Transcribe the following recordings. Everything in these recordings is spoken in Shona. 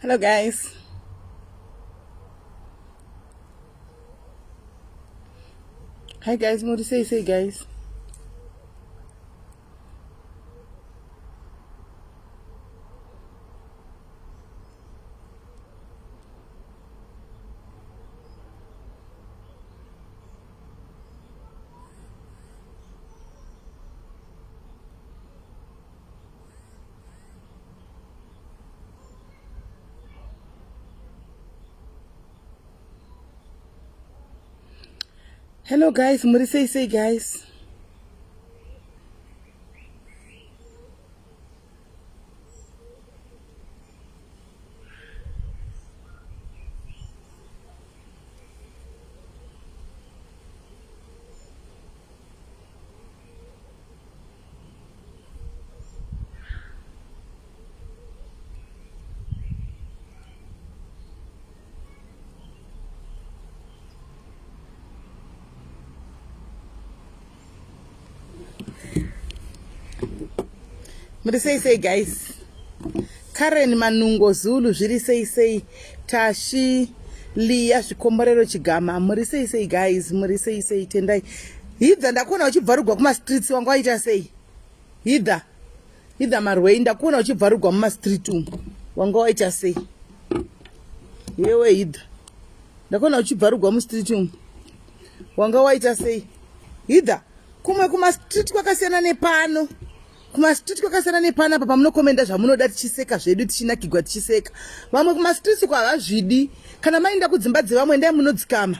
Hello guys. Hi guys, muri sei sei guys? Hello guys, muri sei sei guys? Muri sei sei guys? Karen Manungo Zulu zviri sei sei? Tashi Liya Zvikomborero Chigama muri sei sei guys? Muri sei sei? Tendai. Hidha ndakuona uchibvarugwa kumastreets wanga waita sei? Hidha. Hidha Marwei ndakuona uchibvarugwa mumastreet umu. Wanga waita sei? Yewe Hidha. Ndakuona uchibvarugwa mustreet umu. Wanga waita sei? Hidha kumwe kumastreet kwakasiyana nepano. Kumastreet kwakasiyana nepano apa pamunokomenda zvamunoda tichiseka zvedu tichinakigwa tichiseka. Vamwe kumastreets uko havazvidi. Kana maenda kudzimba dzevamwe endai munodzikama.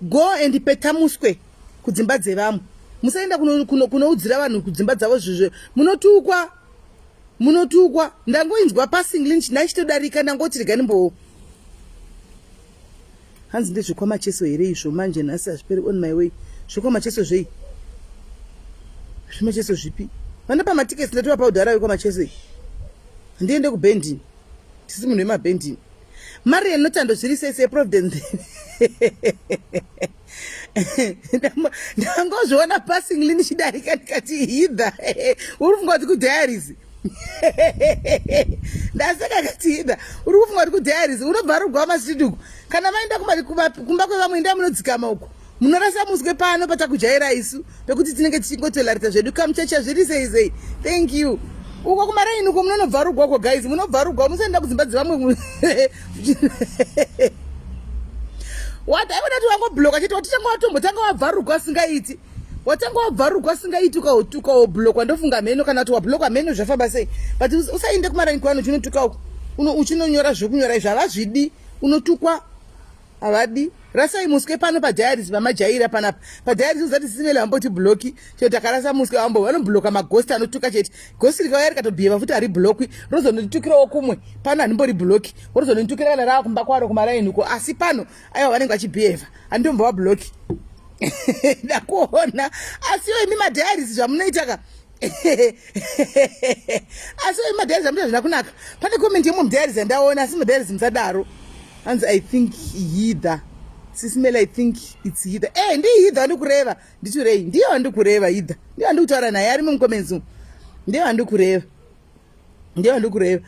Go and peta muswe kudzimba dzevamwe. Musaenda kunoudzira kuno, kuno vanhu kudzimba dzavo zvizvo. Munotukwa. Munotukwa. Ndangoinzwa passing lynch ndachitodarika ndangoti rega ndimbo. Hanzi ndezvekwamacheso here izvo manje nhasi hazviperi on my way. Zvekwamacheso zvei? Zvimacheso zvipi? Vanopa matickets ndatovapa udhara wekwamacheso iyi. Handiende kubhendini. Tisi munhu wemabhendini. Marian Notando zviri sei sei Providence. Ndangozviona passing lini chidarika ndikati hidha. Uri kufunga kuti kudiaries. Ndaseka kati hidha. Uri kufunga kuti kudiaries unobva rugwa masviti uku. Kana maenda kumba kwevamwe endai munodzikama uku. Munorasa muswe pano patakujaira isu pekuti tinenge tichingotolarita zvedu kamuchacha zviri sei sei. Thank you. Uko kumaraini uko munonobvarugwa uko guys, munobvarugwa musaenda kudzimba dzevamwe. What I want to wangobloka chete watanga watombotanga wabvarugwa asingaiti. Watanga wabvarugwa asingaiti ukautuka woblokwa ndofunga mheno kana kuti wablokwa mheno zvafamba sei. But usaende kumaraini kwano uchinotuka uko. Uno uchinonyora zvekunyora izvi havazvidi unotukwa havadi rasai muswe pano padiaries pamajaira panapa padiaries uzati simele vamboti bloki chero takarasa muswe vambo vanobloka magosti anotuka chete gosti rikauya rikatobhiyeva futi haribloki rozonditukirawo kumwe pano handimbori bloki rozonditukira kana rava kumba kwaro kumaraini uko asi pano aiwa vanenge vachibhiyeva handimbova bloki ndakuona asi yo imi madiaries zvamunoita ka asi oyi madiaries amuita zvina kunaka pane comment yemwe mudiaries yandaona asi madiaries musadaro hanzi i think hither sisimele i think its hither e eh, ndiyi hither wandikureva ndichurei ndiye wandikureva hither ndiye wandikutaura naye arimo mucomments umu ndiye wandikureva ndiye wandikureva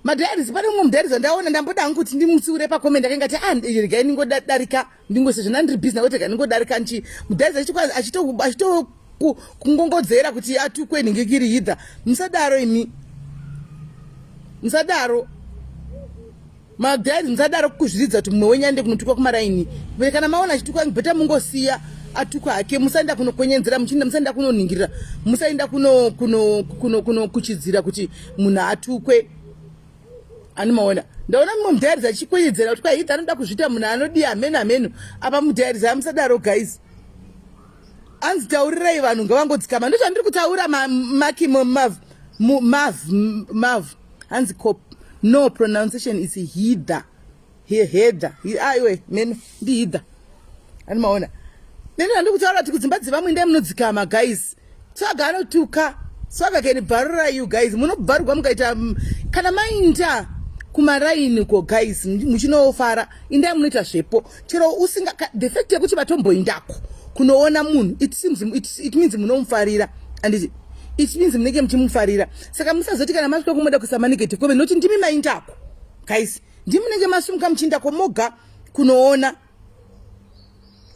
madiaries pane mumwe mudiaries wandaona ndamboda hangu kuti ndimutsiure pacomment akanga ati ah regai ndingodarika ndingosezvo ndandiri busy nakuti rega ndingodarika nchi mudiaries achito achito kungongodzera kuti atukwe nhingi kiri hidha musadaro imi musadaro madiaries musadaro kuzviridza kuti mumwe wenyu aende kunotukwa kumaraini kana maona achitukwa bheta mungosiya atukwa hake musaenda kunokwenyenzera muchienda musaenda kunoningirira musaenda kuno kuno kuno kuno kuchidzira kuti munhu atukwe ani maona ndaona mumwe mudhairizi achikwenyedzera kuti kwaita anoda kuzviita munhu anodiya hameno hameno apa mudhairizi amusadaro guys anzi taurirai vanhu ngavangodzikama ndozvandiri kutaura maki mav mav mav hanzi cop no pronunciation is hither Heather aiwe meno ndihidha ani maona neni handiri kutaura kuti kudzimba dzevamwe ndai munodzikama guys swaga anotuka swaga can bvarura you guys munobvarurwa mukaita mm, kana mainda kumaraini uko guys muchinofara indai munoita zvepo chero usinga the fact yekuti vatomboindako kunoona munhu it seems it, it means munomufarira anditi it means munenge muchimufarira saka musazoti kana masvika kumuda kuisa manegative comment nokuti ndimi maindako. Guys, ndimunenge masumuka muchiinda komoga kunoona.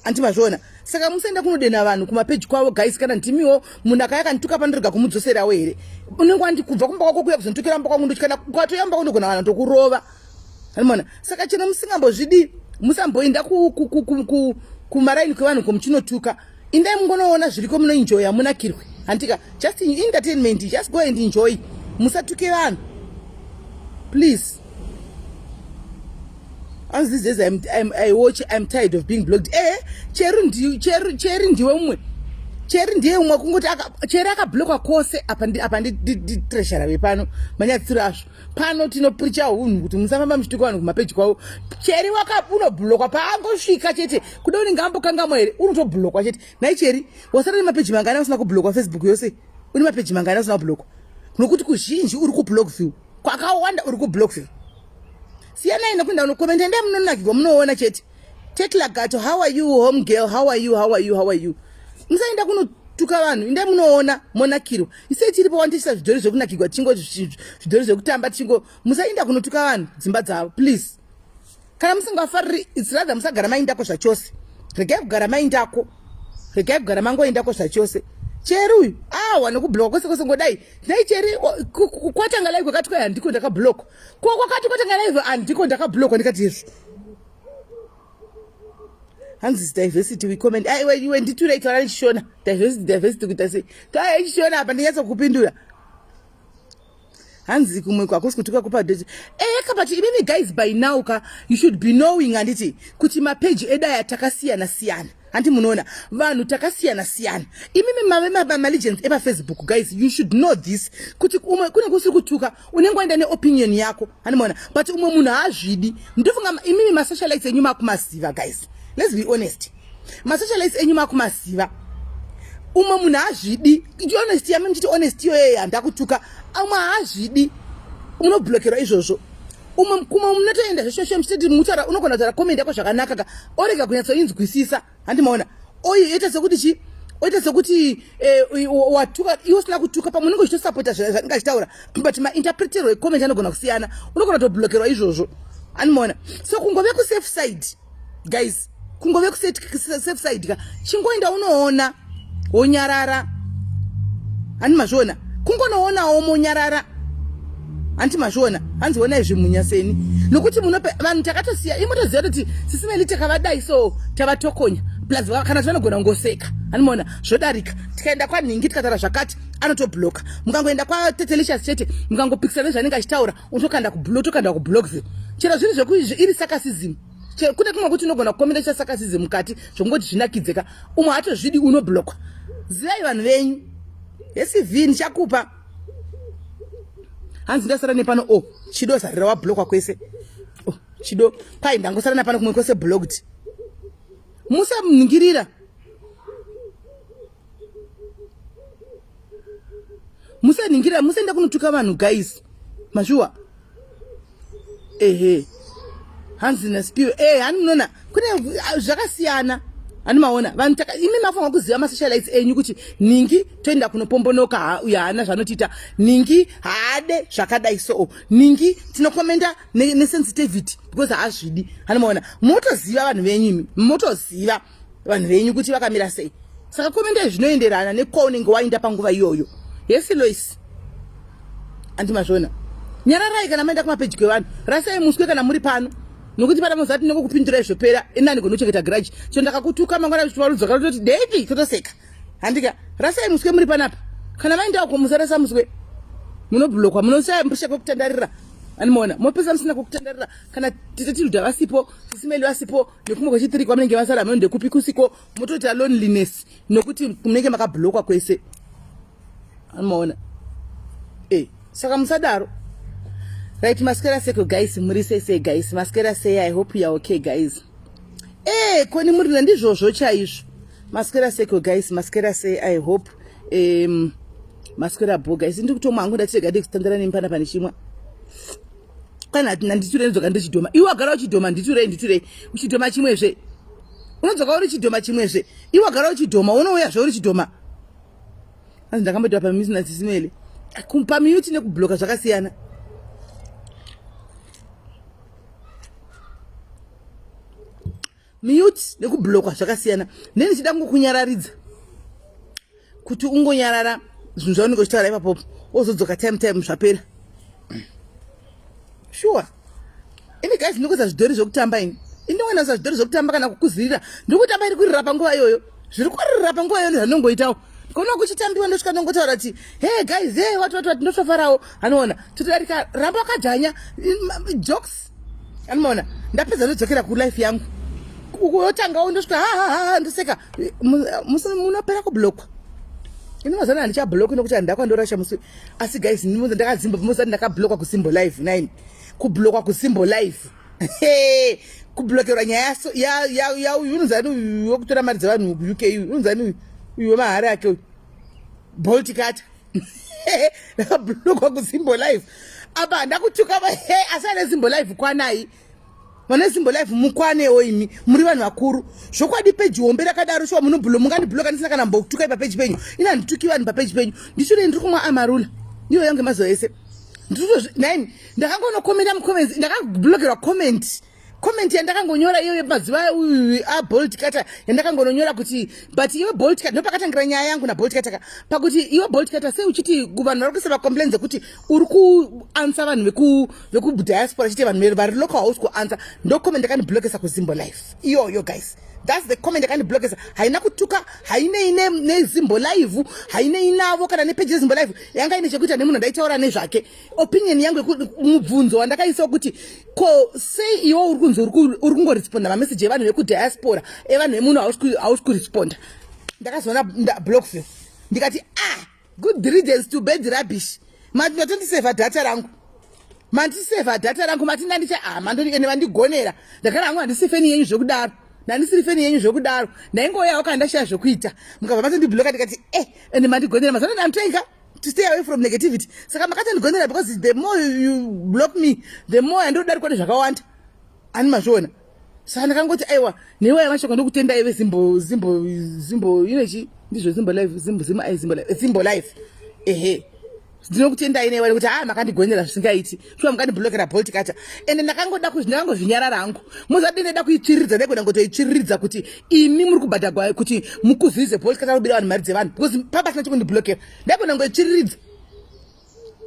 Anti mazviona? Saka musaenda kunodena vanhu kumapeji kwavo guys. Kana ndimiwo munhu akaya akandituka panorega kumudzoserawo here? Unenge wandikubva kumba kwako kuya kuzonditukira mba kwangu ndotyana kwatoya mba unogona vanhu tokurova. Animona? Saka chero musingambozvidi musamboenda kumaraini kwevanhu komuchinotuka. Indai mungonoona zviriko munoenjoya munakirwe. Hantika just entertainment, just go and enjoy. Musatuke vanhu. Please. As these days I watch, I'm tired of being blocked. Eh, Cheri ndi Cheri Cheri ndiwe umwe. Cheri ndiye umwe kungoti aka Cheri akablockwa kose apa ndi apa ndi ndi treasurer vepano. Manyatsiro azvo. Pano tinopreacha hunhu kuti musafamba muchituka vanhu kumapeji kwavo. Cheri waka unoblokwa paangosvika chete. Kuda unenge ambokangamwa here unotoblokwa chete. Nhai Cheri, wasara nemapeji mangani usina kublokwa Facebook yose? Une mapeji mangani usina kublokwa? Nokuti kuzhinji uri kublockview. Kwakawanda uri kublockview. Siyanai nekuenda unokomenda endai munonakirwa munoona chete. Tekla Gato, how are you home girl? How are you? How are you? How are you? Musaenda kunotuka vanhu, endai munoona monakirwa. Isei tiripo wandichisa zvidhori zvekunakirwa tichingo zvidhori zvekutamba tichingo musaenda kunotuka vanhu dzimba dzavo please. Kana musingafariri it's rather musagara maindako zvachose. Regai kugara maindako. Regai kugara mangoendako zvachose. Cheri uyu awa nekubloka kwese kwese ngodai. Dai cheri kwatanga live kwakati kwai handiko ndakablock. Ko kwakati kwatanga live handiko ndakablockwa ndikati izvo. Hanzi diversity we comment. Ai iwe iwe nditure taura nechishona. Diversity diversity kuita sei? Taura nechishona apa ndinyatso kupindura. Hanzi kumwe kwakusi kutuka kupa date. Eh ka but imimi guys by now ka you should be knowing anditi kuti mapeji edaya takasiyana siyana. Hanti munoona vanhu takasiyana siyana. Imimi mave ma legends epa Facebook guys you should know this kuti umwe kune kusiri kutuka unenge waenda ne opinion yako. Hanti munoona but umwe munhu haazvidi. Ndofunga imimi ma socialites enyu makumaziva guys. Let's be honest. Ma socialites enyu makumaziva. Umwe munhu haazvidi. Honesty yami muchiti honesty iyoyo handakutuka. Umwe haazvidi. Unoblokerwa izvozvo. Umwe kumwe munotoenda zveshosho muchiti mutaura unogona kutaura comment yako zvakanaka ka orega kunyatsoinzwisisa. Handi maona. Oyo yoita sekuti chi oita sekuti eh, watuka iwe usina kutuka pamwe unenge uchitosapota zvanenge achitaura but mainterpretero ecomment anogona kusiyana unogona kutoblokerwa izvozvo. Handi maona. So kungove kusafe side guys, kungove kusafe side ka chingoenda unoona wonyarara. Handi mazviona? Kungonoonawo monyarara. Hanti mazviona? Hanzi onai zvimunya seni. Nokuti munope vanhu takatosiya imotoziva kuti sisi Meli takavadai so tavatokonya. Plus kana vanogona kungoseka. Handimaona zvodarika. Tikaenda kwanhingi tikataura zvakati anotobloka. Mukangoenda kwa Tetelicious chete mukangopikisana nezvanenge achitaura unotokanda kublock tokanda kublock. Chero zviri zvekuizvi iri sarcasm. Chero kune kumwe kuti unogona kukomenda cha sarcasm mukati zvongoti zvinakidzeka. Umwe hatozvidi unoblokwa. Zivai vanhu venyu. YeCV ndichakupa. Hanzi ndasara nepano oh chido zarira wablokwa kwese. Oh chido kwai ndangosara napano kumwe kwese blocked. Musaningirira. Musaningirira musaenda kunotuka vanhu guys. Mashuwa. Ehe. Hanzi naSpiwe. Eh hani munoona kune zvakasiyana. Hani maona vanhu imi mafanira kuziva masocialites enyu kuti ningi toenda kunopombonoka uyo haana zvanotiita. Ningi haade zvakadai so. Ningi tinokomenda nesensitivity because haazvidi. Hani maona motoziva vanhu venyu imi. Motoziva vanhu venyu kuti vakamira sei. Saka komendai zvinoenderana nekwaunenge waenda panguva iyoyo. Yes Lois. Anti mazviona. Nyararai kana maenda kumapeji kwevanhu. Rasai muswe kana muri pano. Nokuti pana muzati nokupindurai zvopera inani kunochengeta grudge. Cho ndakakutuka mangwana chivarudzoka rototi Davy totoseka. Handika rasai muswe muri panapa. Kana maenda uko musarasa muswe. Munoblokwa munosaya musha kwekutandarira. Animona mopesa musina kwekutandarira kana tete Tilda vasipo, Sisimeli vasipo nekumwe kwechitiri kwamunenge vasara muno ndekupi kusiko motoita loneliness nokuti munenge makablokwa kwese. Animona. Eh, saka musadaro. Right, maskera seko guys, muri sei sei guys, maskera sei, I hope you are okay guys. Eh, koni muri ndizvozvo chaizvo. Maskera seko guys, maskera sei, I hope maskera bo guys, ndiri kutomwa hangu ndatirega ndikutandara nemi pana pane chimwa. Kana nditure ndidzoka ndichidhoma. Iwe wagara uchidhoma nditurei nditurei. Uchidhoma chimwezve. Unodzoka uri chidhoma chimwezve. Iwe wagara uchidhoma unouya zve uri chidhoma. Hanzi ndakamboita pamute naSisimeli. Pamute nekubloka zvakasiyana. Mute nekublokwa zvakasiyana. Ndini ndichida kungokunyararidza kuti ungonyarara zvinhu zvaunenge uchitaura ipapopo, wozodzoka time time zvapera. Sure, ini guys ndinokuisa zvidhori zvekutamba. Ini indingoinaisa zvidhori zvekutamba kana kukuzirira. Ndiri kutamba, iri kuririra panguva iyoyo, zviri kuririra panguva iyoyo ndozvandinongoitawo. Kona kuchitambiwa, ndosvika ndongotaura kuti, "Hey guys, hey, what what what." Ndotofarawo, anoona totodarika. Ramba wakadzvanya jokes, anomaona. Ndapedza, ndodzokera kulife yangu. Uyotangawo, ndosvika, ha ha ha, ndoseka. Munopera kublokwa. Ini mazana handichabloki nokuti handakwandorasha musi. Asi guys, ndakazimba musati ndakablokwa kuSimbo Live 9, kublokwa kuSimbo Live, kublokerwa nyaya yauyu unonzani uyu wekutora mari dzevanhu kuUK, uyu unonzani uyu, uyu wemahari ake uyu, Bolt Cutter. Ndakablokwa kuSimbo Live apa, handakutuka. Asi ane Simbo Live, kwanai. Vane Simbo Live, mukwanewo imi, muri vanhu vakuru zvokwadi. Peji hombe rakadaro, shuwa munobhulo mungandibhuloka ndisina kana mbokutukai papeji penyu? Ina handituki vanhu papeji penyu. Ndishure ndiri kumwa Amarula, ndiyo yangu yemazuva ese. Nine ndakangonokomenda mucomments, ndakabhulokerwa comment. Comment yandakangonyora iyoyo mazuva aBolt Cutter, yandakangononyora kuti, "But iwe Bolt Cutter," ndopakatangira nyaya yangu naBolt Cutter, pakuti, "Iwe Bolt Cutter, sei uchiti vanhu vari kuisa macomplaints ekuti uri kuansa vanhu vekudiaspora, chite vanhu vari local hausi kuansa?" Ndo comment yakandiblokesa kuZimbo Live iyoyo. Guys, that's the comment yakandiblokesa. Haina kutuka, hainei neZimbo Live, hainei navo kana nepeji reZimbo Live. Yanga ine chekuita nemunhu andaitaura nezvake, opinion yangu, mubvunzo wandakaisawo kuti, "Ko sei iwo uri kunzi uri kungoresponda mameseji evanhu vekudiaspora, evanhu vemuno hausi kuresponda?" Ndakazoona blockville, ndikati, "Ah, good riddance to bad rubbish." Matondisevha data rangu, mandisevha data rangu, mati ndandicha. Ah, mandoni vandigonera. Ndakara hangu, handisi fan yenyu zvekudaro, ndandisiri fan yenyu zvekudaro. Ndaingoyawo kana ndashaya zvokuita, mukabva matondibloka. Ndikati, "Eh, ende mandigonera." Mazano ndanotoinga to stay away from negativity, saka makatondigonera, because the more you block me, the more yandodarikwa nezvakawanda. Ani mazviona? Saka ndakangoti, aiwa, neiwa yamashoko, ndokutendai veZimbo, Zimbo, Zimbo inechi, ndizvo Zimbo Live, Zimbo, Zimbo, ai, Zimbo Live, Zimbo Live, ehe. Ndinokutendai neiwa nekuti haa, makandigonera zvisingaiti. Shuwa mukandiblokera Bolt Cutter, ende ndakangoda ndakangozvinyarara hangu. Muzati ndeda kuitsviriridza, ndaigona ngotoitsviriridza kuti imi muri kubhadhagwa kuti mukuzivize Bolt Cutter kubira vanhu mari dzevanhu, because papasina chekundiblokera. Ndaigona ngoitsviriridza,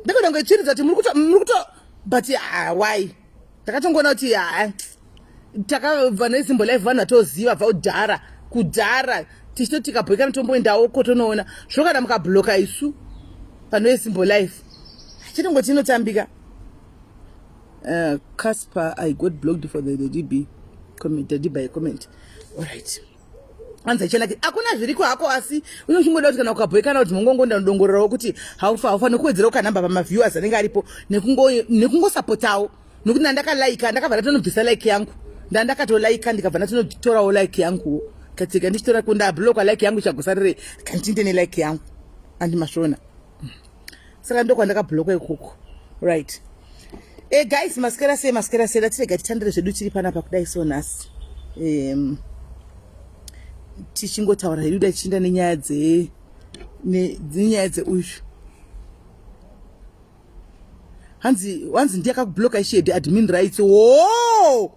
ndaigona ngoitsviriridza kuti muri kuto, but why? Ndakatongoona kuti ha, takabva neZimbo Live, vanhu vatoziva bva kudhara kudhara, tichitoti tikabhoikana tomboendawo kotonoona zvino. Kana mukabloka isu pano yeZimbo Live, chitongoti inotambika. Casper, I got blocked for the DB comment, the DB comment. Alright, anza chanaki, hakuna zviriko hako, asi unochingoda kuti kana ukabhoikana kuti mungongonda ndongorerawo kuti haufa haufaniri kuwedzerawo kanhamba pamaviewers anenge aripo, nekungosapotawo, nekuti ndandakalaika, ndakabva ndatonobvisa like yangu. Ndandakatolaika, ndikabva ndatonotorawo like yangu katsika ndichitora kundabloka like yangu, ichagosarire kandinde nelike yangu andimashona. Saka ndokwandakabloka ikoko. Right. Guys, masikera sei? Masikera sei? Datirega titandire zvedu tiri panapa kudai. So nhasi tichingotaura hedu, dai tichienda nenyaya dze nenyaya dzeuyu. Hanzi wanzi ndiye akakubloka ishedi admin rights. Wo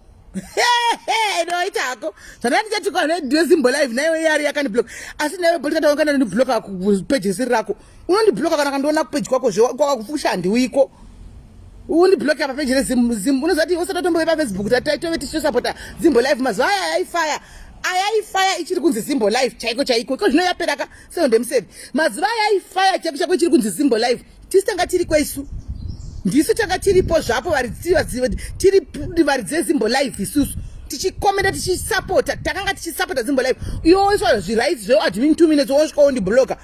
inoita hako zvandanga ndichati kwaneZimbo Live naiwe yari yakandibloka, asi naiwe bolikataongana ndibloka kupeji risiri rako. Unondibloka kana kandiona kupeji kwako kwakakufusha, handiwiko. Undibloka papeji reZim. Unoziva kuti usati watombove paFacebook, taitove tichitosapota Zimbo Live. Mazuva aya ayaifaya, ayaifaya, ichiri kunzi Zimbo Live chaiko chaiko. Iko zvino yaperaka seondemuseve. Mazuva ayaifaya chaiko chaiko, ichiri kunzi Zimbo Live, tisi tanga tiri kwesu, ndisu tanga tiripo zvapo, tiri varidzi veZimbo Live isusu, tichikomenda, tichisapota. Takanga tichisapota Zimbo Live. Iwe woiswa zvirights zveadmin 2 minutes, wosvika wondibloka,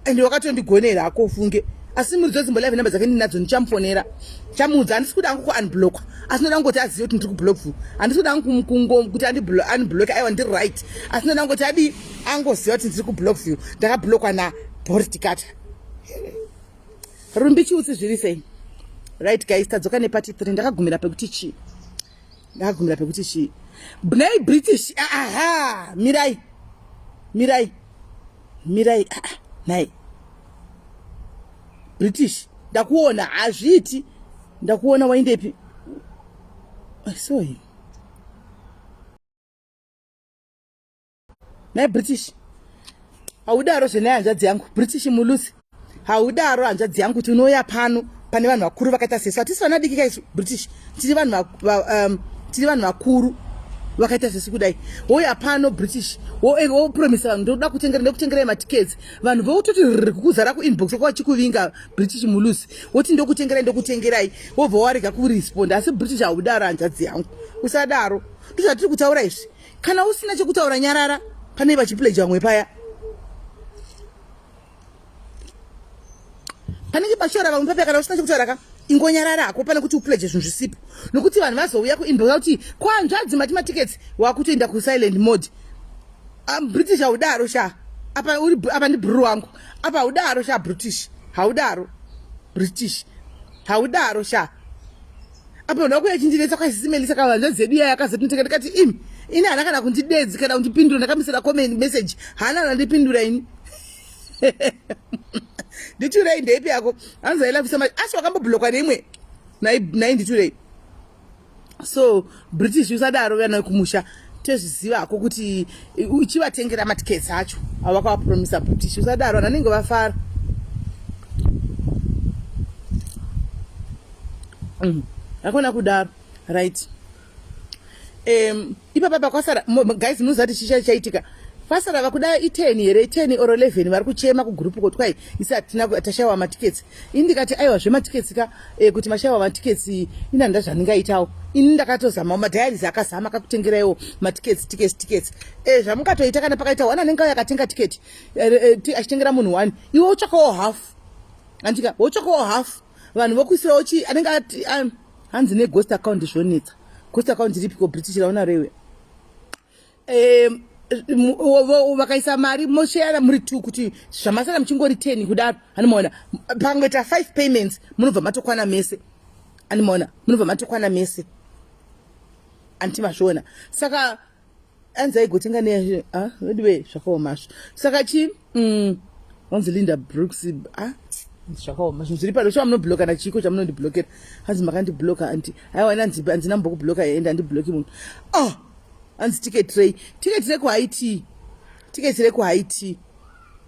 and wakatondigonera hako ufunge. Asi muridzi weZimbo Live, namba dzake ndinadzo, ndichamufonera, chamuudza. Handisi kuda hangu kuunblockwa, asi ndoda kungoti azive kuti ndiri kublock. Handisi kuda hangu kuti andibloke, aiwa, ndiri right, asi ndoda kungoti adi angoziva kuti ndiri kublock view, ndakablockwa naBolt Cutter. Rumbi Chiutsi, zviri sei? Right guys, tadzoka nepart 3. Ndakagumira pekuti chii? Ndakagumira pekuti chii? Nei British? Aha, mirai, mirai, mirai. Ah, nai British, ndakuona. Hazviiti, ndakuona. Waindepi? I saw him. Nhai British. Haudaro zvenai hanzvadzi yangu. British Mulusi. Haudaro hanzvadzi yangu kuti unouya pano pane vanhu vakuru vakaita sesu. Hatisi vana diki kaisu British. Tiri vanhu um, tiri vanhu vakuru vakaita sesu kudai. Wouya pano British. Wopromisa vanhu ndoda kutengera ndokutengerai matickets. Vanhu vototi rrr kukuzara kuinbox kwako vachikuvinga British Mulusi. Woti ndokutengerai ndokutengerai. Wobva warega kuresponda. Asi British haudaro hanzvadzi yangu. Usadaro. Ndozvatiri kutaura izvi. Kana usina chekutaura nyarara pane vachipledge vamwe paya. Panenge pachitaura vamwe papaya kana usina chekutaura ka ingonyarara hako pane kuti upledge zvinhu zvisipo nokuti vanhu vazouya kuinbox kuti kwanzvadzi mati matickets wakutoenda kusilent mode. Um, British haudaro sha apa uri apa ndi bruru wangu apa haudaro sha British haudaro British haudaro sha apa ndoda kuya chindinetsa kwasisi Melissa kana hanzvadzi yedu iya yakazoti ndikati imi ini haana kana kundidedzi kana kundipindura ndakamisira comment message haana kana ndipindura ini nditurei ndeipi yako hanzi I love you so much asi wakamboblokwa neimwe nai nditurei so British usadaro vana kumusha tezviziva hako kuti uchivatengera matickets acho awakavapromisa British usadaro vanhu vanenge vafara Hakuna kudaro right ipapa pakwasara guys munoziva kuti chisha chaitika kwasara vakuda i10 here 10 or 11 vari kuchema kugroup kuti kwai isi hatina tashaiwa matickets ini ndikati aiwa zvematickets ka eh, kuti mashaiwa matickets ini handina zvandingaitawo ini ndakatozamawo madiaries akazama akakutengeraiwo matickets tickets tickets eh, zvamungatoita kana pakaita one anenge auya akatenga ticket eh, eh, achitengera munhu one iwe utsvakawo half andika wotsvakawo half vanhu vokuisirawo chii anenge ati um, hanzi neghost account zvonetsa ghost account iripiko british raona rewe vakaisa mari mosheyana muri two kuti zvamasara muchingori ten kudaro animaona pangoita five payments munobva matokwana mese animaona munobva matokwana mese anti mazviona saka anzi aigotenga ne ah, anyway zvakaomazvo saka chi hanzi Linda Brooks ah, zvakaoma zvinhu zviri pano shuwa munobloka nachiko chamunondiblokera hanzi makandibloka anti haiwa ini handina mbokubloka ende handibloki munhu oh hanzi ticket rei ticket rekuhaiti ticket rekuhaiti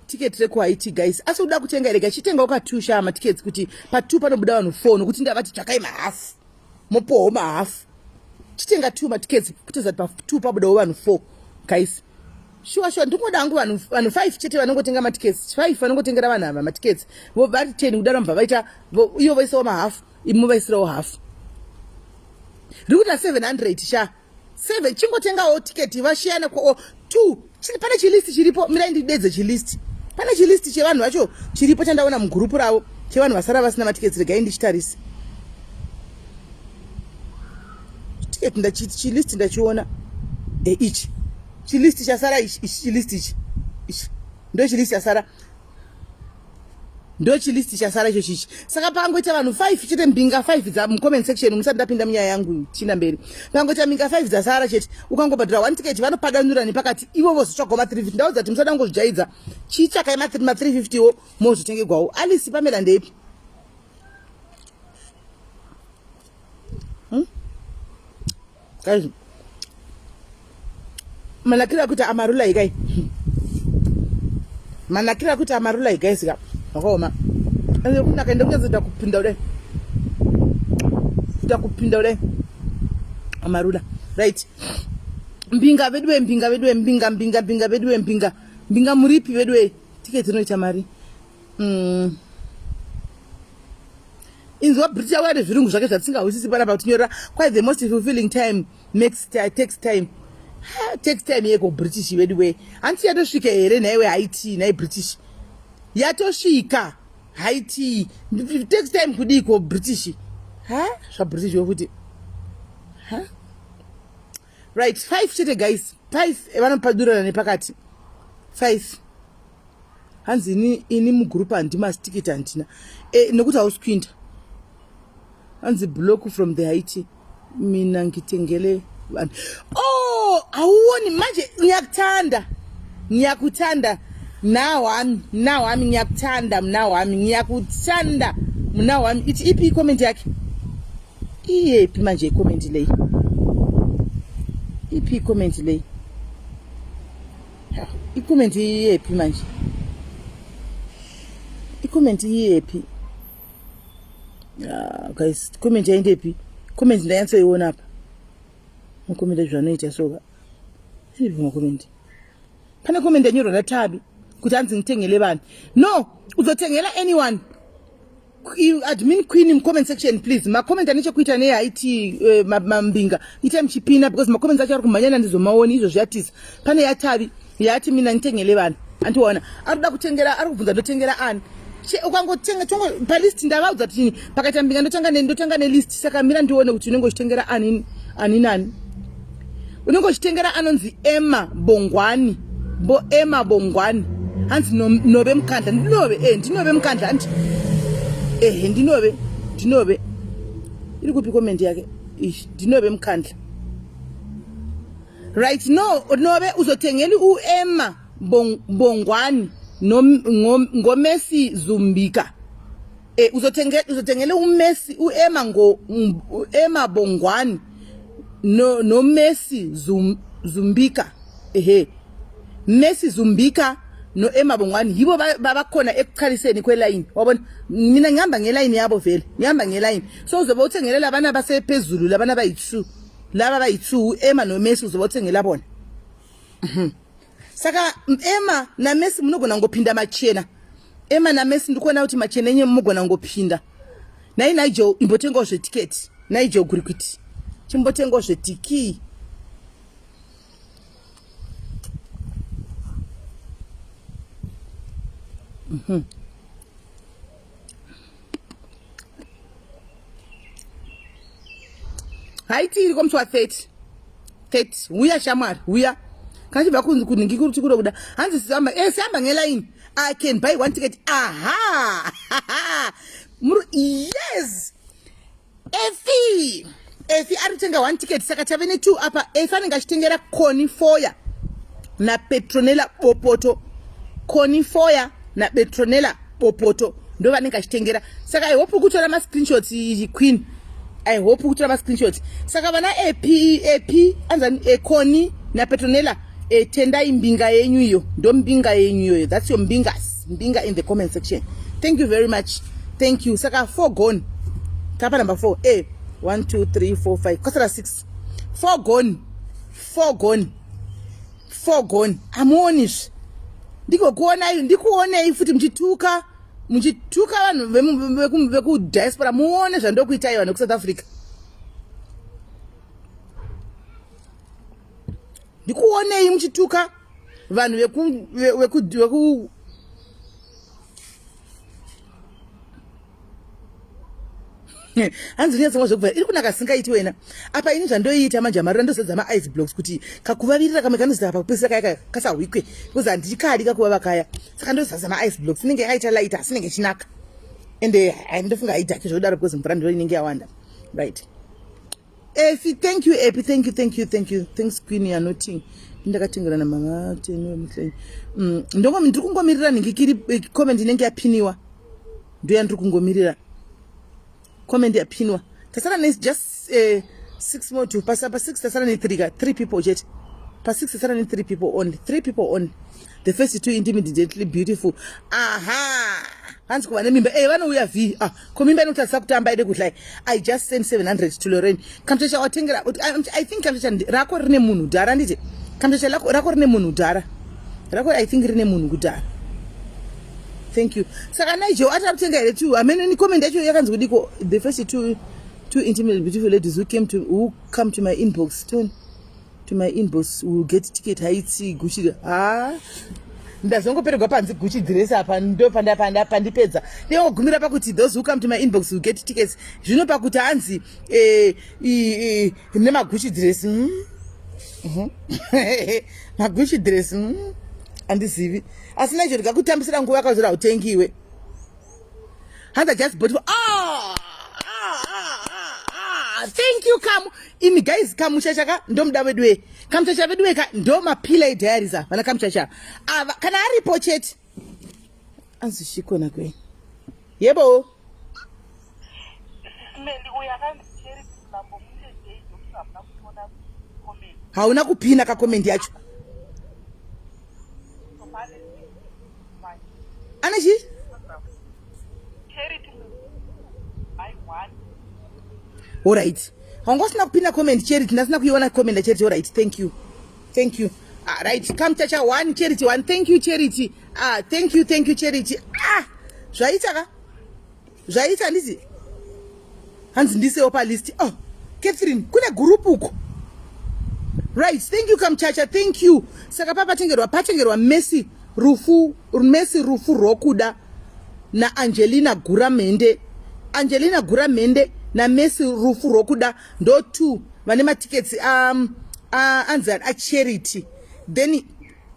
ticket rekuhaiti guys asi uda kutenga rega chitenga ukatusha matickets kuti pa2 panobuda vanhu 4 nokuti ndavati tsvakai mahafu mopowo mahafu chitenga 2 matickets kutozati pa2 pabudawo vanhu 4 guys shuwa shuwa ndingoda hangu vanhu vanhu 5 chete vanongotenga matickets 5 vanongotengera vanhu ava matickets vari 10 kudaro mubva vaita iyo voisawo mahafu imi movaisirawo hafu riri kuita 700 sha 7 chingotengawo tiketi vashiyana ko 2 pane chilist chiripo mirai ndidedze chilist pane chilist chevanhu vacho chiripo chandaona mugurupu ravo chevanhu vasara vasina matiketsi regai ndichitarise tiketi ndachiti chilist ndachiona e ichi chilist chasara ichi ichi chilist ichi ichi ndo chilist chasara ndo chilist chasara icho chichi saka pangoita vanhu 5 chete mbinga 5 dza mucomment section musati ndapinda munyaya yangu china mberi pangoita mbinga 5 dzasara chete ukangobhadhara one ticket vanopadanura nepakati ivo vozotsvagwa ma 350 ndaudza kuti musada kungozvijaidza chitsvakai ma 350 wo mozotengegwawo Alice Pamela ndeipi Guys, manakiro akuita amarula ikai manakiro akuita amarula guys ka zvakaoma ende kunaka ende kunyatsoita kupinda kudai kuita kupinda kudai amarula right mbinga veduwe mbinga veduwe mbinga mbinga mbinga veduwe mbinga mbinga muripi veduwe tiketi rinoita mari Inzwa British auya nezvirungu zvake zvatisingahwisisi panapa kutinyorera kwai the most fulfilling time makes takes time ha, takes time yeko British vedu we hanti yatosvika here nhaiwe haiti nhai British yatosvika haiti takes time kudiiko British ha zvaBritish wekuti ha right 5 chete guys 5 vanopadurana nepakati 5 hanzi ini ini mugroup handima asi ticket handina e, nekuti hausi kuinda hanzi block from the haiti mina ngitengele vanhu oh hauoni manje ngiyakuthanda ngiyakuthanda mna wami mna wami ngiyakuthanda mna wami ngiyakuthanda mna wami ithi iphi icomment yakhe iyephi manje icomment leyi iphi icomment leyi Icomment iyepi manje? Icomment iyepi? Ah, guys, comment yaendepi? Comment ndanyatsoiona apa. Makomenti zvanoita soka. Iripi makomenti? Pane comment yanyorwa naTabi kuti hanzi ngitengele vanhu. No, uzotengela anyone. Admin queen in comment section please. Makomenti ane chekuita neIT eh, mambinga. Itai muchipina because makomenti acho ari kumhanya ndizomaoni izvo zviyatisa. Pane yaTabi yati mina ngitengele vanhu. Andiona. Ari kuda kutengera, ari kubvunza ndotengera ani. Ukangotenga chongo palist ndavaudza kuti pakaita mbinga ndotanga ne ndotanga nelist saka mira ndione kuti unenge uchitengera ani ani nani unenge uchitengera anonzi Emma Bongwani bo Emma Bongwani hanzi nobe mukandla ndinove eh ndinove mukandla anti eh ndinove ndinove iri kupi comment yake ish ndinove mukandla right no nobe uzothengela uEmma Bongwani ngoMessi Zumbika eh uzothengela uzothengela uMessi uEmma ngo uEmma Bongwani no no Messi Zum, Zumbika ehe Messi Zumbika no Emma Bongwani yibo babakhona ekuchaliseni kwelayini wabona mina ngihamba ngelayini yabo vele ngihamba ngelayini so uzobe uthengele labana basephezulu labana bayi-2 laba bayi-2 Emma no Messi uzobe uthengela bona mhm. Saka Emma naMessi munogona kungopinda machena. Emma naMessi ndikuona kuti machena enye mugona kungopinda. Nai Nigel imbotengawo zvetiketi. Nigel Gurikwiti. Chimbotengawo zvetiki. Mhm. Haiti iriko musi wa 30. 30 huya shamwari huya kana chibva kunzi kunhingi kuri chikuda kuda hanzi sihamba eh sihamba ngeline i can buy one ticket aha Muru, yes efi efi ari kutenga one ticket saka tave ne two apa efi anenge achitengera koni foya napetronela bopoto koni foya napetronela bopoto ndo vanenge achitengera saka i hope kutora mascreenshots queen i hope kutora mascreenshots saka vana ap ap anzani ekoni napetronela e, tendai mbinga yenyu iyo ndo mbinga yenyu iyoyo that's your mbingas mbinga in the comment section thank you very much thank you saka four gone tapa number four e 1 2 3 4 5 kwasara 6 four gone four gone four gone amuoni zve ndikokuonai ndikuonei futi muchituka muchituka vanhu vekudiaspora muone zvandokuitai vanhu vekusouth africa ndikuonei muchituka vanhu veku, veku, veku hanzi unyatsamwa zvekubva iri kunaka singaiti wena apa ini zvandoiita manje amarira ndozadza maice blocks kuti kakuvavirira kamwe kanozoita pakupedzisira kaya kaya kasahwikwe because handikadi kakuvava kaya saka ndozadza maice blocks inenge yakaita light asi inenge ichinaka ende ndofunga haidhaki zvekudaro because mvura ndiyo inenge yawanda right Efi, thank you Epi, thank you, thank you, thank you. Thanks Queen you are noting. Ndakatengera na mama tenu wemuhlenyi. Mm, ndongo ndiri kungomirira ningikiri eh, comment inenge yapiniwa. Ndoya ndiri kungomirira. Comment yapinwa. Tasara ne just eh, six more to pasa pa six tasara ne three ka three people chete. Pa six tasara ne three people only. Three people only. The first two intimidately beautiful. Aha. Hanzi kuva nemimba. Eh vanouya V. Ah, ko mimba inotadzisa kutamba ide kudlai. I just sent 700 to Lorraine. Kamchacha watengera I think kamchacha rako rine munhu dhara nditi. Kamchacha rako rako rine munhu dhara. Rako I think rine munhu kudhara. Thank you. Saka Nigel ati akutenga here too. Amene ni comment yacho yakanzi kudiko the first two two intimate beautiful ladies who came to who come to my inbox. Tony. to my inbox will get ticket haitsi guchi ha ndazongoperegwa panzi guchi dress apa ndo pandipedza ndingogumira pakuti those who come to my inbox will get tickets zvino pakuti hanzi eh, eh, nemaguchi dress mm? Mhm. maguchi dress mm? andizivi asi naicho ndikakutambisira nguva yakazora hautengiwe hanzi just bought ah, ah, ah, ah, thank you kamu imi guys kamuchacha ka ndomuda veduwe kamuchacha veduwe ka ndo mapilay diaries ava vana kamuchacha ava kana aripo chete anzi shikona kwenyu yebo hauna kupina kakomendi yacho. Pane chii? Alright. Wanga usina kupinda comment Charity, ndasina kuiona comment Charity. Alright, thank you. Thank you. Ah, right, come chacha one Charity one. Thank you Charity. Ah, thank you, thank you Charity. Ah, zvaita ka? Zvaita handiti? Hanzi ndisewo pa list. Oh, Catherine, kune group uko. Right, thank you Kamchacha, thank you. Saka papa tengerwa patengerwa Messi rufu Messi rufu rwokuda naAngelina Guramende. Angelina Guramende naMessi rufu rwokuda ndo two vane matickets um, uh, anzi acharity. Then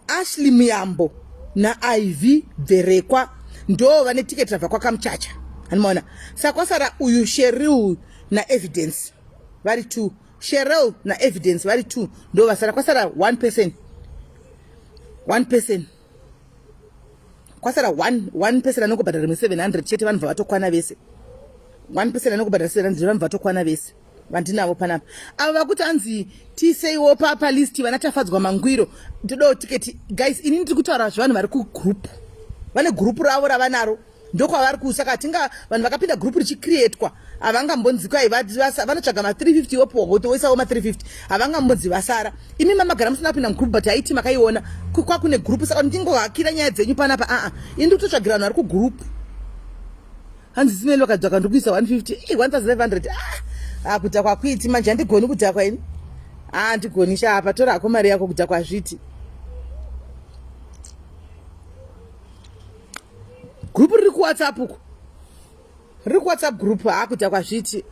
Ashley Muyambo naIvy Bverekwa ndo vane ticket rabva kwakamuchacha handimaona saka kwasara uyu Cheryl naEvidence vari two Cheryl naEvidence vari two ndo vasara kwasara one person one person kwasara one one person anongobhadhara rimwe 700 chete vanhu vatokwana vese one person anongobhadhara 700 vanhu vatokwana vese vandinavo panapa avo vakuti anzi tiiseiwo papalist vana tafadzwa mangwiro ndodawo tiketi guys ini ndiri kutaura zvevanhu vari kugroup vane gurupu ravo ravanaro ndokwavari kusaka hatinga vanhu vakapinda gurupu richicreatwa havangambonzi kwai vanotsvaga ma350 wopiwa voto woisawo ma350 havangambonzi vasara imi mamagara musina kupinda mugroup but haiti makaiona kwakune gurupu saka ndingohakira nyaya dzenyu panapa aa ini ndiri kutotsvagira vanhu vari kugurupu hanzi simeli vakadhaka ndikuisa 150 1500 ah, ah kudhakwa kuiti manje handigoni kudhakwa ini ah handigoni sha apa tora hako mari yako kudhakwa hazviiti group riri kuwhatsapp uko riri kuwhatsapp group haa kudhakwa zviti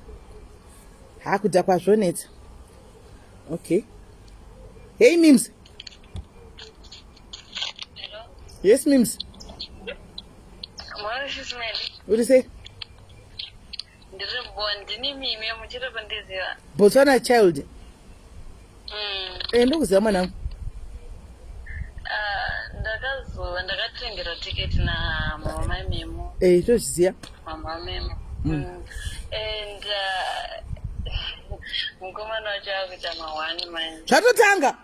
haa kudhakwa zvonetsa okay hey mims yes mims uri sei ndiri bo ndini mimi muchiri kundiziva botswana child mm. eh, ndokuziva mwanangu ah, ndakazuva ndakatengera tiketi namama mai memo eh, tozviziva mama memo mm. mm. and uh, mukomana wacho akuita mahwani manje zvatotanga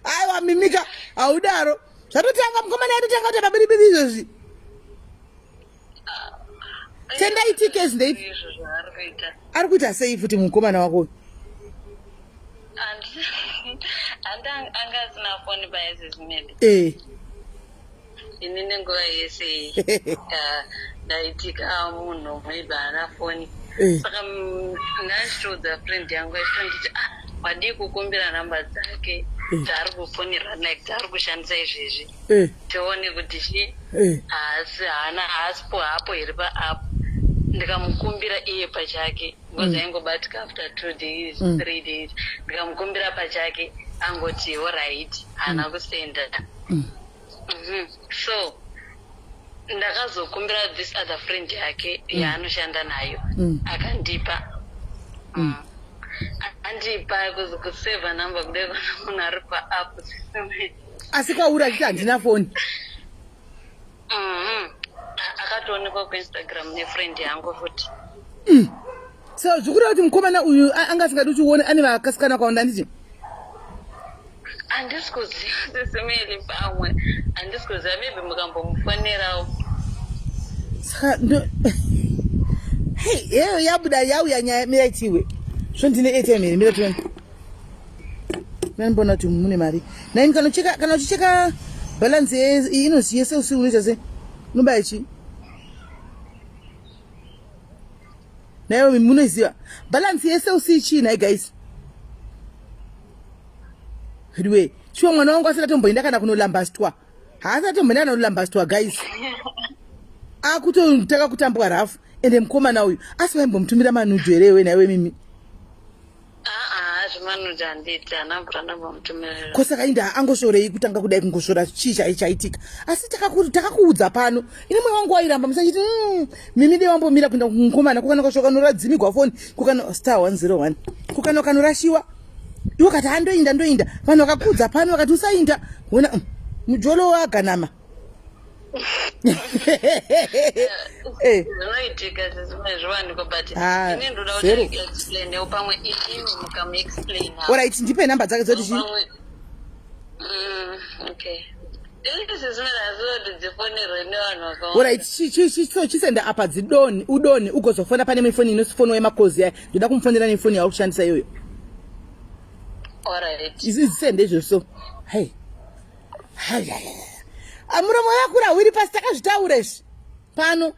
aiwa mimika haudaro zvatotanga mukomana yatotanga kuita mabiribiri izvozvi tendai tikes ndeipi ari kuita sei futi mukomana wako uyu eh. ini nenguva yese ndaitika munhu maybe haana foni eh. saka ndachitoudza friend yangu achitonditi ah wadii kukumbira nhamba dzake eh. dzaari kufonera like dzaari kushandisa izvezvi eh. tione kuti chi haasi haana haasipo hapo here paapp ndikamukumbira iye pachake because mm. aingobatika after two days mm. three days ndikamukumbira pachake angoti orit haana mm. kusenda mm. mm -hmm. so ndakazokumbira this other friend yake mm. yaanoshanda nayo mm. akandipa mm. mm. andipa kuseva number kudai kana munhu ari paapp asi kwauri achiti handina foni mm-hmm. akatoonekwa kuinstagram nefriend yangu futi mm. so zvikureva kuti mukomana uyu anga asingadi kuti uone ane vakasikana kwawanda handiti handisi kuziva sesemeli pamwe handisi kuziva maybe mukambomufonerawo saka ndo hei yeyo yabuda yauya nyaya mira itiwe zvo ndine atm here mira tione ndinoona kuti mune mari naini kana uchicheka kana uchicheka balance inozi yese usiku unoita sei unobaya chii naiwe munoiziva balance yese usii chii nhai guys anyway shuwa mwana wangu asati atomboenda kana kunolambastwa haasati atomboenda kana kunolambastwa guys akutotanga kutambwa rafu ende mukomana uyu asi vaimbomutumira manudzo here iwe naiwe mimi ko saka inda angosvorei kutanga kudai kungosvora chii chai chaitika asi takakuudza pano ini mwe wangu wairamba musachiti mm, mimi dei wambomira kuenda kumukomana kukana kasvoka noradzimigwa foni kukana star 101 kukana kanorashiwa iwe kati handoinda ndoinda vanhu vakakuudza pano vakati usainda wona mm, mujolo waganama eh. zvinoitika zvezvimwe zviwanikwa but ah, ini ndoda kuti explainewo pamwe inini mukamuexplain orit ndipe number dzake dzoti chii mm, okay. Orit chisenda apa dzidoni udoni ugozofona pane imwe foni inosifonwa yemakozi yaya ndoda kumufonera nefoni yauri kushandisa iyoyo izisende izvozvo so hei muromo yakura hwiri pasi takazvitaura izvi pano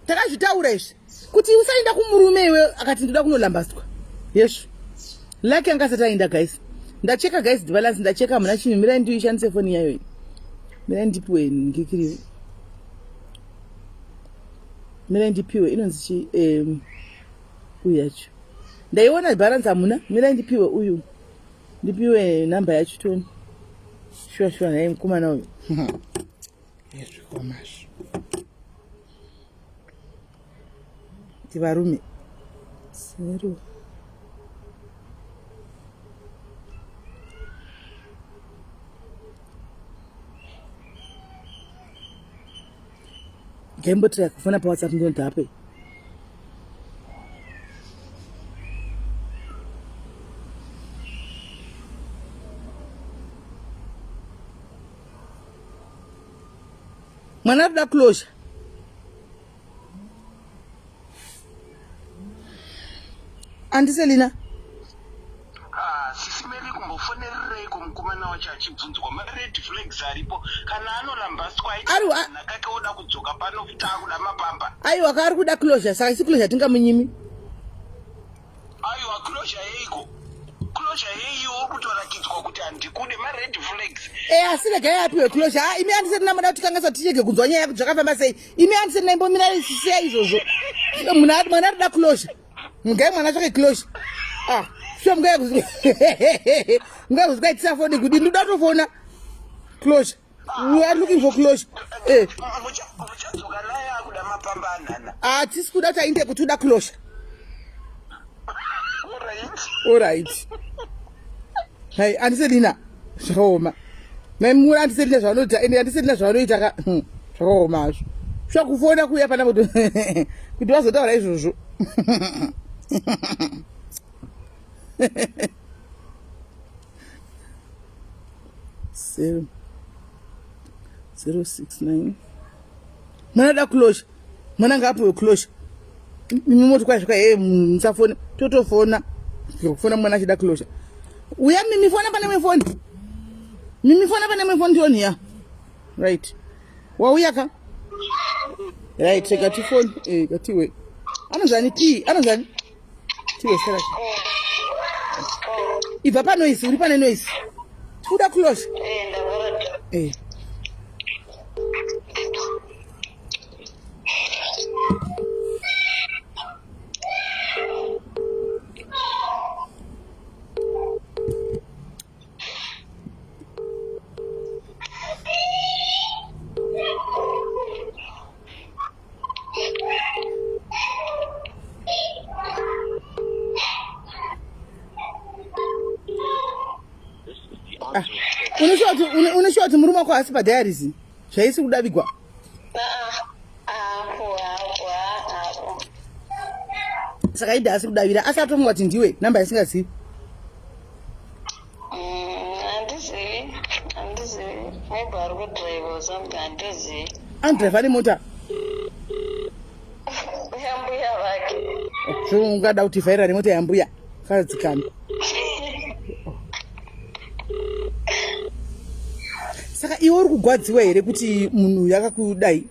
takazvitaura izvi kuti usaenda kumurume iwe akati ndoda kunolambaswa yeshu laki anga asati aenda guys ndacheka guys balance ndacheka hamuna chinhu mirai ndiishandise foni yayo iyi mirai ndipiwe ngikiri mirai ndipiwe inonzi chi um, uyu yacho ndaiona balance hamuna mirai ndipiwe uyu ndipiwe namba yacho toni shuwa shuwa nhai mukomana uyu ezvikomasvo tivarume zero Ndaimbotira kufona pawhatsapp ndinodhape mwana arikuda closure andiselina Ah, sisi Mary kumbofonerereiko mukomana wacho achibvunzwa mared flags aripo kana anolambaswa aita kake oda kudzoka pano futi akuda mapamba aiwa ka ari kuda closure saka isi closure tingamunyimi aiwa closure yeiko closure yeiyo uri kutorakidzwa kuti handikude mared flags e asi regai apiwe closure ah, imi andisati namoda kutikanganisa tichege kunzwa nyaya yakuti zvakafamba sei imi andisati naimbomira siya izvozvo mwana ari kuda closure Ngai mwana tsvake closure. Ah, sure ngai kuzwi. Ngai kuzwi kaitisa foni kudi ndoda kutofona. Closure. We are looking for closure. Eh. Muchadzoka naye akuda mapamba anana. Ah, tisi kuda kuti ainde kuti uda closure. Alright. Alright. Hey, andiselina. Zvakaoma. Maimura andiselina zvavanoita ende andiselina zvavanoita ka. Hmm, zvakaoma hazvo. Shuwa kufona kuuya pana kuti kuti vazotaura izvozvo. Zero 069 mwana da closure mwana ngaapiwe closure imi moti kwazvika he musafone totofona kufona mwana achida closure uya mimi fona pane imwe foni mimi fona pane imwe foni tioni ya right wauya ka right rega tifoni eh katiwe anozani p anozani tiwe sera ibva panoisi uri pane noise tikuda closure eh, eh. Ah, unoshuwa kuti murume wako haasi padiaries zvaisi kudavigwa saka ida asi kudavira asi atofunga kuti ndiwe namba isingazivi anodrive ane mota so ungada kuti vhaira nemota yambuya kadzikana saka iwe uri kugwadziwa here kuti munhu uyu akakudai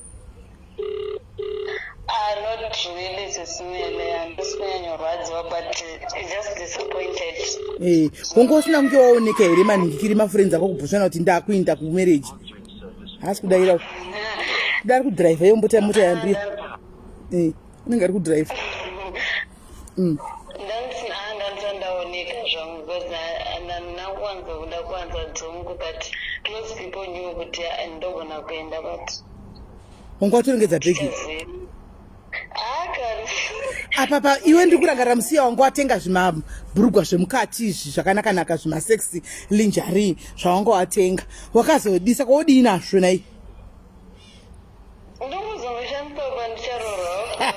ah, not really sesimele handisi kunyanyorwadziwa but just disappointed eh, wonge usina kunge waoneka here manhingikiri mafriends ako kubhusana kuti ndakuinda kumarriage haasi kudaira kuda ari kudriver yombota mota yambuya eh, unenge ari kudriver mm. Ndandaoneka zvangu because handina kuwanza kuda kuwanza dzungu but close people knew kuti ndogona kuenda but wanga watorongedza bhegi apa pa iwe ndiri kurangarira musiya wanga watenga zvimabhurugwa zvemukati izvi zvakanakanaka zvimasexy lingerie zvawanga watenga wakazodisa kwaodii nazvo nai Ndokuzongoshandisa pandicharoorwa.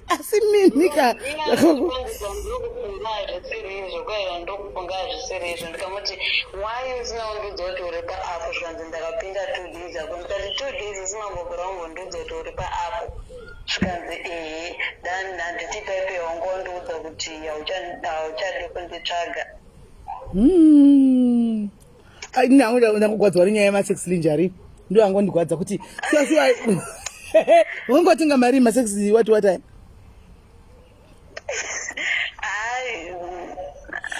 Asi mimi ka Ndokufunga zvisiri izvo, kwaiva ndokufunga zvisiri izvo. Ndikamuti why usina kundiudza kuti uri paapo? Zvikanzi ndakapinda 2 days ago. Ndikati 2 days usina kumbobvira wambondiudza kuti uri paapo? Zvikanzi ehe, handiti paipe wanga wandiudza kuti hauchadi kunditsvaga. Ini hangu ndangogwadzwa nenyaya yemasex lingerie, ndo yangondigwadza kuti shuwa shuwa wangotenga mari masex wati wati aya.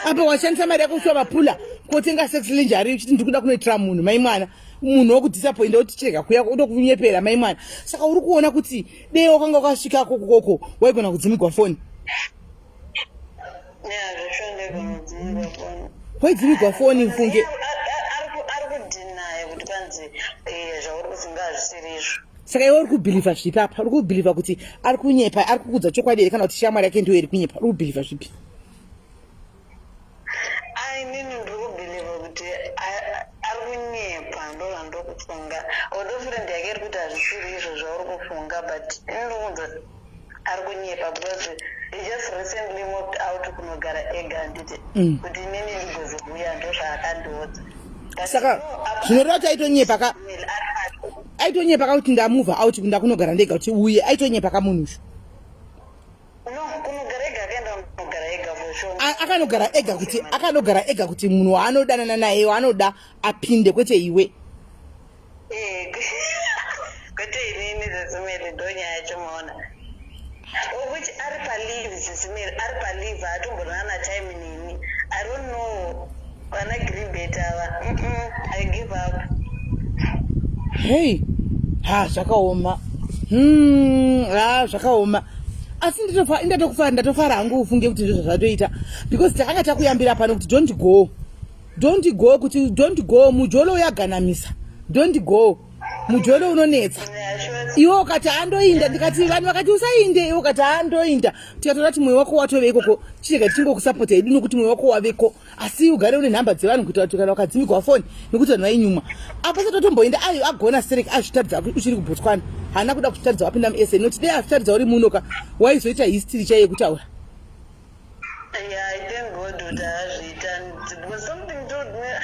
Apa washandisa mari yako shuwa vapula kotenga sex lingerie uchiti ndiri kuda kunoitira munhu mai mwana, munhu wokudisappointa kuti chirega kuya utokunyepera mai mwana. Saka uri kuona kuti dei wakanga wakasvika kokokoko waigona kudzimigwa foni. Waidzimigwa foni mfunge. Ari kudhinaya kuti kwanzi zvauri kufunga hazvisiri izvo. Saka iwe uri kubhilivha zvipi apa? Uri kubhilivha kuti ari kunyepa, ari kukudza chokwadi here, kana kuti shamwari yake ndiyo iri kunyepa? Uri kubhilivha zvipi? Inini ndiri kubhilivha kuti ari kunyepa, ndo zvandiri kufunga, although friend yake iri kuti hazvisiri izvo zvauri kufunga, but ini ndikuudza ari kunyepa because he just recently moved out kunogara ega, handiti? Kuti inini ndigozouya, ndo zvaakandiudza. But Saka no, zvinoreva kuti aitonyepa ka, aitonyepa ka kuti ndamove out ndakunogara ndega kuti uye, aitonyepa ka munhu uyu? No, kunogara ega akaenda kunogara ega for sure. Akanogara ega kuti, akanogara ega kuti munhu waanodanana naye, waanoda apinde, kwete iwe. Kwete inini, Sis Melly, ndo nyaya yacho maona. Okuti ari paleave, Sis Melly, ari paleave, haatombonana time neni. I don't know, vana Gribet ava. I give up. Hei, ha, zvakaoma. Ha, zvakaoma, asi ndatofara, ndatofara hangu ufunge kuti ndizvo zvatoita, because takanga takuyambira pano kuti don't go, don't go, kuti don't go, mujolo uyaganamisa, don't go, mujolo unonetsa. Iwe ukati andoinda, ndikati vanhu vakati usainde, iwe ukati andoinda, tikatoona kuti mwoyo wako watove ikoko. Chirega tichingokusapota hedu nokuti mwoyo wako waveko, asi ugare une nhamba dzevanhu kuitira kuti kana ukadzimigwa foni, nekuti vanhu vainyumwa apo satotomboenda. Ayo agona serek azvitaridza uchiri kuBotswana, haana kuda kuzvitaridza wapinda muSA, noti dei azvitaridza uri munoka waizoita history chaiyo yekutaura. Yeah, I thank God kuti haazviita because something told me, "Ah,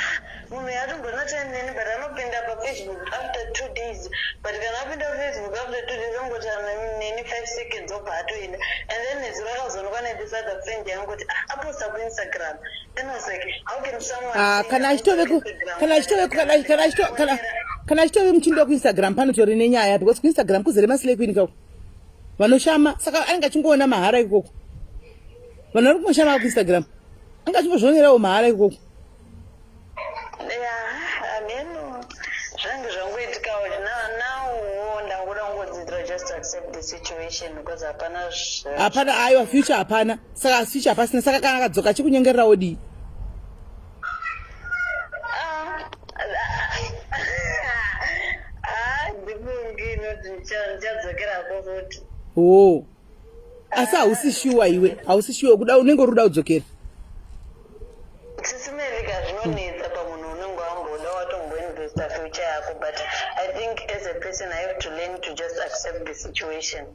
munhu yaatombona time neni, but anopinda paFacebook after 2 days, but kana apinda paFacebook after 2 days angotaura neni 5 seconds obva atoenda." And then nezuro akazoonekwa nethis other friend yangu kuti, "Ah, aposta kuInstagram." Then I was like, how can someone Ah, say kana achitove ku Instagram? Kana achitove kana kana achito kana kana achitove muchindo kuInstagram, panotori nenyaya, because kuInstagram kuzere maslay queen kako vanoshama, saka anenge achingoona mahara ikoko. Vanhu vari kungoshama kuInstagram, ange achimbozvionerawo mahara ikoko. Yeah, ameno zvange zvangoitikawo. Now ndangoda kungodzidzira just to accept the situation because hapana Hapana, aiwa, future hapana. Saka future hapasina, saka kana akadzoka achikunyengererawo dii? Ah, ah, ndifungi inoti ndichadzokerako futi. O, asi hausi shuwa iwe, hausi shuwa kuda, unenge uri kuda kudzokera. Sis Melly ka, zvinonetsa pamunhu unenge wamboda, watomboinvesta future yako, but I think as a person I have to learn to just accept the situation.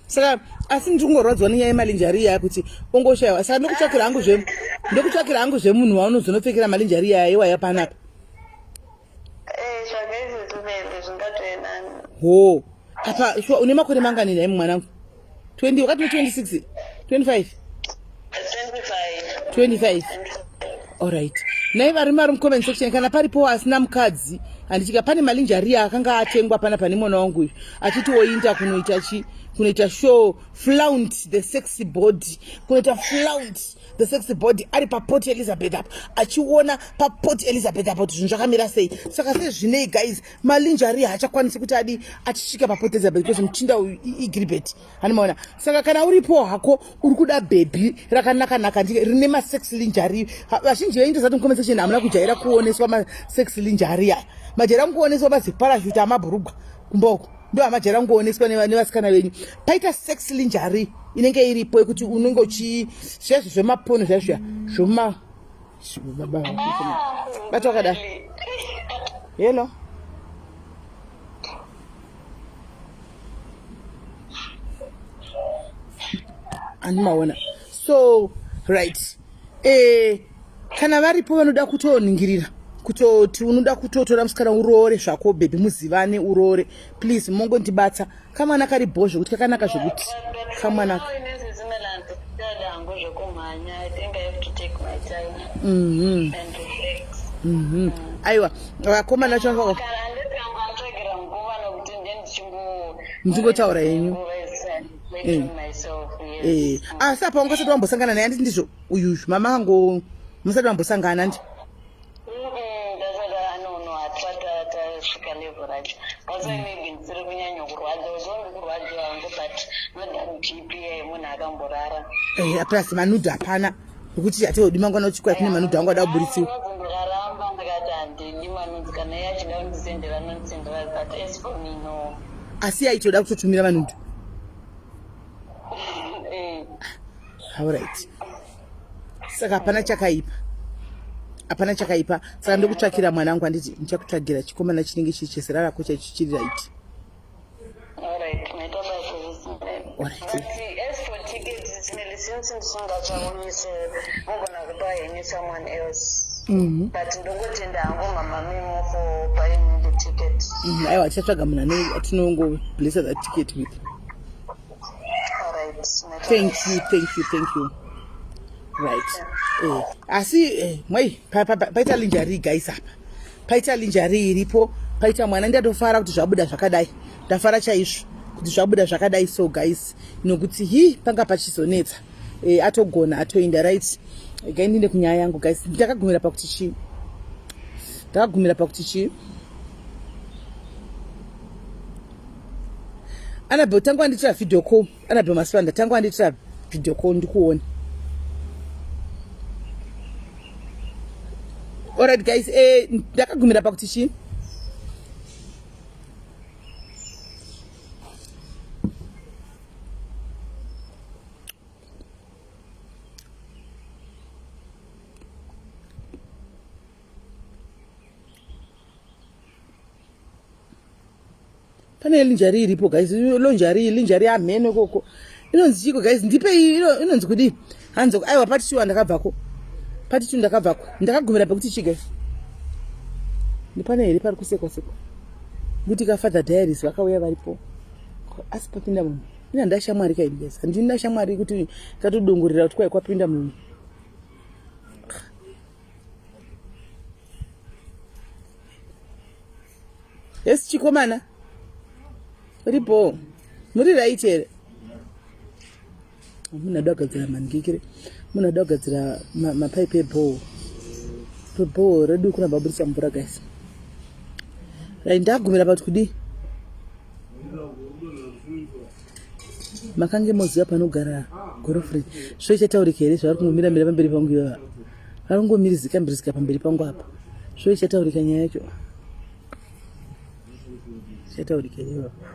Saka asi ndiri kungorwadzwa nenyaya yemalingerie aya kuti ongoshayiwa, saka ndokutsvakira hangu zve ndokutsvakira hangu zvemunhu waunozonopfekera malingerie aya iwaya panapa. Tsvaga izvozvo mende zvingatoenani. Ho, apa shuwa une makore mangani nai mwanangu? 20, wakati 26, 25? 25. 25, alright. Nai vari mari mucomment section, kana paripo asina mukadzi, handichika pane malingerie akanga atengwa pana pane mwana wangu uyu achiti oinda kunoita chi kunoita show, flaunt the sexy body, kunoita flaunt the sexy body ari paPort Elizabeth apa, achiona paPort Elizabeth apa kuti zvinhu zvakamira sei. Saka sezvinei guys, malingerie haachakwanisi kuti adi achisvika paPort Elizabeth because muchinda uyu igribet, hanimaona. Saka kana uripo hako uri kuda bhebhi rakanaka-naka rine masex lingerie, vazhinji venyu tozati mucomment section hamuna kujaira kuoneswa masex lingerie aya, majaira kungoonesa maziparashuti amabhurugwa kumboko, ndo amajaira kungoonесwa nevasikana venyu. Paita sex lingerie inenge iripo yekuti unenge uchi zviya zvemapono zviya zviya zvoma bata wakadai. Hello. Andimaona. So right. Eh, kana varipo vanoda kutoningirira kutoti unoda kutotora musikana uroore zvako bhebhi muzivane uroore please mongondibatsa kamwana kari bho zvekuti kakanaka zvekuti kamwana mhm. Mhm. Aiwa vakomana vacho ndingotaura henyu eh. Eh. Asi apa wanga usati wambosangana naye anditi ndizvo uyuyu mama angu musati mambosangana ndi eh, plus manudhu hapana nekuti hatodi mangwana uchikura kune manudhu angu ada kuburisiwa asi aitoda kutotumira manudhu. Alright. Saka hapana chakaipa. Hapana chakaipa. Saka ndokutsvakira mwana wangu handiti ndichakutsvagira chikomana chinenge chiri chezera rako chaicho chiri right. Alright, maita basa zvisinei. Alright. But as for tickets, since ndisingachaonise mogona kupa henyu someone else. But ndongotenda hangu mama Mimo for buying me the ticket. Aiwa tichatsvaga munhu atinongo blessa that ticket with. Thank you, thank you, thank you. Right. Eh, asi eh, mwai paita linjari guys apa. Paita linjari iripo, paita mwana ndatofara kuti zvabuda zvakadai. Ndafara chaizvo kuti zvabuda zvakadai so guys nokuti hi panga pachizonetsa. Eh, atogona atoinda right. Gai ndinde kunyaya yangu guys. Ndakagumira pakuti chii? Ndakagumira pakuti chii? Anabel tanga wandiitira video call. Anabel Maswanda tanga wandiitira video call ndikuone. Alright guys, eh ndakagumira pakuti chii? Pane linjari iripo guys, lonjari, linjari amheno ikoko. Inonzi chiko guys, ndipe inonzi kudii? Hanzi aiwa pati chiwa ndakabvako. Pati chiwa ndakabvako. Ndakagumira pekuti chi guys. Ndipane here pari kusekwa sekwa. Kuti ka Father Diaries vakauya varipo. Asi papinda munhu. Ini handina shamwari kaini guys. Handina shamwari kuti tatodongorera kuti kwai kwapinda munhu. Yes chikomana. Ripo. Muri right here? Munhu ada kugadzira maningikire. Munhu ada kugadzira mapaipi ebhoho. Bhoho redu kuna baburisa mvura guys. Right ndagumira pakuti kudii? Makange moziva panogara girlfriend. Zvo ichataurika here zvavari kungomira mira pamberi pangu ivava? Vari kungomirizika mirizika pamberi pangu apa. Zvo ichataurika nyaya yacho. Ichataurika here ivava?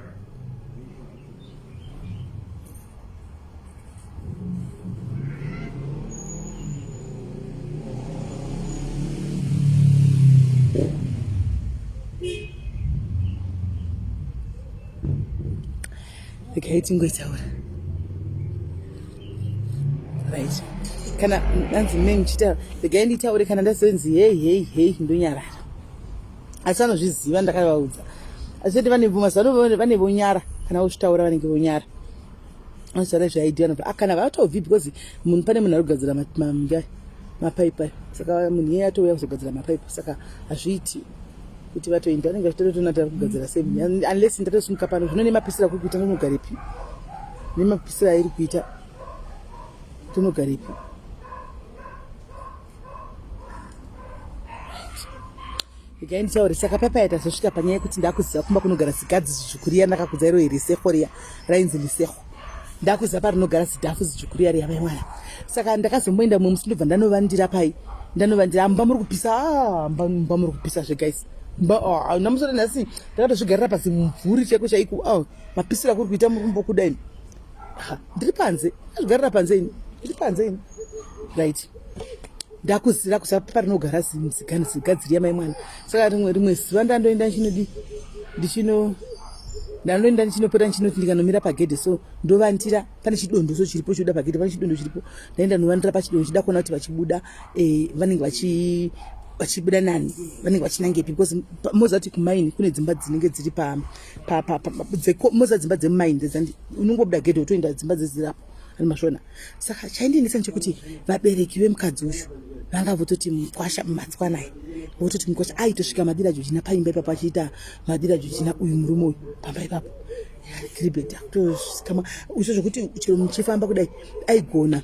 Regai tingoitaura. Right. Kana anzi me ndichitaura, regai nditaure kana ndazonzi hey hey hey ndonyarara. Asi vanozviziva ndakavaudza. Asi kuti vane mazano vane vonyara kana vozvitaura vanenge vonyara. Vanotaura zvaidi vanobva ah, kana vatobvi because munhu pane munhu ari kugadzira mapaipi ayo. Saka munhu iyeye atouya kuzogadzira mapaipi saka hazviiti kuti vatoenda vanenge vachitotoona tari kugadzira sei unless ndatosimuka pano zvino nemapisira kuri kuita ndonogarepi nemapisira airi kuita tonogarepi regai nditaure saka papaya tazosvika panyaya yekuti ndakuziva kumba kunogara zigadzi zidzvuku riya ndakakudza iro riseho riya rainzi liseho ndakuziva parinogara zidhafu zidzvuku riya riya vaimwana saka ndakazomboenda mumwe musi ndobva ndanovandira pai ndanovandira mba muri kupisa ah, mba mba muri kupisa zve guys mba ah, namusoro nhasi ndakatozvigarira pasi mumvuri chaiko chaiko ah, mapisira kuri kuita muri kumbokuda ini ndiri panze azvigarira panze ini ndiri panze ini right ndakuzira kusa parinogara zigadziriya mai mwana saka rimwe rimwe zuva ndandoenda ndichinodi ndichino Ndanoenda ndichinopota ndichinoti ndikanomira pagedhe so ndovandira pane chidondo so chiripo chinoda pagedhe pane chidondo chiripo ndaenda ndovandira pachidondo chida kuona kuti vachibuda eh, vanenge vachi vachibuda nani vanenge vachinangepi because moziva kuti kumaini kune dzimba dzinenge dziri pa moziva dzimba dzemumaini dzedzandi unongobuda gedhe wotoenda dzimba dzedzirapo ani mazvona saka chaindinetsa nchekuti vabereki vemukadzi uyu vanga vototi mukwasha matswanai vototi mukwasha aitosvika madira jojina paimba ipapo achiita madira jojina uyu murume uyu pamba ipapo kiribet akutosvikama izvo zvekuti chero muchifamba kudai aigona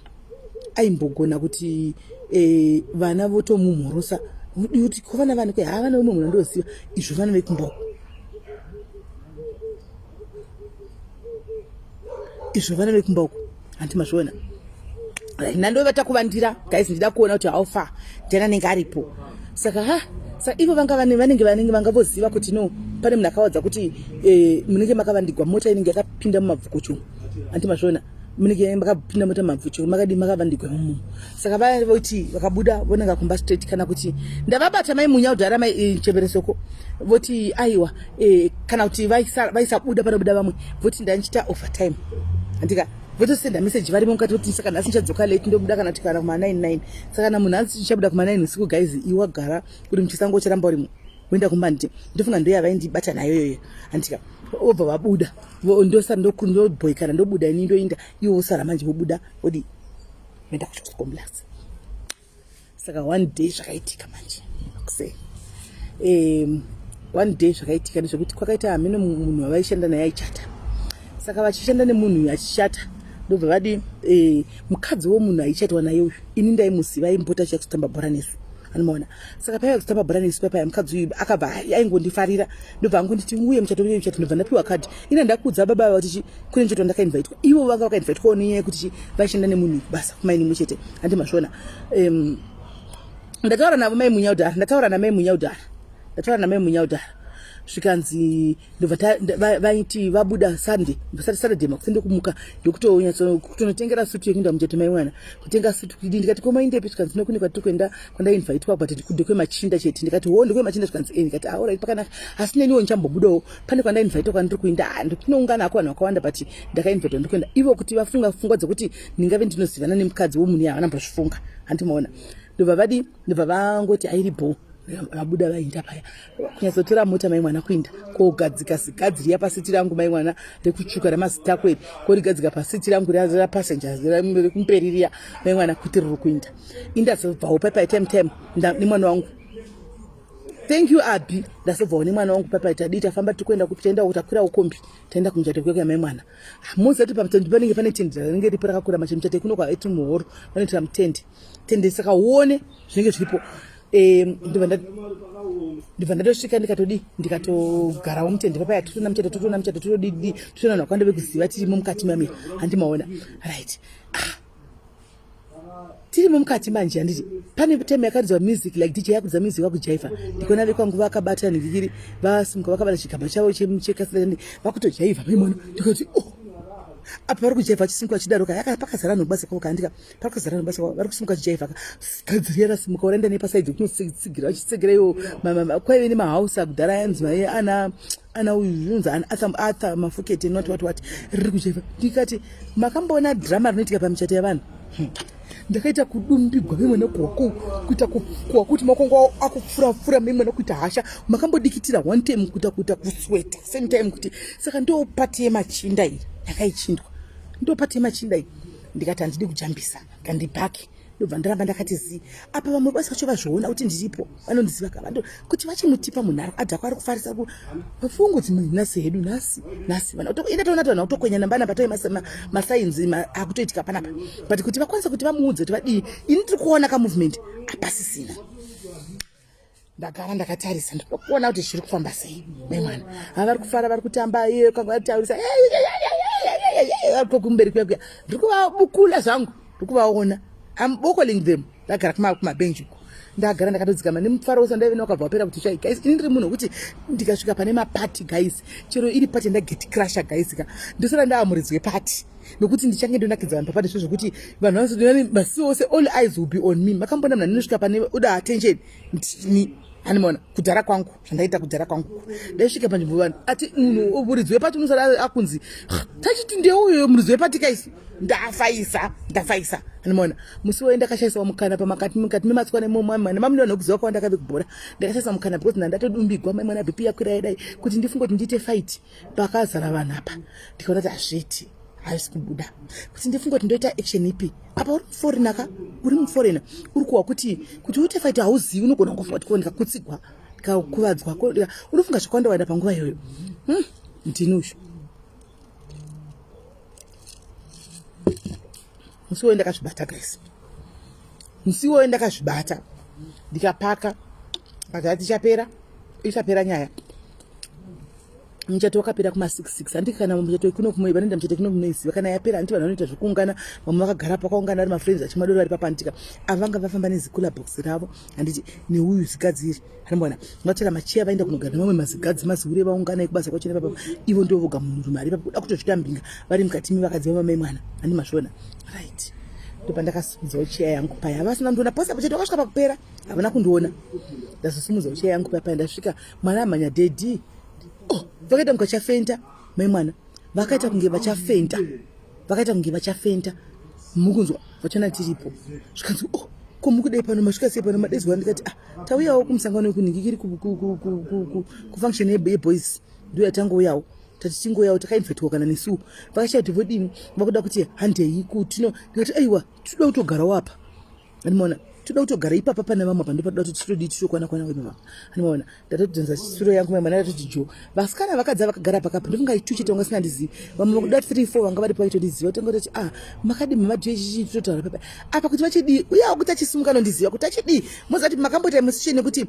aimbogona kuti eh, vana votomumhorosa kuti ko vana vani kwe haa vana vemwe munhu andoziva izvo vana vekumba uko izvo vana vekumba uko hanti mazviona ndandovata kuvandira guys ndida kuona kuti how far ndiani anenge aripo saka ha saka ivo vanga vane vanenge vanenge vanga voziva kuti no pane munhu akawadza kuti eh, munenge makavandigwa mota inenge yakapinda mumabvukuchu hanti mazviona munenge makapinda mota mumabvuchu makadii makavandigwa imomo saka vaya voti vakabuda vonanga kumba straight kana kuti ndavabata mai munya kudhara mai eh, cheberesoko voti aiwa eh, kana kuti vaisabuda panobuda vamwe voti ndandichita overtime handika votosenda message varimo mukati voti saka nhasi ndichadzoka late ndobuda kana kuti kana kuma 99 saka kana munhu hanzi ndichabuda kuma 9 usiku guys iwagara uri muchisango ucharamba urimo voenda kumba nditi ndofunga ndoya vaindibata nayo yoyo handika vobva vabuda ndosara ndobhoikana ndobuda ini ndoinda iwo wosara manje vobuda vodi voenda kuchikomblas saka one day zvakaitika manje kusei um, one day zvakaitika ndezvekuti kwakaita hameno munhu wavaishanda naye aichata saka vachishanda nemunhu uyu achichata ndobva vadi eh, mukadzi womunhu aichatwa naye uyu ini ndaimuziva aimbota achiya kuzotamba bhora nesu anomaona saka paiva kuzotamba bhora nesu papaya mukadzi uyu akabva aingondifarira ndobva angonditi uye muchato uye muchato ndobva ndapiwa kadhi ini ndakuudza baba vava kuti kune muchato wandakainvaitwa ivo vanga vakainvaitwawo nenyaya yekuti chi vaishanda nemunhu kubasa kumaini mwe chete handi mazviona um, ndataura navo mai munyaudhara ndataura namai munyaudhara ndataura namai munyaudhara zvikanzi ndobva vaiti vabuda sunday saturday makuseni ndokumuka ndokutonotengera sutu yekuenda muchato mai mwana kutenga sutu kudii ndikati ko maindepi zvikanzi nokune kwatiri kuenda kwandainvaitwa but ndekwemachinda chete ndikati ho ndekwemachinda zvikanzi e ndikati aorit ah, pakanaka asi neniwo ndichambobudawo pane kwandainvaitwa kwandiri kuenda ah, ndikunoungana ako vanhu vakawanda but ndakainvaitwa ndikuenda ivo kuti vafunga pfungwa dzekuti ndingave ndinozivana nemukadzi womunhu havana mbozvifunga handimaona ndobva vadi ndobva vangoti airi bho vabuda vainda paya kunyatsotora mota mai mwana kuinda kogadzika zigadzi riya pasiti rangu mai mwana rekutsvuka ramazitako iri korigadzika pasiti rangu rapassenger rekumberi riya mai mwana kuti riri kuinda indazobvawo papai time time nemwana wangu thank you abi ndazobvawo nemwana wangu papai tadii tafamba tiri kuenda kupi taenda takwira ukombi taenda kumuchato kuya kuya mai mwana mozati pamutendi panenge pane tendi rinenge ripo rakakura mache muchato kuno kwaiti muhoro vanoitira mutendi tende saka uone zvinenge zviripo ndibva ndatosvika ndikatodii ndikatogarawo mutende papaya totona muchato totona muchato totodidi totona vanhu vakawanda vekuziva tirimo mukati mami handimaona right ah. tirimo mukati manje handiti pane time yakaridzwa music like dj yakuridza music vakujaivha ndikona vekwangu vakabata nhikikiri vasimuka vakabata chigamba chavo chekasirani vakutojaivha maimona ndikati oh apa vari kujaivha vachisimuka vachidaro ka pakazara vanhu kubasa kwavo kaandika pakazara vanhu basa kwavo vari kusimuka vachijaivha ka gadzi riya rasimuka varaenda nepasaidhi kunotsigira vachitsigira iwo kwaive nemahausi akudhara ayanzi mai ana ana uyu zvinonzi ana arthur arthur mafukete not what what riri kujaivha ndikati makamboona drama rinoitika pamichato yavanhu hmm. Ndakaita kudumbigwa mimwe nekuhwa kuita kuhwa kuti makongo akupfura pfura mimwe nekuita hasha makambodikitira one time kuita kuita kusweta same time kuti saka ndo pati yemachinda iyi yakaichindwa ndo pati yemachinda iyi ndikati handidi kujambisa kandipaki ndobva ndaramba ndakati zii apa vamwe basi vacho vazviona kuti ndiripo vanondiziva ka vando kuti vachimutipa munhu ari adhakwa ari kufarisa ku vafungu kuti munhu nhasi hedu nhasi nhasi vana ine toona vanhu vakutokwenya namba namba toi masainzi akutoitika panapa but kuti vakwanise kuti vamuudze kuti vadii ini tiri kuona ka movement apasisina ndagara ndakatarisa ndinoda kuona kuti zviri kufamba sei nemwana ha vari kufara vari kutamba iye kangataurisa kumberi kuya kuya ndiri kuvabukula zvangu ndiri kuvaona am bokoling them ndagara kumabenji uko ndagara ndakatodzikama nemufaro wose ndaive wakabva wapera kuti tsvai guys ini ndiri munhu wekuti ndikasvika pane mapati guys chero iri pati ndageti crasha guys ka ndosara ndaamuridzi wepati nokuti ndichange ndonakidza vanhu papati zvezvokuti vanhu vanozodinani masi ose all eyes will be on me makambona munhu anosvika pane uda attention ndini Hanimona kudhara kwangu zvandaita kudhara kwangu ndaisvika panzvimbo vanhu ati munhu muridzi wepati unosara akunzi tachiti ndeuyoyo muridzi wepati kaisi ndafaisa ndafaisa hanimona musi waye ndakashaisawo mukana pamakati mukati mematswana imomo nemamunhu nokuziva kwandakave kubhora ndakashaisa mukana because ndandatodumbiigwa mai mwana bp yakwira yadai kuti ndifunge kuti ndiite fight pakazara vanhu apa ndikaona kuti hazviiti haisi kubuda kuti ndifunge kuti ndoita action ipi apa uri muforina ka uri muforina uri kuwa kuti kuti uite fight hauzivi unogona kungofunga kuti ko ndikakutsigwa ndikakuvadzwa unofunga zvakawanda wanda panguva iyoyo hmm, ndini uyu musi iwoyo ndakazvibata guys musi iwoyo ndakazvibata ndikapaka but ichapera ichapera nyaya muchato wakapera kuma 66 handiti kana muchato kuno kumwe vanoenda muchato kuno munoiziva kana yapera handiti vanhu vanoita zvekuungana vamwe vakagara pakaungana vari mafriends vachimwa doro vari papanditika ava vanga vafamba nezikula box ravo handiti neuyu zigadzi iri hanimboona vatora macheya vaenda kunogara nemamwe mazigadzi mazihure vaungana ekubasa kwacho nepapa ivo ndivo voga munhurume ari papo kuda kutozvitambinga vari mukati mevakadzi vamamai mwana handi mazviona right ndopandakasimudzawo cheya yangu paya vasina kundiona pose apo chete wakasvika pakupera havana kundiona ndazosimudzawo cheya yangu paya paya ndasvika mwana amhanya dedi oh vakaita kunge vachafenta mai mwana vakaita kunge vachafenta vakaita kunge vachafenta mukunzwa vachona tiripo zvikanzi oh ko mukudei pano masvika sei pano madezwa ndikati ah tauyawo kumusangano wekunhingikiri kufunction yeboys ndo yatangouyawo tati tingouyawo takainvitwa kana nesuwo vakashaya kuti vodini vakuda kuti handei kutino ndikati aiwa tinoda kutogarawo apa Animaona toda kutogara ipapa pane vamwe apa ndopatoda kuti titodii titokwana kwana ipapa. Animaona ndatodhonza suro yangu mai mwana ndatoti jo. Vasikana vakadzi vakagara pakapa ndofunga itu chete vanga singandizivi. Vamwe vakuda 3 4 vanga varipo vaitotiziva tanga toti ah makadii mama jo ichi chitotaura papa. Apa kuti vachidii uyawo kuti achisimuka anondiziva kuti achidii. Moziva kuti makamboita musisheni nekuti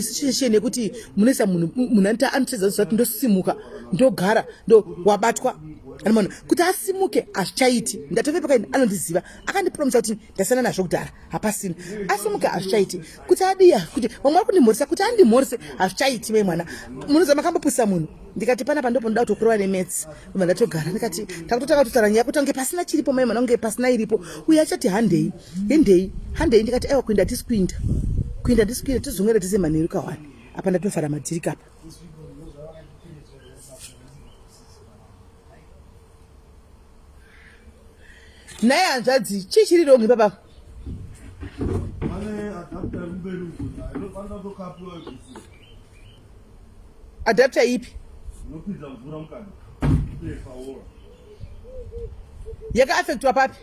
situation yekuti munoisa munhu munhu anota anotedza kuti ndosimuka ndogara ndo wabatwa anoona kuti asimuke hazvichaiti ndatove pakaini anondiziva akandipromisa kuti ndasiyana nazvo kudhara hapasina asimuke hazvichaiti kuti adiya kuti vamwe vari kundimhoresa kuti andimhorese hazvichaiti mai mwana munoziva makambopusisa munhu ndikati panapa ndipo ndoda kutokurova nemetsi ubva ndatogara ndikati takutotanga kutotara nyaya kuti ange pasina chiripo mai mwana kunge pasina iripo uye achati handei hendei handei ndikati aiwa kuenda hatisi kuinda kuenda hatisi kuinda tizongera tise manheru kahwani apa ndatofara madhiriki apa Nhai hanzvadzi, chii chiri wrong ipapa? Adapter ipi? Yakaafectwa papi?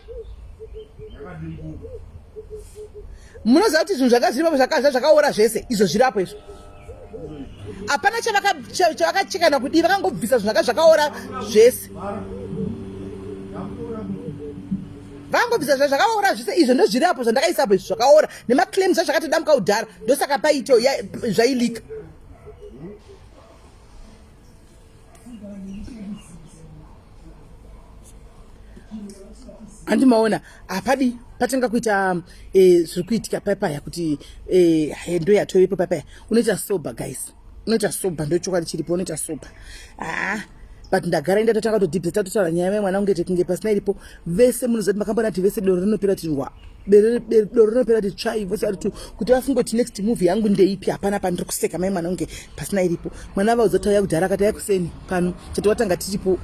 Munoziva kuti zvinhu zvanga zviri papo zvakaora zvese izvo zviri apo izvo. Hapana chavakachekana kudii, vakangobvisa zvinhu zvanga zvakaora zvese. Vakangobvisa zva zvakaora zvese izvo ndozviri apo zvandakaisa apo izvo zvakaora nemaclaims zvakatodamuka kudhara ndosaka paito zvailika. Handi maona hapadi patanga kuita eh, zviri kuitika papaya kuti eh, ndo yatovepo papaya unoita sober guys unoita sober ndo chokwadi chiripo unoita sober ah but ndagara inda totanga kutodhibhisa tatotaura nyaya mai mwana kunge kunge pasina iripo vese munoziva kuti makambona kuti vese doro rinopera kuti rwa doro rinopera kuti tsvai vose vari tu kuti vafunge kuti next movie yangu ndeipi hapana pandiri kuseka mai mwana kunge pasina iripo mwana vaudza tauya kudhara akati auya kuseni pano chati watanga tiripo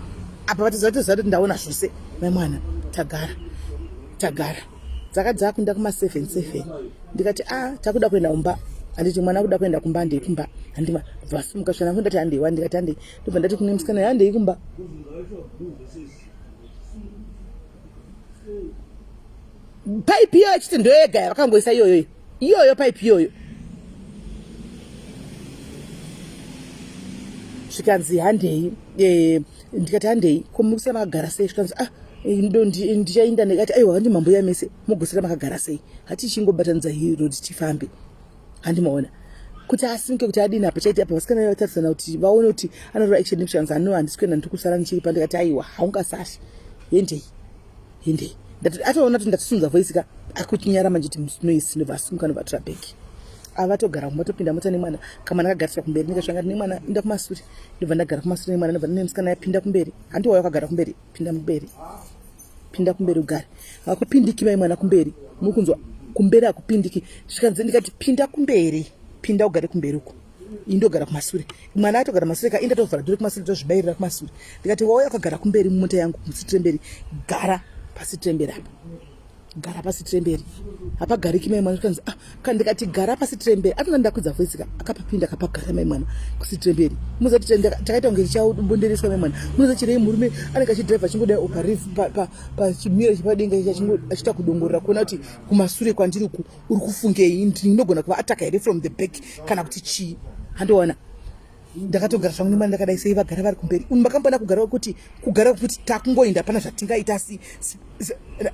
apa vatoziva toziva kuti ndaona zvose mai mwana tagara tagara dzaka dzakunda kuma 7 7 ndikati a ah, takuda kuenda kumba handiti mwana akuda kuenda kumba handei kumba handima vasimuka zvana ndati handei wa ndikati handei ndobva ndati kune musikana handei kumba paipi iyoyo chete ndoyega yavakangoisa iyoyo iyoyo paipi iyoyo zvikanzi handei eh, ndikati handei ko mukusira makagara sei zvikanzi ah eh, ndichainda ndikati aiwa handi mambuya mese mugosira makagara sei hatichingobatanidza hiro tifambe handimaona kuti asimuke kuti adini apa chaiti apa vasikana vatarisana kuti vaone kuti anorova action nekushanza ano handisi kuenda ndiri kusara ndichiri pa ndikati aiwa haungasasvi hendei hendei atoona kuti ndatisunza voice ka akuchinyara manje kuti noise ndobva asimuka ndobva atora bhegi avatogara kumba topinda mota nemwana kamwana kagariswa kumberi ndikasvanga nemwana inda kumasure ndobva ndagara kumasure nemwana ndobva nemusikana yapinda kumberi handi wauya wakagara kumberi pinda kumberi pinda kumberi ugare hakupindiki mai mwana kumberi mukunzwa Kumberi hakupindiki. Zvikanzi ndikati pinda kumberi. Pinda ugare kumberi uko. Ini ndogara kumasure. Mwana atogara kumasure ka inda tovhara dore kumasure tozvibairira kumasure. Ndikati wauya ukagara kumberi mumota yangu museat remberi. Gara paseat remberi apa. Gara paseat remberi. Hapagariki mai mwana zvikanzi ah ka ndikati gara paseat remberi. Atona ndakwidza voice ka akapapinda akapagara mai mwana kuseat remberi. Munoziva kuti takaita kunge tichabondereswa mai mwana. Munoziva chirei murume anenge achidriver achingodai opa rif pa pa pachimira chepadenga ichi achiita kudongorera kuona kuti kumasure kwandiri uku uri kufungei ndinogona kuva ataka here from the back kana kuti chii handiona ndakatogara zvangu nemwana ndakadai sei vagara vari kumberi makamboona kugara kuti kugara kuti takungoenda hapana zvatingaita asi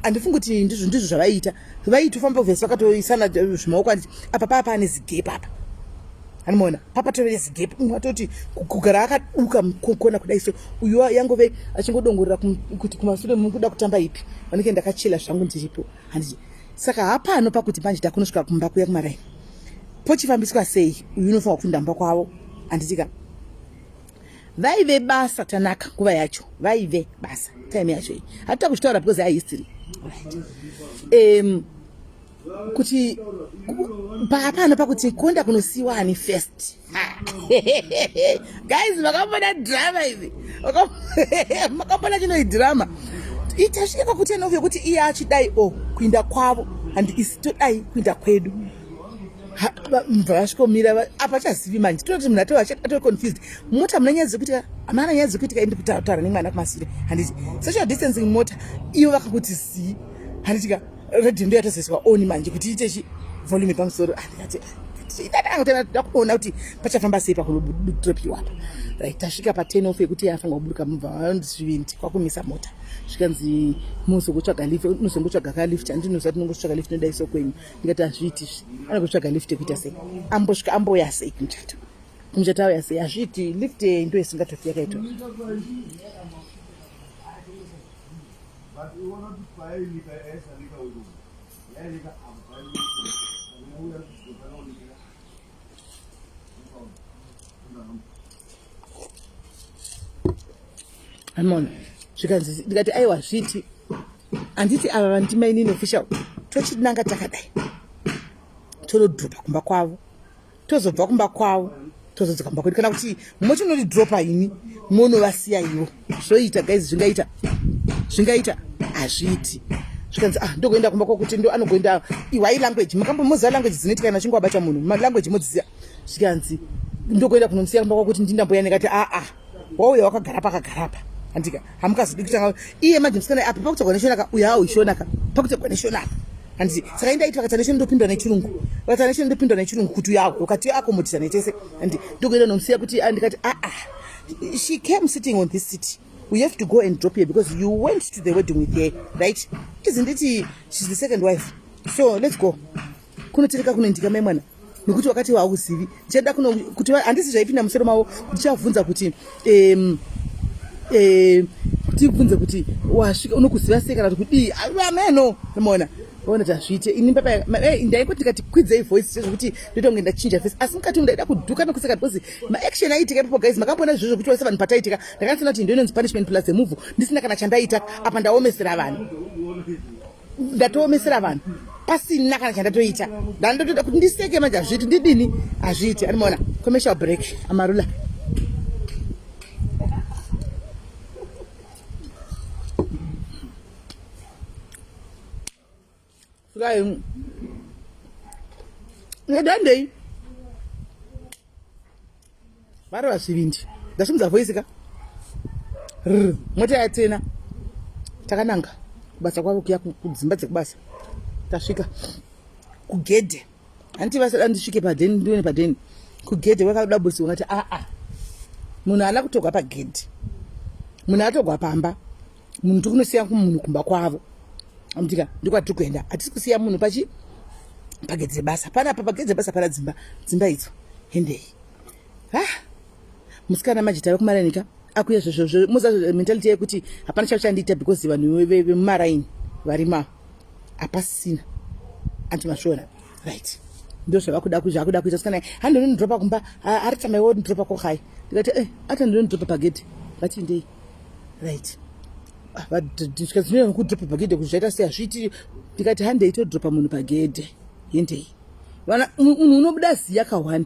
handifungi kuti ndizvo ndizvo zvavaiita vaitofamba vese vakatoisana zvimaoko anditi apa paa paane zigepa apa anomaona papatove nezigepa umwe atoti kugara akaduka kukona kudai so uyu yangove achingodongorera kuti kumasure mukuda kutamba ipi vanenge ndakachela zvangu ndiripo handiti saka hapano pakuti manje takunosvika kumba kuya kumaraini pochifambiswa sei uyu unofanira kupinda mumba kwavo handitika vaive basa tanaka nguva yacho vaive basa time yacho iyi hatita kuzvitaura because yahistory right. um, kuti paapano pakuti konda kunosiwa ani first guys makambona drama ivi makambona chinoi drama itasvika pakuti enough yekuti iye achidai o kuinda kwavo and isi todai kuinda kwedu mva vasvikomira apa chazivi manje tinoti munhu atove confused mota muna nyaya dzekuitika amana nyaya dzekuitika indi kutaura nemwana kumasure handiti social distancing mota ivo vakakuti zii handitika radio ndo yatozoiswa on manje kuti iite chi volume pamusoro andikati ah, kuona kuti pachafamba sei pakunotropiwa apa right tasvika pa10 off yekuti yafanira kuburuka mubva vanzvivindi kwakumisa mota zvikanzi muzokutsvaga lift unozongotsvaga ka lift andinoziva tinongotsvaga lift nodai so kwenyu ndikati hazviiti izvi anokutsvaga lift yekuita sei ambosvika ambouya sei kumuchato kumuchato auya sei hazviiti lift ndo isingatofi yakaitwa But uona kuti payainyika yaisanika uyu yainyika apo painyika uya panoonekera Amona zvikanzi ndikati aiwa zviti handiti ava vandimainini official tochinanga takadai tonodhupa kumba kwavo tozobva kumba kwavo tozodzoka kumba kwedu kana kuti mochinondidropa ini monovasiya ivo zvoita guys zvingaita zvingaita hazviiti zvikanzi ah ndokuenda kumba kwakuti ndo anogoenda iwai language makambomoziva language dzinoitika kana achinge wabata munhu malanguage modziziva zvikanzi ndokuenda kunomusiya kumba kwakuti ndindamboya ndikati aa ah, ah, wauya wakagara pakagara apa handika hamukazodi kutanga iye manje musikana apa pakutsvagwa neshonaka uyo awo ishonaka pakutsvagwa neshonaka handiti saka indaiti vakati neshona ndopindwa nechirungu vakati neshona ndopindwa nechirungu kuti uyo awo ukati akomotisa netese handi ndokuenda nomusiya kuti ah, ndikati aa ah, she came sitting on this city we have to go and drop here because you went to the wedding with her right isn't it she's the second wife so let's go kunotereka kunoindika mai mwana nekuti wakati hauzivi ndichada kuno kuti handisi zvaipinda musoro mavo ndichavhunza kuti um, um, tibvunze kuti wasvika unokuziva sei kana kuti kudii ameno maona ona tazviite ini papa eh, ndaingoti ndikati kwidzei voice sezvekuti ndoita kunge ndachinja face asi mukati umu ndaida kudhuka nokuseka because maaction aiitika ipapo guys makamboona izvozvo kuti wese vanhu pataitika ndakandisina kuti ndoinonzi punishment plus move ndisina kana chandaita apa ndaomesera vanhu ndatoomesera vanhu pasina kana chandatoita ndandotoda kuti ndiseke manje hazviiti ndidini hazviiti animaona commercial break amarula svikai nedandei vari vazvivindi ndasimudza voice ka rr mota yatena takananga kubasa kwavo kuya kudzimba dzekubasa tasvika kugedhe hanti vasada ndisvike padheni ndione padheni kugedhe vakabuda busi vakati aa munhu haana kutogwa pagedhe munhu atogwa pamba munhu tikunosiya munhu kumba kwavo amutika ndikwatiri kuenda hatisi kusiya munhu pachi pagedhi rebasa panapa pagedhi rebasa pana dzimba dzimba idzo hendei ha musikana manje tave kumaraini akuya zvezvozvo muza mentality yekuti hapana chavo chandiita because vanhu vemumaraini varimo hapasisina anti masvona right ndozvavakuda zvakuda kuita sikana handi ndinodropa kumba ari tsamai wondidropa kokai ndikati eh ati ndinodropa pagedhi vatindei right Ah, ndikazinoenda kudropa pagedhe kuti zvaita sei hazviiti ndikati handei todropa munhu pagedhe hendei vana munhu unobuda ziya kahwani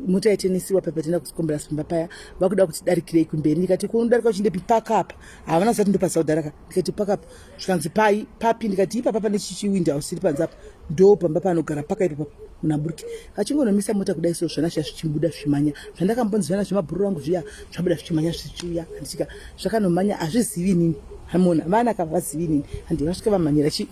mota yaitenesiwa paya patenda kukombera simba paya vakuda kuti darikirei kumberi ndikati kunodarika uchindepi paka apa havana zati ndopasaudharaka ndikati paka apa zvikanzi pai papi ndikati ipapa pane chichiwindi house iri panze apa ndo pamba panogara paka ipapa munaburike achingonomisa mota kudai so zvana zviya zvichibuda zvichimanya zvandakambonzi zvana zvemabhururu angu zviya zvabuda zvichimanya zvichiuya handitika zvakanomanya hazvizivi inini hamona vana ka vazivi inini handi vasvika vamhanyira chi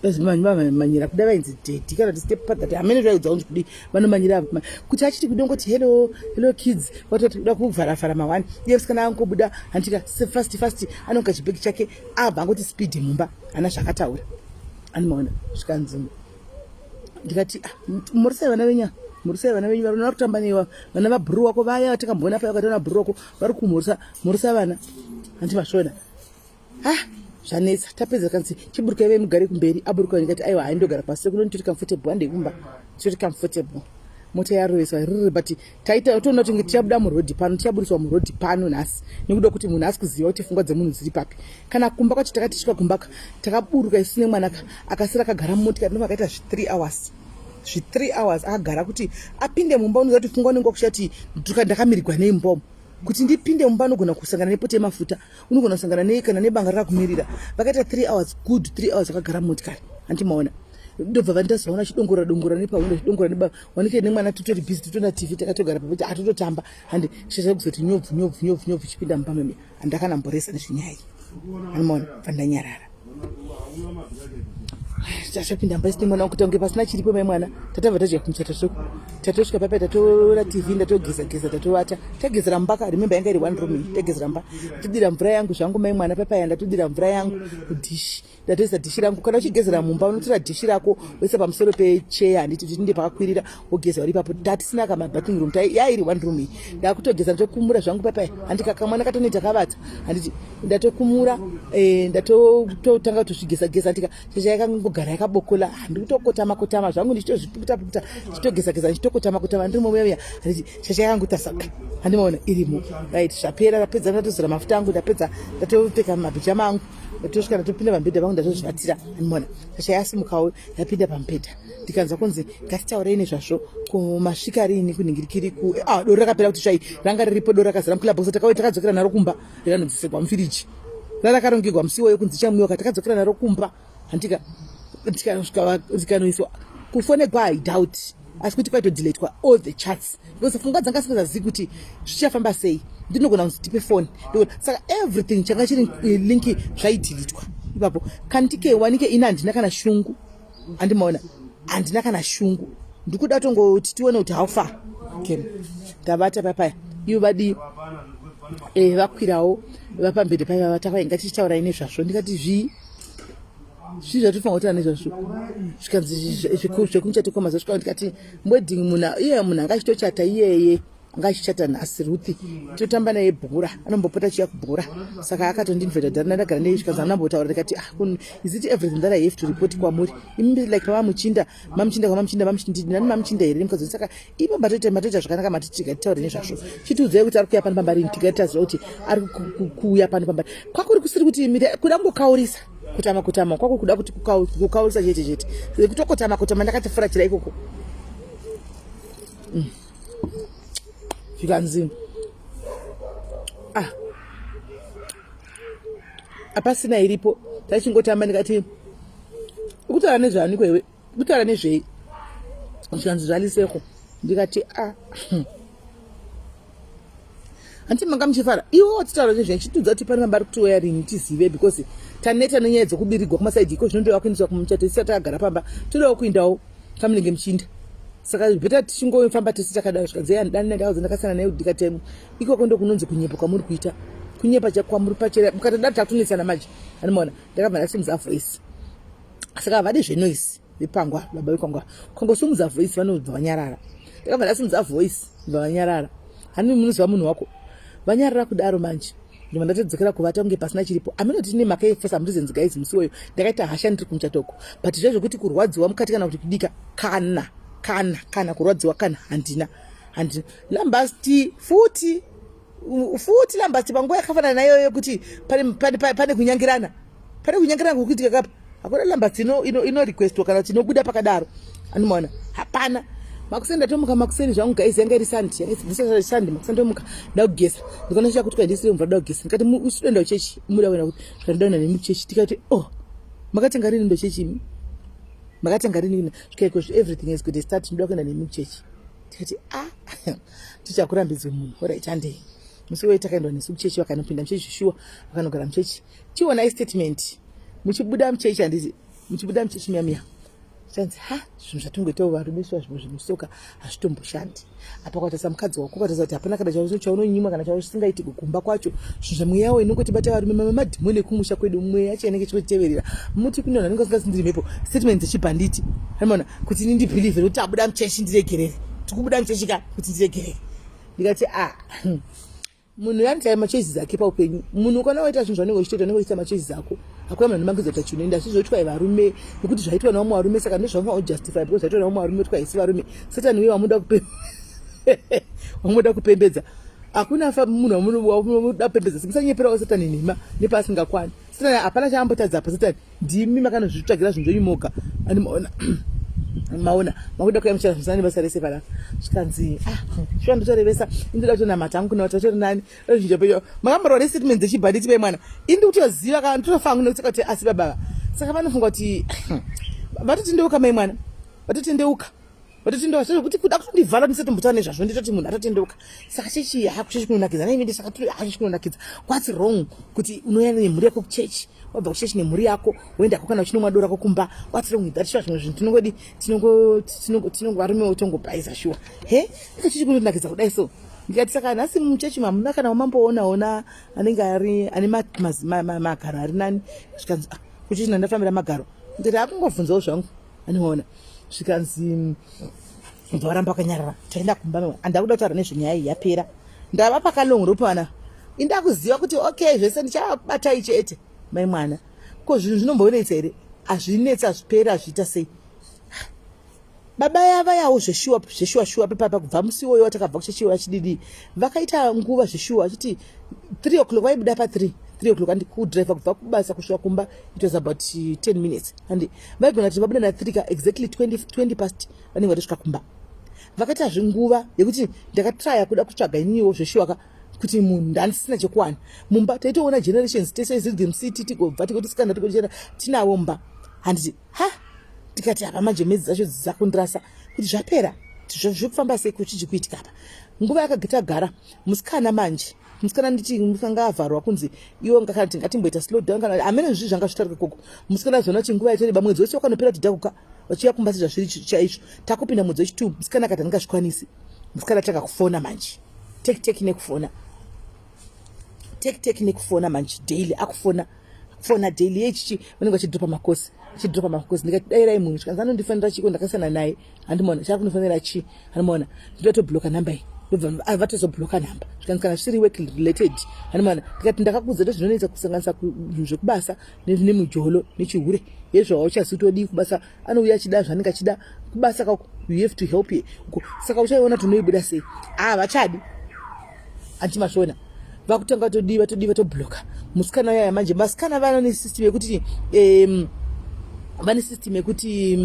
vamhanyira kuda vainzi dedi kana kuti step father hamene zvaidza kunzi kudii vanomanyira kuti achiti kudongoti hello hello kids watoti kuda kuvharavhara mahwani iye musikana angobuda handitika fast fast anonga chibhegi chake abva angoti speed mumba ana zvakataura animaona zvikanzi ndikati ah, murisai vana venyu murisai vana venyu vari kutamba newa vana vabhuru wako vaya vatakamboona paya vakatoona bhuru wako vari kumhorisa mhorisa vana hanti masvona ah zvanetsa tapedza kanzi chiburukai ve mugare kumberi aburuka ndikati aiwa hai ndogara pasi kuno nditori comfortable handei kumba nditori comfortable mota yaroveswa riri but taita toona kuti tichabuda murodhi pano tichaburitswa murodhi pano nhasi nekuda kuti munhu asi kuziva kuti pfungwa dzemunhu dziri papi kana kumba kwacho takati tisvika kumba takaburuka isu nemwana akasira akagara mumotikari ndova akaita zvi 3 hours zvi 3 hours akagara kuti apinde mumba unoziva kuti pfungwa unenge wakushaya kuti ndakamirigwa nei mumba umu kuti ndipinde mumba anogona kusangana nepoto yemafuta unogona kusangana nei kana nebanga rakakumirira vakaita 3 hours good 3 hours akagara mumotikari handimaona ndobva vandazoona chidongora dongora nepawindo chidongora neba wanike nemwana titori busy totona tv takatogara pakuti atototamba handi shasha kuzoti nyobvu nyobvu nyobvu nyobvu chipinda mumba meme handakana mboresa nezvenyaya iyi anomaona bva ndanyarara tachapinda mumba isine mwana kuita kunge pasina chiripo mai mwana tatabva tadya kumuchato soko tatosvika papa tatora tv ndatogeza geza tatovata tagezera mumba ka remember yanga iri one room iyi tagezera mumba todira mvura yangu zvangu mai mwana papa ndatodira mvura yangu kudishi ndatoisa dhishi rangu kana uchigezera mumba unotora dhishi rako woisa pamusoro pecheya handiti kuti ndinde pakakwirira wogeza uri ipapo tatisina kama bathing room yairi one room iyi ndakutogeza ndatokumura zvangu papa handika kamwana katonoita kavata handiti ndatokumura eh, ndatotanga kutozvigeza geza handika checha yakangogara yakabokola handikutokotama kotama zvangu ndichitozvipukuta pukuta ndichitogeza geza ndichitokotama kotama ndiri muya muya handiti checha yakangotarisa handimaona irimo right zvapera ndapedza ndatozora mafuta angu ndapedza ndatopfeka mapijama angu ndatosvika ndatopinda pamubhedha pangu ndatozvivatira andimaona shasha yasimukawo yapinda pamubhedha ndikanzwa kunzi ngatitaurei nezvazvo kumasvika riini kunhingirikiri ku ah, doro rakapera kuti tsvai ranga riripo doro rakazara muclub house takauya takadzokera naro kumba rikanodzisekwa mufiriji rarakarongegwa musi iwoyo kunzi chamwiwa ka takadzokera naro kumba handika ndikasvika ndikanoiswa kufonegwa i doubt asi kuti kwaitodiletwa all the chats because pfungwa dzanga singazazivi kuti zvichafamba sei ndinogona kunzi tipe foni saka everything changa chiri eh, link zvaidilitwa ipapo kandike wanike ini handina kana shungu andimaona handina kana shungu ndikuda tongoti tione kuti how far okay ndavata papaya ivo vadii eh, vakwirawo vapamberi paiva vata ngatichitaurai nezvazvo ndikati zvii zvii zvatofanira kutaura nezvazvo zvikanzi zvekumuchato kwamazuva svika ndikati wedding munhu iye munhu anga achitochata iyeye anga achichata nhasi ruthi totamba naye bhora anombopota achiya kubhora saka akatondinveta dhara ndandagara naye zvikanzi anambotaura ndikati ah, is it everything that i have to report kwamuri imi like pamamuchinda mamuchinda kwamamuchinda mamuchinda mamuchinda here mukadzi saka ipo matoita matoita zvakanaka mati tikatitaure nezvazvo chitiudzai kuti ari kuuya pano pamba rini tikataziva kuti ari kuuya pano pamba kwakuri kusiri kuti kuda kungokaurisa kutama kutama kwako kuda kuti kukaurisa chete chete kutokotama kutama ndakatifuratira ikoko mm. zvikanzi ah apasina iripo tachingotamba ndikati ukutaura nezvaani kwewe kutaura nezvei zvikanzi zvaliseko ndikati a ah. hanti manga muchifara iwe watitaura nezvei chitiudza kuti pane mambari kutiuya rini tizive because taneta nenyaya dzekubirigwa kumasaidi iko zvinondoda kuendeswa kumuchato isati takagara pamba todawo kuendawo kamunenge muchiinda saka beta tichingofamba tese takadaro zvikanzi ya ndani ndakaudza ndakasiyana naye ndikati ikoko ndokunonzi kunyepa kwamuri kuita kunyepa chakwamuri pachera mukatadaro takutonetsana manje anomaona ndakabva ndasimudza voice saka havadi zvenoise vepangwa baba vekwangwa kwangosimudza voice vanobva vanyarara ndakabva ndasimudza voice bva vanyarara hani munoziva munhu wako vanyarara kudaro manje ndobva ndatodzokera kuvata kunge pasina chiripo aminoti nemhaka ye for some reasons guys musi iwoyo ndakaita hasha ndiri kumuchatoko but zve zvekuti kurwadziwa mukati kana kuti kudika kana kana kana kurwadziwa kana handina handina lambasti futi Futi lambasti panguva yakafanana naiyoyo yekuti pane, pane, pane, pane kunyangirana pane kunyangirana kukuitika kapa hakuna lambasti inorequestwa ino, ino kana kuti inobuda pakadaro anomaona hapana. Makuseni ndatomuka makuseni zvangu guys, yanga iri sandi yanga sandi makuseni ndomuka ndakugeza ndikaona chakuti kwaindisire mvura ndakugeza ndikati usudoenda kuchechi muda kuenda kuti zvikandidaona nemi kuchechi tikati oh makatenga rini ndochechi imi makatenga rini zvikaiko everything is good start ndoda kuenda nemi kuchechi tikati ah tichakurambidzwe munhu orit handei. Musi uyo takaendwa nesu kuchechi vakanopinda muchechi shuwa vakanogara muchechi. Chionai statement muchibuda muchechi handiti muchibuda muchechi miya miya chanzi ha zvinhu zvatongoitawo varume shuwa zvimwe zvinhu hazvitomboshandi apa kwatarisa mukadzi wako ukatarisa kuti hapana kana chaunonyimwa kana chausingaiti kumba kwacho zvinhu zvamweya yawo inongotibata varume mama madhimoni ekumusha kwedu mweya yacho inenge ichingotiteverera muti kune vanhu vanenge vasingasindiri mhepo statement dzechibhanditi anoona kuti ini ndibhilivhe kuti abuda muchechi ndiregerere tikubuda muchechi ka kuti ndiregerere ndikati a ah, munhu anoita machoices ake paupenyu. Munhu ukana waita zvinhu zvaunenge uchitoita unenge uchiita machoices ako. Hakuna munhu anomanikidza kuita chinhu ende hazvizoitwa varume nekuti zvaitwa nevamwe varume saka ndozvavanofanira kujustify because zvaitwa nevamwe varume kuti haisi varume. Satani uye wamuda kupe wamuda kupembedza hakuna munhu wamuda kupembedza musanyeperawo satani nhema nepaasingakwane. Satani hapana chaambotadza apa satani ndimi makanozvitsvagira zvinhu zvenyu moga animaona maona makuda kuya muchara zvisina nebasa rese panapa zvikanzi ah shuwa ndotorevesa indoda kutonamata hangu kuna vatori nani zvinja peyo makamborwa nestatement dzechibhanditi pai mwana ini ndikutoziva kana nditofa hangu nekuti kuti asi babava saka vanofunga kuti vatotendeuka mai mwana vatotendeuka vatotendeuka zvekuti kuda kutondivhara ndisatombotaura nezvazvo nditoti munhu atotendeuka saka chechi ha kuchechi kunonakidza naimi saka ha chechi kunonakidza. What's wrong kuti unouya nemhuri yako kuchechi wabva kuchechi nemhuri yako woendako kana uchinomwa doro rako kumba? What's wrong with that? Shuwa zvimwe zvinhu tinongodi tinongo tinongo tinongo varume wotongobhaiza shuwa he iko chechi kunonakidza kudai so ndikati saka nhasi muchechi mamuna kana wamamboonaona anenge ari ane magaro ari nani zvikanzi ah, kuchechi ndandafambira magaro ndikati akungobvunzawo zvangu anoona zvikanzi ndoramba wakanyarara taenda kumba andakuda kutaura nezvenyaya iyi yapera ndava pakalong rope vana indakuziva kuti okay zvese ndichabatai chete mai mwana ko zvinhu zvinombonetsa here hazvinetsa hazviperi hazviita sei baba yava yawo zveshuwa zveshuwa shuwa pepapa kubva musi iwoyo watakabva kuchechiwa vachididi vakaita nguva zveshuwa vachiti 3 o'clock vaibuda pa 3 3 o'clock andi kudriver kubva kubasa kusvika kumba it was about 10 minutes andi vaigona kuti vabuda na 3 ka exactly 20, 20 past vanenge vatosvika kumba. Vakaita zvenguva yekuti ndakatraya kuda kutsvaga iniwo zveshuwa ka kuti munhu ndandisina chekuwana mumba taitoona generations tese rhythm city tigobva tigotisikana tigochera tinavo mumba handiti ha tikati apa manje mhedzi dzacho dzakundirasa kuti zvapera zvekufamba sei kuchiji kuitika apa nguva yakagara musikana manje musikana nditi musikana avharwa kunzi iwe ngakati ngatimboita slow down kana hamene zvii zvanga zvitarika koko musikana azviona kuti nguva yatoreba mwedzi wese wakanopera kuti dhakuka vachiuya kumba sezvazviri chaizvo takupinda mwedzi wechitu musikana akati handingazvikwanisi musikana atanga kufona manje tek tek nekufona tek tek nekufona manje daily akufona fona daily yechichi vanenge vachidropa makosi achidropa makosi ndikati dairai munhu zvikanzi anondifanira chiko ndakasiyana naye handimaona chaakunofanira chii handimaona ndoda tobloka namba iyi ndobva ah, vatozobloka namba zvikanzi kana zvisiri work related handimaona ndikati ndakakuudza kuti zvinonetsa kusanganisa zvinhu zvekubasa nemujolo nechihure yezvawauchazi kuti odii kubasa anouya achida zvaanenge achida kubasa kako you have to help ye saka uchaiona kuti unoibuda sei ah vachadi anti mazviona vakutanga todii vatodii vatobloka musikana yaya manje vasikana vana nesystem yekuti um, vane system yekuti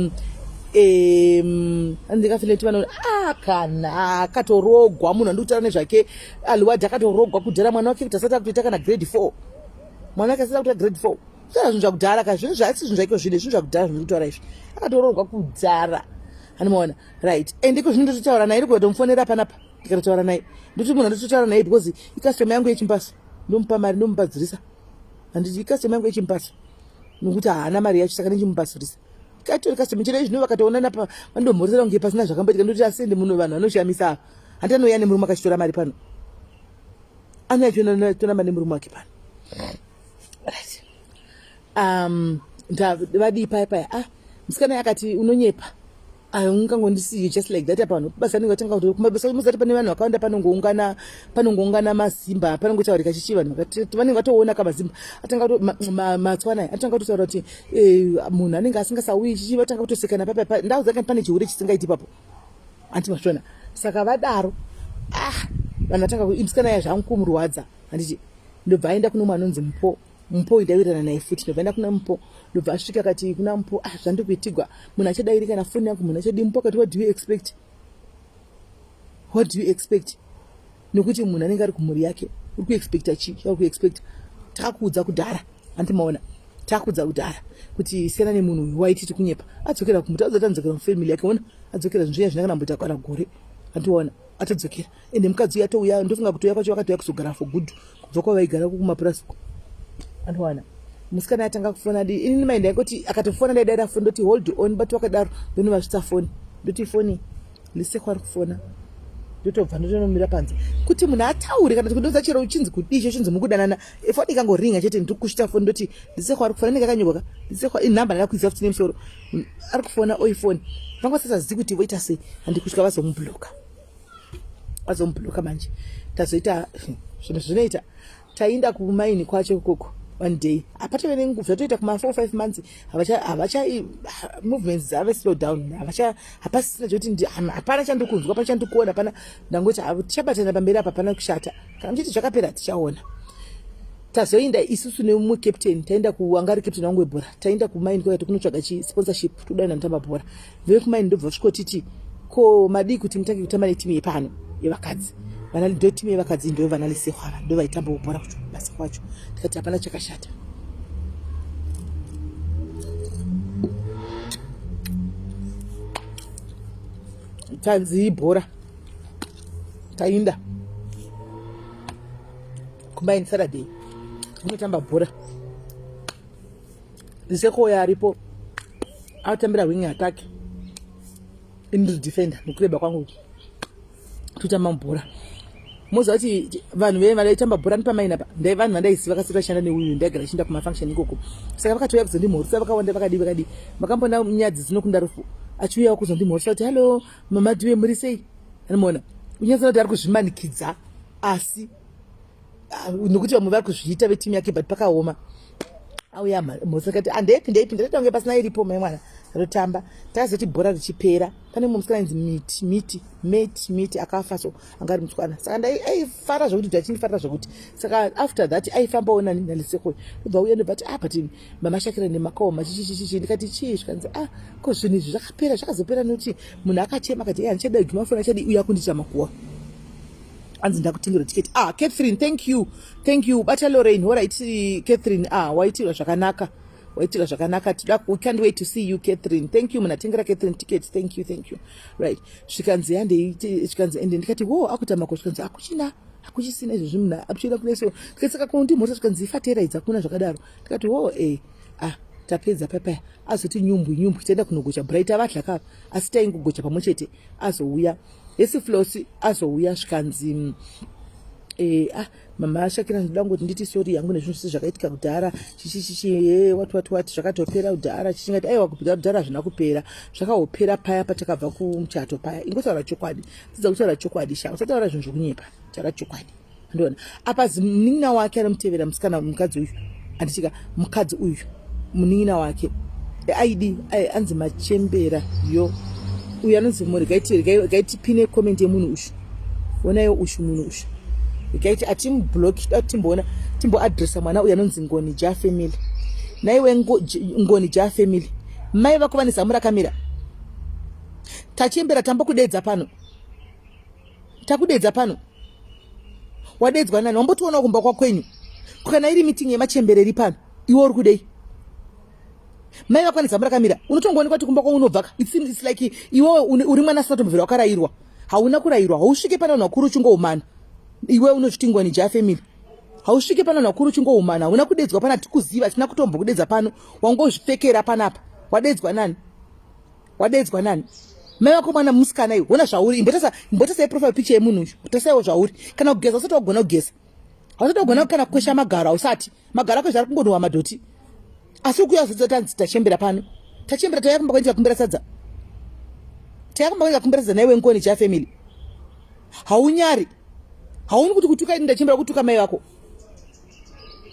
um, andikafile kuti vano ah, kana akatorogwa munhu andikutaura nezvake aliwadi akatorogwa kudhara mwana wake kuti asati akutoita kana grade 4 mwana wake asati akutoita grade 4 zvana zvinhu zvakudhara ka zvinhu zvaasi zvinhu zvaiko zvine zvinhu zvakudhara zvindiri kutaura izvi akatororwa kudhara anomaona right and iko zvino ndototaura naye ndikutomufonera panapa ndikatotaura naye ndoti munhu andototaura naye because ikastoma yangu yechimbaso ndomupa mari ndomubadzirisa handiti ikastoma yangu yechimbaso nokuti haana mari yacho saka ndichimubadzirisa katori kastoma chero izvino vakatoonana pa vandomhoresera kunge pasina zvakamboitika ndoti asende muno vanhu vanoshamisa ava handi anouya nemurume akachitora mari pano anouya achitora mari nemurume wake pano right um vadii paya paya ah musikana akati unonyepa ungangondisiye just like that apa vanhu basa anenge vatanga kuti kumabasa muzati pane vanhu vakawanda panongoungana panongoungana mazimba panongotaurika chichi vanhu vanenge vatoona ka mazimba atanga matswana atanga kutotaura kuti eh, munhu anenge asingasauyi chichi vatanga kutosekana papa ndau dzake pane chihure chisingaiti ipapo anti mazviona saka vadaro ah Vanhu vatanga musikana ya zvankumurwadza handiti ndobva aenda kuno mwana anonzi Mpo. Mpo uyu ndaiwirirana naye futi ndobva aenda kuna Mpo ndobva asvika akati kuna Mpo ah zvandiri kuitigwa munhu achadairi kana foni yangu munhu achadii Mpo akati what do you expect what do you expect nekuti munhu anenge ari kumhuri yake uri kuexpecta chii chauri kuexpecta takakuudza kudhara hanti maona takuudza kudhara kuti siyana nemunhu uyu waiti tikunyepa adzokera kumuti adzoti anodzokera mufamily yake ona adzokera zvinhu zviya zvina kana mboita kana gore hantiona atodzokera ende mukadzi uyu atouya ndofunga kuti uya kwacho vakatouya kuzogara for good kubva kwavaigara kukumapurasi uko andiwana musikana atanga kufona di ini mai ndaingoti akatofona ndaidaira foni ndoti hold on but wakadaro ndonovasvitsa foni ndoti foni Liseko ari kufona ndotobva ndotonomira panze kuti munhu ataure kana kuti chero uchinzi kudii cho chinzi mukudanana foni ikangoringa chete ndiri kusvita foni ndoti Liseko ari kufona inenge yakanyorwa ka Liseko inhamba ndakakwidza futi nemusoro ari kufona oifoni vanga vasasazivi kuti voita sei handikusvika vazomubloka vazomubloka manje tazoita zvinhu zvinoita tainda kumaini kwacho ikoko one day apatove nenguva zvatoita kuma 4 5 months havacha havacha movements dzave slow down havacha hapasisina chekuti hapana chandikunzwa hapana chandikuona hapana ndangoti tichabatana pamberi apa hapana kushata kana muchiti zvakapera tichaona tazoinda isusu nemumwe captain taenda kuanga ari captain wangu webhora taenda kumaini kwakati kunotsvaga chi sponsorship todaina mutamba bhora vekumaini ndobva vasvikotiti ko madii kuti mutange kutamba netimu yepano yevakadzi vana ndo timu yevakadzi ndo vana lisehwava ndo vaitamba bhora kucho basa kwacho tikati hapana chakashata tanzi bhora tainda kumbaini saturday kunotamba bhora Lisekoya aripo atambira wing attack ini ndiri defender nokureba kwangu totamba mubhora moziva kuti vanhu vee vaitamba bhora ndipamaina pa ndai vanhu vandaiziva kasi vashanda neuyu ndaigara chienda kumafunction ikoko saka vakatouya kuzondimhorisa vakawanda vakadii vakadii makambona nyadzi dzinokunda rufu achiuyawo kuzondimhorisa kuti hallo mama dhiwe muri sei anomuona unyatsoona kuti ari kuzvimanikidza asi ah, nokuti vamwe vari kuzviita vetimu yake but pakaoma auya mhosa kati andeipi ah, ndeipi ndatoita kunge pasina iripo mai mwana ratotamba takazoti bhora richipera pane mumwe musikana ainzi miti miti mate miti akafa so anga ari mutswana saka aifara zvekuti kuti achindifarira zvekuti saka after that aifambawo nani nalisekoyo ndobva uya ndobva ti ah but mama shakira nemakaoma chichichichichi ndikati chii zvikanzi ah ko zvinhu izvi zvakapera zvakazopera nekuti munhu akachema akati handichada gimafoni achadi uya kundiita makuwa anzi ndakutengera ticket ah Catherine thank you thank you bata Lorraine alright Catherine ah waitirwa zvakanaka waitirwa zvakanaka tida we can't wait to see you Catherine thank you munatengera Catherine ticket thank you thank you right zvikanzi handei zvikanzi ende ndikati wo akuita mako zvikanzi akuchina hakuchisina izvozvi munhu akuchienda kune so ndikati saka kundimhoresa zvikanzi ifatera idzi hakuna zvakadaro ndikati wo eh ah tapedza papaya azoti nyumbwi nyumbwi taenda kunogocha bright avadla kava asi taingogocha pamwe chete azouya hesi flosi azouya zvikanzi mm, eh, ah, mama shakira ndinoda kungoti nditi sori yangu nezvinhu zvese zvakaitika kudhara chichichichi he wati wati wati zvakatopera kudhara chichingati aiwa kupera kudhara hazvina kupera zvakahopera paya patakabva kumuchato paya ingotaura chokwadi dzidza kutaura chokwadi sha usataura zvinhu zvokunyepa taura chokwadi Andiona apa munin'ina wake anomutevera musikana mukadzi uyu anditika mukadzi uyu munin'ina wake aidi anzi machembera yo uyu anonzi regai tipine comment yemunhu uyu onayo ushu munhu ushu regai atimublock da timboona timboadressa mwana uyu anonzi ngoni ja family naiwe ngoni ja family mai vako vane zamu rakamira tachembera tambokudedza pano takudedza pano wadedzwa nani wambotiona kumba kwakwenyu kana iri meeting yemachembere iri pano iwe uri kudei mai vako nezamu rakamira unotongoonekwa kuti kumba kwaunobvaka it seems it's like iwewe uri mwana asina tombobvira wakarayirwa hauna kurayirwa hausvike pana vanhu vakuru uchingoumana iwe unozviti ngoni ja family hausvike pana vanhu vakuru uchingoumana hauna kudedzwa pana tikuziva tisina kutombokudedza pano wangozvipfekera panapa wadedzwa nani Wadedzwa nani? Mai vako mwana musikana iwe. Hona zvauri. Imbotasa imbotasa profile picture yemunhu uyu. Tasaiwo zvauri. Kana kugeza usati wagona kugeza. Hausati wagona kana kukwesha magaro hausati. Magaro ako zvari kungonhuwa madhoti. Asi ukuya zodza tanzi tachembera pano. Tachembera tauya kumba kwenyu tikakumbira sadza. Tauya kumba kwenyu tikakumbira sadza naiwe ngoni cha family. Haunyari. Hauni kuti kutuka ini ndachembera kutuka mai vako.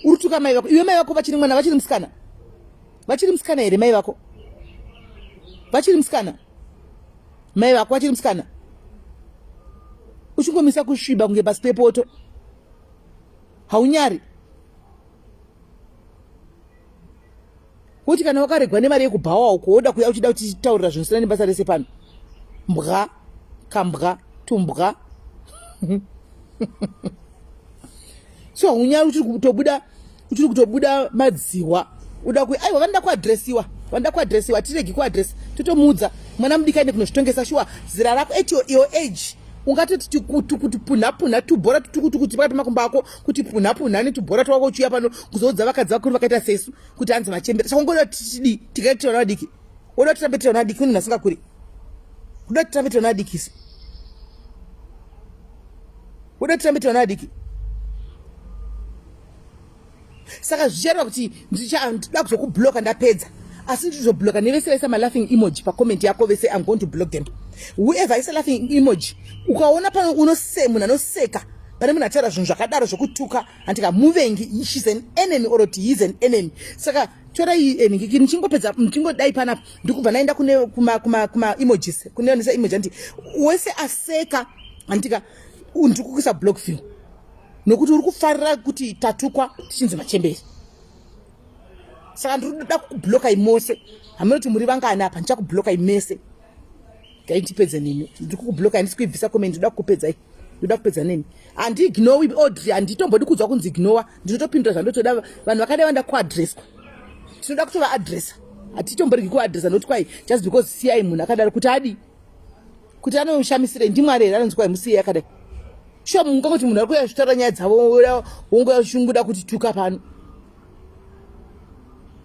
Uri kutuka mai vako. Iwe mai vako vachiri mwana vachiri musikana. Vachiri musikana here mai vako? Vachiri musikana? Mai vako vachiri musikana? Uchingomisa kusviba kunge pasi pepoto. Haunyari. Kuti kana wakaregwa nemari yekubhawa uko woda kuya uchida kutitaurira zvinosina nebasa rese pano. Mbwa, kambwa, tumbwa. So haunyari uchiri kutobuda uchiri kutobuda madziwa uda ku aiwa vanoda kuadresiwa vanoda kuadresiwa hatiregi kuadresa totomuudza mwana mudiki aende kunozvitongesa shuwa zera rako at your, your age ungatoti kuti punha punha tubhora tutukutukuti pakati pemakumbo ako kuti punha punha netubhora twako uchiuya pano kuzoudza vakadzi vakuru vakaita sesu kuti hanzi machembera saka ungoda kuti tichidii tikaita tiri vana vadiki woda kuti tirambe tiri vana vadiki unhu asingakuri kuda kuti tirambe tiri vana vadiki isu woda kuti tirambe tiri vana vadiki saka zvichareva kuti ndida kuzokubloka ndapedza asi ndizobloka nevese vaisa malaughing emoji pacomment yako vese im going to block them whoever aisa laughing emoji ukaona pano unose munhu anoseka pane munhu ataura zvinhu zvakadaro zvekutuka handika muvengi shes an enemy or kuti heis an enemy saka torai eh, ndikiki ndichingopedza ndichingodai panapa ndikubva ndaenda kune kuma kuma kuma emojis kune vanisa emoji handiti wese aseka handika ndikukuisa block view nokuti uri kufarira kuti tatukwa tichinzi machembere saka ndiri kuda kukublokai mose hameno kuti muri vangani apa ndichakublokai mese gai ndipedze nemi ndiri kukublokai handisi kuibvisa comment ndoda kukupedzai ndoda kupedza nemi handiignowi audrey handitombodi kudzwa kunzi ignowa ndinotopindura zvandotoda vanhu vakadai vanoda kuadreswa tinoda kutovaadresa hatitomboregi kuadresa nokuti kwai just because siyai munhu akadaro kuti adii kuti anoshamisirei ndimwari here anonzi kwai musiyei akadai shuwa mungangoti munhu ari kuuya zvitaura nyaya dzavo wongouya uchingoda kuti tuka pano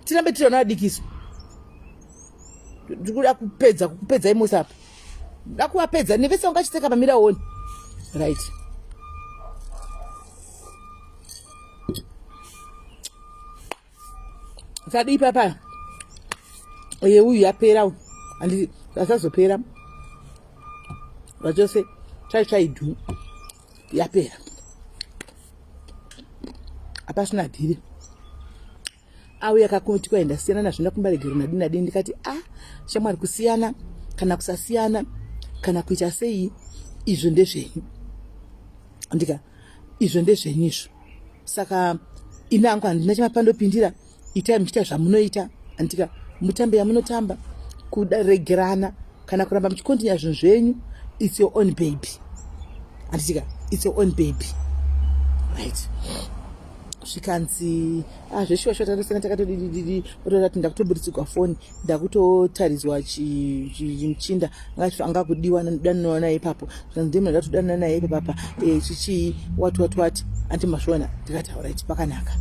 tirambe tiri vana vadikiso ndikuda kupedza kukupedzai mose apa nda kuvapedza nevese vangachitseka pamira one right Sadii papa yeuyu yapera uyu handiti asazopera zvachose chai chaidu yapera hapasina dhiri auya kakuti kwai ndasiyana nazvo ndakumbaregero nadii nadii ndikati a ah, shamwari kusiyana kana kusasiyana kana kuita sei izvo ndezvenyu ndika izvo ndezvenyu izvo saka ini hangu handina chamapandopindira itai muchiita zvamunoita andika mutambe yamunotamba kuregerana kana kuramba muchikontinya zvinhu zvenyu its your own baby anditika its your own baby right zvikanzi ah, zveshuwa shuwa takatosiyana takatodidididi otoda kuti ndakutoburitsirwa foni ndakutotaridzwa chimuchinda anga kudiwa danana naye ipapo zvikanzi ndiye munhu ndatodanana naye ipapapa eh, chichii wati wati wati anti masvona ndikati alright pakanaka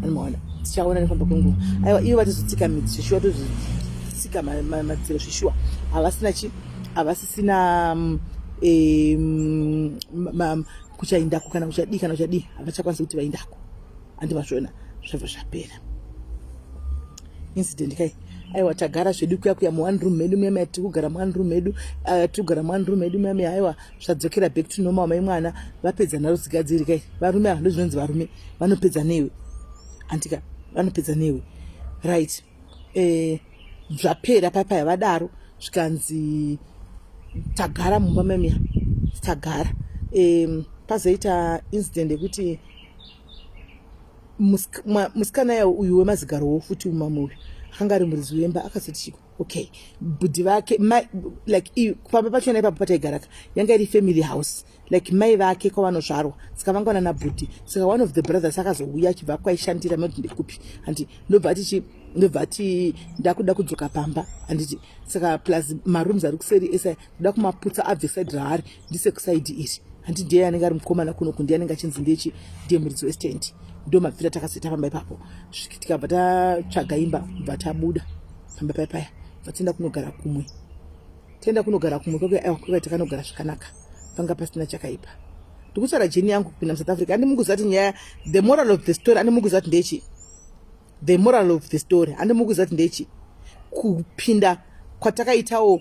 animaona tichaona nefamba kwenguva aiwa ivo vatizotsika midzi zveshuwa tozvitsika madziro zveshuwa havasina chi havasisina mm, eh, mm, kuchaindako kana kuchadii kana kuchadii havachakwanisi kuti vaindako andi mazviona zvabva zvapera incident kai aiwa tagara zvedu kuya kuya muone room medu muya muya tiri kugara muone room medu eh, tiri kugara muone room medu muya muya aiwa zvadzokera back to normal mai mwana vapedza nharo dzigadziri kai varume ava ndozvinonzi varume vanopedza newe andika vanopedza newe right eh, zvapera papaya vadaro zvikanzi tagara mumba memuya tagara um, pazoita incident yekuti musikana uyu wemazigarowo futi umamwe uyu akanga ari muridzi wemba akazoti chiko okay bhudhi vake like pamba pachona ipapo pataigaraka yanga iri family house like mai vake kwavanozvarwa saka vanga vanana bhudhi saka one of the brothers akazouya achibva kwaishandira manoti ndekupi handi ndobva ati chi ndobva ati ndakuda kudzoka pamba handiti saka plus marooms ari kuseri ese ndoda kumaputsa abve side raari ndise kusaidi iri handi ndiye anenge ari mukomana kunoku ndiye anenge achinzi ndechi ndiye muridzi westand ndo mabvira takazoita pamba ipapo tikabva tatsvaga imba bva tabuda pamba paya paya bva tienda kunogara kumwe tienda kunogara kumwe kwake aiwa kwake takanogara zvakanaka panga pasina chakaipa ndikutsvara jeni yangu kupinda musouth africa andi mukuziva kuti nyaya the moral of the story andi mukuziva kuti ndechi the moral of the story handi mukuziva kuti ndechi kupinda kwatakaitawo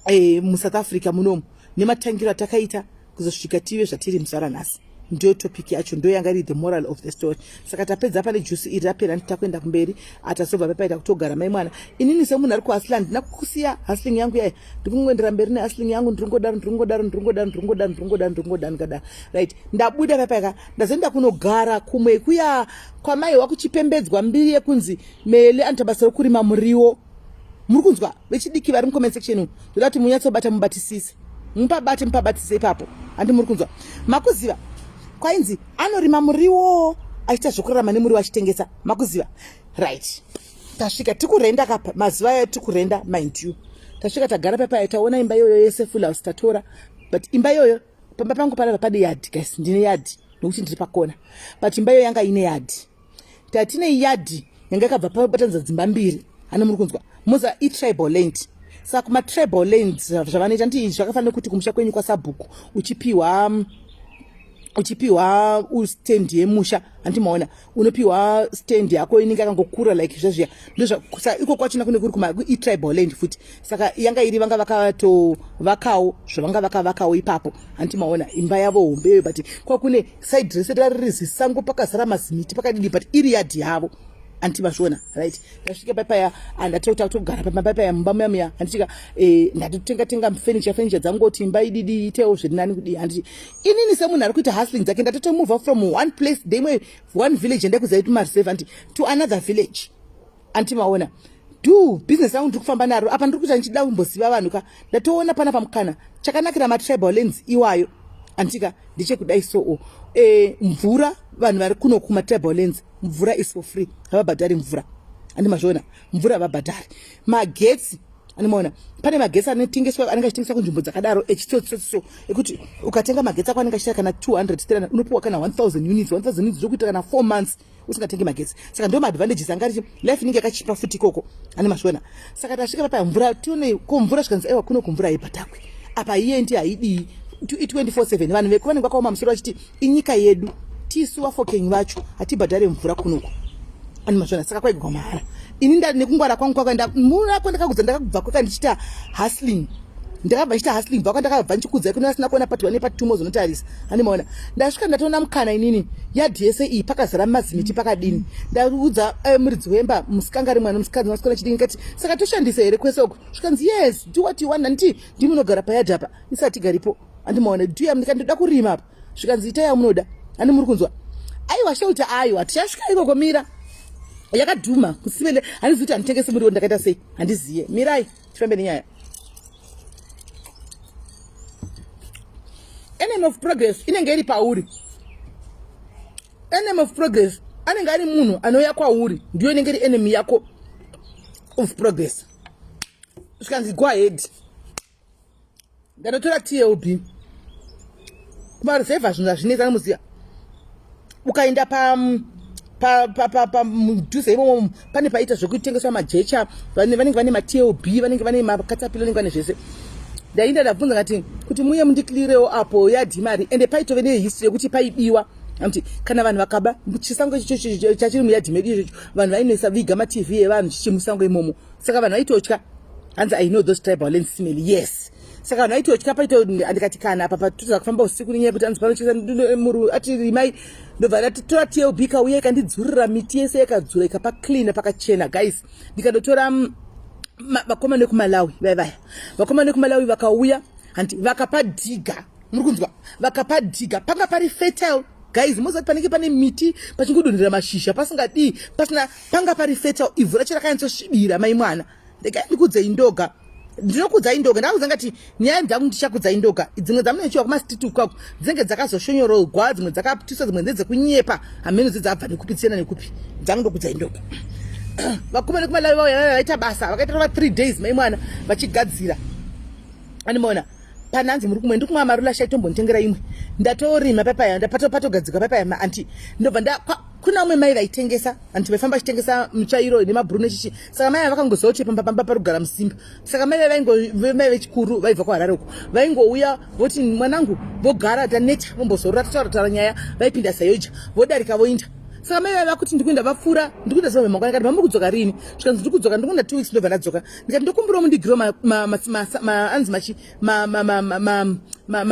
eh, musouth africa munomu nematangiro atakaita kuzosvika tive zvatiri muzuva ranhasi Ndiyo topic yacho, ndiyo yanga iri the moral of the story. Saka tapedza pane juice iri rapera, nditakuenda kumberi. Atazobva papaita kutogara mai mwana. Inini semunhu ari kuhustla, handina kusiya hustling yangu yaya, ndikungoendera mberi nehustling yangu. Ndiringodaro, ndiringodaro, ndiringodaro, ndiringodaro, ndiringodaro, ndiringodaro, ndikadaro. Right, ndabuda papaika, ndazoenda kunogara kumwe kuya kwamai wakuchipembedzwa mbiri yekunzi Mele anoita basa rokurima muriwo. Muri kunzwa vechidiki vari mucomment section umu, ndoda kuti munyatsobata, mubatisise, mupabate, mupabatisise ipapo. Handi muri kunzwa? Makuziva kwainzi anorima muriwo achiita zvokurarama nemuriwo achitengesa, makuziva? Right, tasvika tikurenda kapa mazuva ayo tikurenda, mind you. Tasvika tagara pepaya, taona imba iyoyo yese full house tatora, but imba iyoyo pamba pangu panapa pane yadhi guys, ndine yadhi nokuti ndiri pakona, but imba iyoyo yanga ine yadhi. Tatine yadhi yanga yakabva pabatanidza dzimba mbiri. Hane muri kunzwa? Moza itribal land. Saka kumatribal lands zvavanoita ndi zvakafanira kuti kumusha kwenyu kwasabhuku uchipiwa stand yemusha, hanti maona? Unopiwa stand yako inenge yakangokura like zvezviya. Ndozva iko kwachona kune kuri kuma itribal land futi. Saka yanga iri vanga vakatovakawo zvavanga vakavakawo ipapo, hanti maona? Imba yavo hombeyo, but kwakune side rese rari rizisango, pakazara mazimiti, pakadidi, but iri yadhi yavo, anti mazviona? Right, ndasvika papaya, andatota kutogara papaya mumba muya muya, handitika? Ndatotenga tenga furniture, furniture dzangoti imba ididi itewo zviri nani kudii, handiti? Inini semunhu ari kuita hustling dzake, ndatotomova from one place, deimwe one village ndekuziva kuti mareserve, anti, to another village, anti maona? Do business rangu ndiri kufamba naro apa, ndiri kuita ndichida kumboziva vanhu ka. Ndatoona pana pamukana. Chakanakira matribal lands iwayo, antika, ndechekudai soo mvura, vanhu vari kuno kumatribal lands, mvura is for free, havabhadhari mvura, andi mazviona? Mvura havabhadhari. Magetsi, animaona pane magetsi anotengeswa, anenge achitengeswa kunzvimbo dzakadaro echitsotsoso, ekuti ukatenga magetsi ako anenge achiita kana 200 300, unopiwa kana 1000 units. 1000 units zvokuita kana 4 months usingatengi magetsi. Saka ndo maadvantages anga ari. Life inenge yakachipa futi ikoko, ane mazviona? Saka tasvika papa, mvura tione ko mvura, zvikanzi aiwa, kuno kumvura haibhadhakwi apa, iyendi haidii, i24/7. Vanhu veku vanenge vakaoma musoro vachiti inyika yedu, tisu vafokenyi vacho hatibhadhare mvura kunoku, ani mazviona? Saka kwaigwa mahara. Ini nda nekungwara kwangu kwakaenda murako, ndakakudza, ndakabva kwaka ndichiita hustling, ndakabva ndichiita hustling bva kwandakabva ndichikudzai. Kune vasina kuona part 1 nepart 2, mozonotarisa, ani maona? Ndasvika ndatoona mukana inini. Yadhi yese iyi pakazara mazimiti, pakadini. Ndaudza muridzi wemba, musikangari mwana musikadzi masikana chidini, ndikati saka toshandisa here kwese uku? Zvikanzi yes, do what you want. Handiti ndimunogara payadhi apa, isati garipo, handimaona? Do, ndikati ndoda kurima apa. Zvikanzi itai yamunoda. Handi muri kunzwa? Aiwa shelter, aiwa, tichasvika ikoko, mira. Yakadhuma kusivele, handizivi kuti handitengesi muriwo, ndakaita sei, handiziye. Mirai tifambe nenyaya. Enemy of progress inenge iri pauri. Enemy of progress anenge ari munhu anouya kwauri, ndiyo inenge iri enemy yako of progress. Zvikanzi go ahead. Ndatotora TLB kumaruzevha, zvinhu hazvinetsa, anomuziva. Ukaenda pamudhuze imomo, pane paita zvekutengeswa majecha, vanenge vane maTLB, vanenge vane makatapila, vanenge vane zvese. Ndainda ndabvunza ngati kuti muye mundiklirewo apo yadhi mari. Ende paitove nehistory yekuti paibiwa, anti kana vanhu vakaba chisango ichocho chachiri muyadhi medu ichocho, vanhu vainoisa viga maTV evanhu chichimusango imomo. Saka vanhu vaitotya. Hanzi I know those tribal land smell, yes. Saka vanhu vaitotya paito. Andikati kana apa patoza kufamba usiku nenyaya yekuti anzi panochesa muru ati rimai. Ndobva ndati tora TLB, kauya ikandidzurira miti yese, yakadzura ikapacleana, pakachena guys. Ndikandotora vakomana vekumalawi vaya vaya, vakomana vekumalawi vakauya, hanti vakapadhiga, muri kunzwa? Vakapadhiga, panga pari fertile guys. Moziva kuti panenge pane miti pachingodonhera mashizha, pasingadii, pasina, panga pari fertile, ivhu racho rakanyatsosvibira. Mai mwana, regai ndikudzei ndoga, ndinokudzai ndoga. Ndakakudza ngati nyaya dzangu ndichakudzai ndoga. Dzimwe dzamunochiwa kumastreet ukwako dzinenge dzakazoshonyorogwa, dzimwe dzakaputiswa, dzimwe ndedzekunyepa, hameno dzidzabva nekupi, tsiyana nekupi. Dzangu ndokudzai ndoga. Vakomana vekumalawi vauya, vaita basa, vakaita rova 3 days, mai mwana, vachigadzira, animaona? Pananzi muri kumwe, ndikumwa marula shai, tombonditengera imwe. Ndatorima papaya, patogadzikwa papaya, anti ndobva nda kuna umwe mai vaitengesa, anti vaifamba vachitengesa mutsvairo nemabhuru nechichi. Saka mai ava vakangoziva kuti pamba pamba parikugara musimba. Saka mai vaingo mai vechikuru vaibva kuHarare uko, vaingouya voti mwanangu, vogara, taneta, vombozorora, totaura taura nyaya, vaipinda sayoja, vodarika, voinda. Saka mai vaiva kuti ndikuenda, vapfuura, ndikuenda Zimbabwe mangwana. Kati mamuri kudzoka rini? Zvikanzi ndikudzoka, ndikuenda 2 weeks, ndobva ndadzoka. Ndikati ndokumbirawo mundigiro anzi machi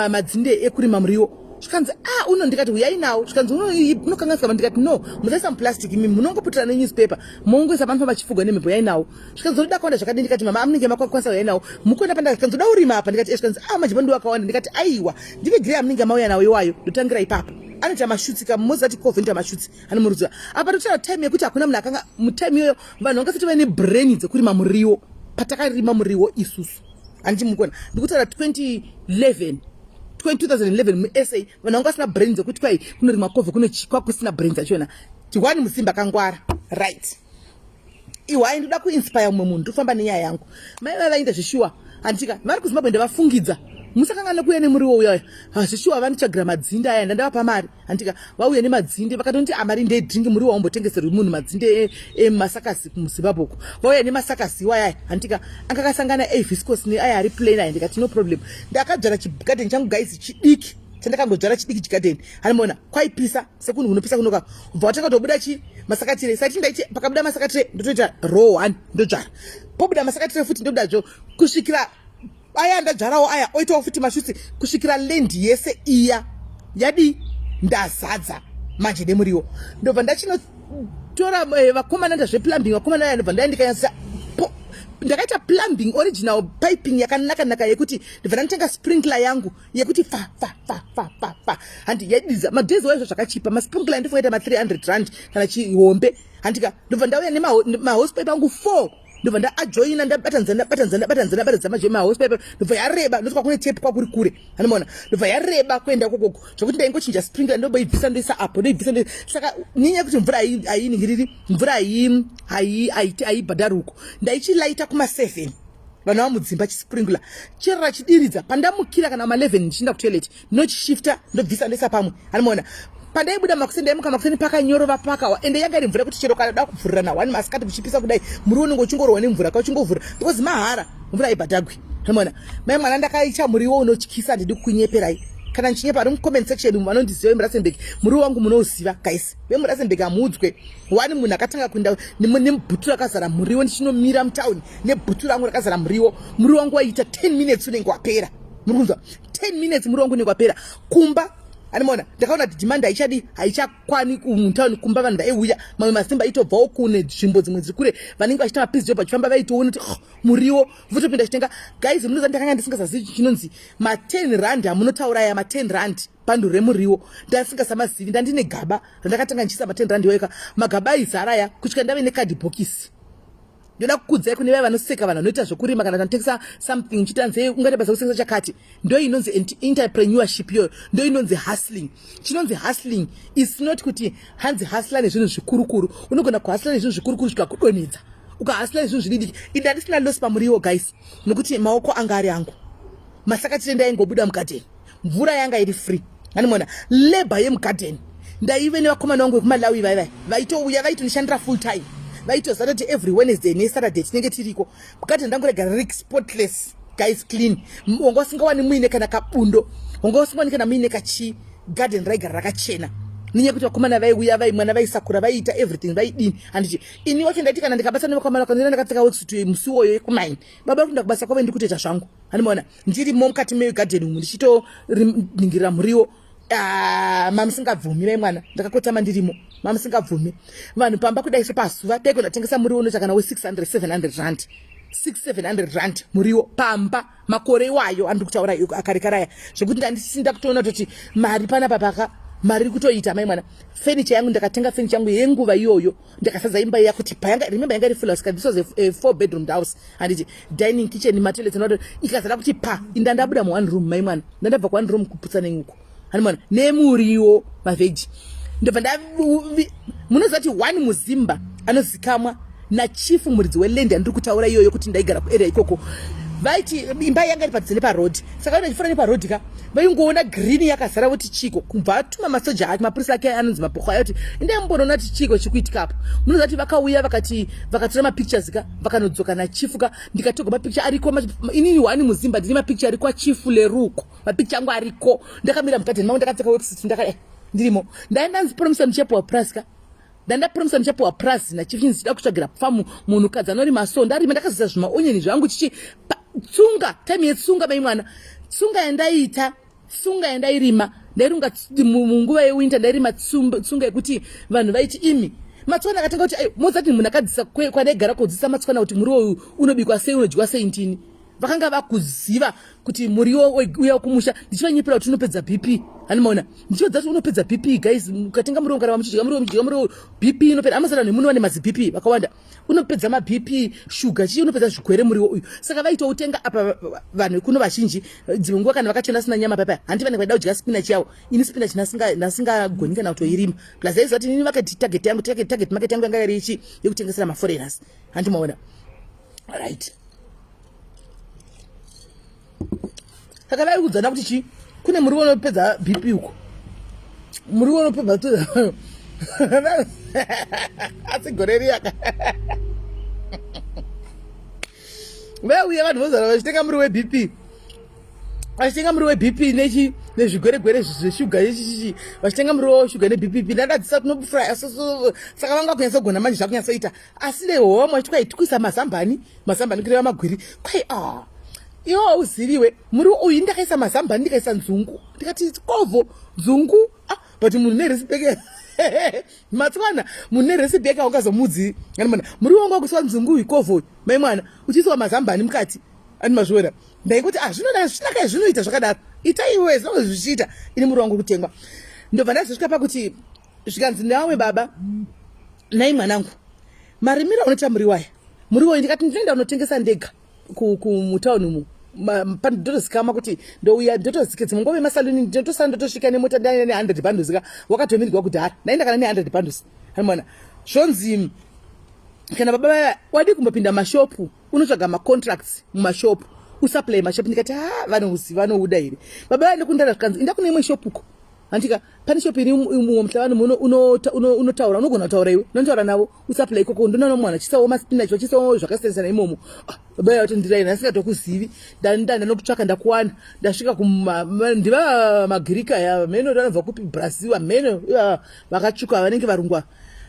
madzinde ekurima muriwo. Zvikanzi a ah, uno ndikati huyai nawo. Zvikanzi unokanganiswa ndikati no, musaisa muplastic imi munongoputira nenewspaper mongoisa panofamba chifugwa nemhepo uyai nawo. Zvikanzi unoda kuwanda zvakadii ndikati mama amunenge makwanisa uyai nawo. Mukuenda panda zvikanzi uda urima apa ndikati eh, zvikanzi a ah, manje pandiwa akawanda ndikati aiwa ndivigirei amunenge mauya nawo iwayo ndotangira ipapo. Anoita mashutsi ka mozati coffee inoita mashutsi anomurudzira. Apa totaura time yekuti hakuna munhu akanga mutime iyoyo vanhu vangasati vaine brain dzekurima muriwo patakarima muriwo isusu. Handiti mukona ndikutaura 2011 2011 muSA vanhu vanga vasina brain dzekuti kwai kunorimwa kovhe kune chikwa kusina brain dzachona tiwani musimba kangwara right ihwai ndoda kuinspire mumwe munhu ndofamba nenyaya yangu mai vaya vainda zveshuwa handitika vari kuzimbabwe ndavafungidza musakangana kuuya nemuriwo uya zveshuwa vanitsvagira madzinde aya ndandavapa mari Handika vauya nemadzinde vakatonditi amari ah, ndedrink muriwo waumbotengeserwi munhu madzinde emasakasi e, kumuzimbabwe uko vauya nemasakasi iwayaya handika anga akasangana aviscos neaya ari plain aya ndikati no problem ndakadzvara chigadheni changu guys chidiki chandakangodzvara chidiki chigadheni hanimona kwaipisa sekunhu kunopisa kunoka ubva watanga kutobuda chi masakatire saiti ndaiti pakabuda masakatire ndotoita row one ndodzvara pobuda masakatire futi ndobuda zvo kusvikira aya andadzvarawo aya oitawo futi mashutsi kusvikira land yese iya yadii ndazadza manje nemuriwo ndobva ndachinotora eh, vakomana nda zveplumbing vakomana vaya ndobva ndaya ndikanyatsa ndakaita plumbing original piping yakanaka naka yekuti ndobva ndanotenga sprinkler yangu yekuti fa fa fa fa fa fa handi yaididza madhezi waizvo zvakachipa masprinkler andifunga ita ma 300 rand kana chihombe handika ndobva ndauya nemahospipe angu 4 ndobva ndaajoina ndabatanidza ndabatanidza ndabatanidza ndabatanidza manje mahouse pipe ndobva yareba ndoti kwakune tape kwakuri kure anomaona ndobva yareba kuenda kokoko zvekuti ndaingochinja sprinkler ndoboibvisa ndoisa apo ndoibvisa ndo saka nenyaya yekuti mvura hainingiriri mvura haibhadhari uko ndaichilaita kuma 7 vanhu vamudzimba chisprinkler chero rachidiridza pandamukira kana ma 11 ndichienda kutoilet ndinochishifta ndobvisa ndoisa pamwe anomaona pandaibuda makuseni ndaimuka makuseni pakanyorova pakawa ende yanga iri mvura yekuti chero kada kuvhurirana one masikati kuchipisa kudai muri unenge uchingorohwa nemvura ka uchingovhura because mahara mvura haibhadhagwi anomaona mai mwana ndakaicha muriwo unotyisa handidi kukunyeperai kana ndichinyepa ari mucomment section umu vanondiziva vemurasenberg muriwo wangu munouziva guys vemurasenberg hamuudzwe one munhu akatanga kuenda nebhutu rakazara muriwo ndichinomira mutown nebhutu rangu rakazara muriwo muriwo wangu waiita 10 minutes unenge wapera muri kunzwa 10 minutes muriwo wangu unenge wapera kumba animona ndakaona kuti demand haichadi haichakwani mutown kumba vanhu vaiuya mamwe masimba aitobvawo kune nzvimbo dzimwe dziri kure vanenge vachiita mapiece job vachifamba vaitoona kuti oh, muriwo votopinda chitenga guys munoziva ndakanga ndisingasazivi chinonzi ma 10 rand amunotaura aya ma 10 rand bhandu remuriwo ndasingasamazivi ndandine gaba randakatanga ndichiisa ma 10 rand iwayo ka magaba aizara aya kusvika ndave nekadhibhokisi ndoda kukudzai kune vaya vanoseka vanhu vanoita zvekurima kana vanotengesa something uchiita nzee ungaita basa kutengesa chakati ndo inonzi entrepreneurship iyoyo ndo inonzi hustling chinonzi hustling is not kuti hanzi hustler nezvinhu zvikurukuru unogona kuhustler nezvinhu zvikurukuru zvikakudonhedza ukahustler nezvinhu zvididiki inda ndisina loss pamuriwo guys nokuti maoko anga ari angu masakatire ndaingobuda mugadheni mvura yanga iri free animona labor yemugarden ndaive nevakomana vangu vekumalawi vaivai vaitouya vaitonishandira full time vaitoziva kuti every wednesday nesaturday tinenge tiriko garden rangu rega riri spotless guys clean wanga usingawani muine kana kabundo wanga usingawani kana muine kachii garden raigara rakachena nenyaya yekuti vakomana vaiuya vaimwana vaisakura vaiita everything vaidini handiti ini wacho ndaiti kana ndikabasa nevakomana kanira ndakapfeka worksuit musi iwoyo yekumaini baba vakuenda kubasa kwavo ndikutoita zvangu handimaona ndirimo mukati megarden umu ndichitoningirira muriwo ah, mamusingabvumi mai mwana ndakakotama ndirimo mamusingabvumi vanhu pamba kudai so pazuva dai kuenda tengesa muriwo unoita kana we600 700 rand 6700 rand muriwo pamba makore iwayo andiri kutaura akarekaraya zvekuti ndandisinda kutoona kutoti mari panapa paka mari iri kutoita mai mwana fenicha yangu ndakatenga fenicha yangu yenguva iyoyo ndakasadza imba iya kuti payanga remember yanga iri full house this was a four bedroom house handiti dining kitchen matoilets and ikazara kuti pa inda ndabuda mu one room mai mwana ndandabva ku one room kuputsa nenguko hani mwana nemuriwo mavheji ndobva nda munoziva kuti one muzimba anozikamwa nachief muridzi weland yandiri kutaura iyoyo kuti ndaigara kuarea ikoko vaiti imba yanga iri padhuze neparoad saka vanochifura neparoad ka vaingoona green yakazara voti chiko kubva atuma masoja ake mapurisa ake anonzi mabhoko ayo kuti indai mumbonoona kuti chiko chikuitika apo munoziva kuti vakauya vakati vakatora mapictures ka vakanodzoka nachifu ka ndikatorwa mapicture ariko inini wani muzimba ndine mapicture ariko achifu leruko mapicture angu ariko ndakamira mugadheni mangu ndakapfeka websuit ndaka eh, ndirimo ndaenda nzipromisa muchepo waprasi ka ndandapromisa ndichapiwa prazi nachief chinzi chida kutsvagira famu munhukadzi anorima so ndarima ndakazisa zvimaonyeni zvangu chichi tsunga time yetsunga mai mwana tsunga yandaiita tsunga yandairima Ndairunga munguva yewinter, ndairima tsunga yekuti vanhu vaiti imi matswana akatanga kuti ayo mozati munhu akadzisa kwadaigara kudzidzisa matswana kuti muriwo uyu unobikwa sei, unodyiwa sei. Ndini vakanga vakuziva kuti muriwo uya kumusha ndichivanyepera kuti unopedza BP. Hanimaona ndichivaudza kuti unopedza BP. Guys, mukatenga muriwo, kana muchidya muriwo, muchidya muriwo, BP inopera. Amasana nemuno vane mazi BP vakawanda. Unopedza maBP, shuga, chii, unopedza zvigwere muriwo uyu. Saka vaitoutenga apa vanhu kuno vazhinji. Dzimwe nguva kana vakachena asina nyama papa, hanti vanenge vaida kudya spinach yavo. Ini spinach nasingagoni kana kutoirima. Plus aiziva kuti ini vakati target yangu, target market yangu yanga iri ichi yekutengesera maforeigners. Hanti maona? Right, saka vaikudzana kuti chii, kune muriwo unopedza BP uko, muriwo unopedza. Asi gore riyaka vauya vanhu vozara vachitenga muriwo weBP, vachitenga muriwo weBP nechi nezvigweregwere zveshuga yechichichi, vachitenga muriwo weshuga neBP. Ndadadzisa tinofrya. Saka vanga kunyatsogona manje, zvakunyatsoita. Asi nehomwe vachiti kwai tikuisa mazambani, mazambani kureva magwiri. Kwai a ah, iwo hauziviwe muriwo uyu, ndakaisa mazambani, ndikaisa nzungu, ndikati kovho nzungu. Ah, but munhu nerecipe, matswana, munhu nerecipe yake haungazomudzi. Animona muriwo wanga wakuiswa nzungu uyu, kovho, mai mwana, uchiiswa mazambani mukati. Ani mazviona? Ndaingoti ah, zvinoda zvinaka, zvinoita zvakadaro, itaiwe zvinonge zvichiita. Ini muriwo wangu kutengwa. Ndobva ndazosvika pakuti zvikanzi nevamwe baba, "Nai mwanangu, marimiro aunoita muriwo aya, muriwo uyu?" Ndikati, "Ndinoenda unotengesa ndega kumutauni umu." Ndotozikama kuti ndouya ndotozike dzimwe nguva vemasaluni, ndotosara ndotosvika nemota ndaina ne100 bundles ka, wakatomirwa kudhara, ndaenda kana ne100 bundles. Animona zvonzi kana baba vaya, "Wadi kumbopinda mashopu, unotsvaga macontracts mumashopu, usupply mashopu." Ndikati, "Ha, vanouziva, vanouda here baba vaya?" Ndokundara zvikanzi, "Inda kune imwe shopu uko." Handika pane shopu iri mumwe muhlabani unotaura, unogona kutaura iwe, unotaura navo, usupply ikoko. Ndinoona mwana achiisawo maspinach, vachiisawo zvakasiyana imomo. Ah, baba vaya vatondiraina, asingatokuzivi. Ndanokutsvaka, ndakuwana, ndasvika ndiva magirika aya mheno vanobva kupi, Brazil, mheno vakatsvuka vanenge varungwa.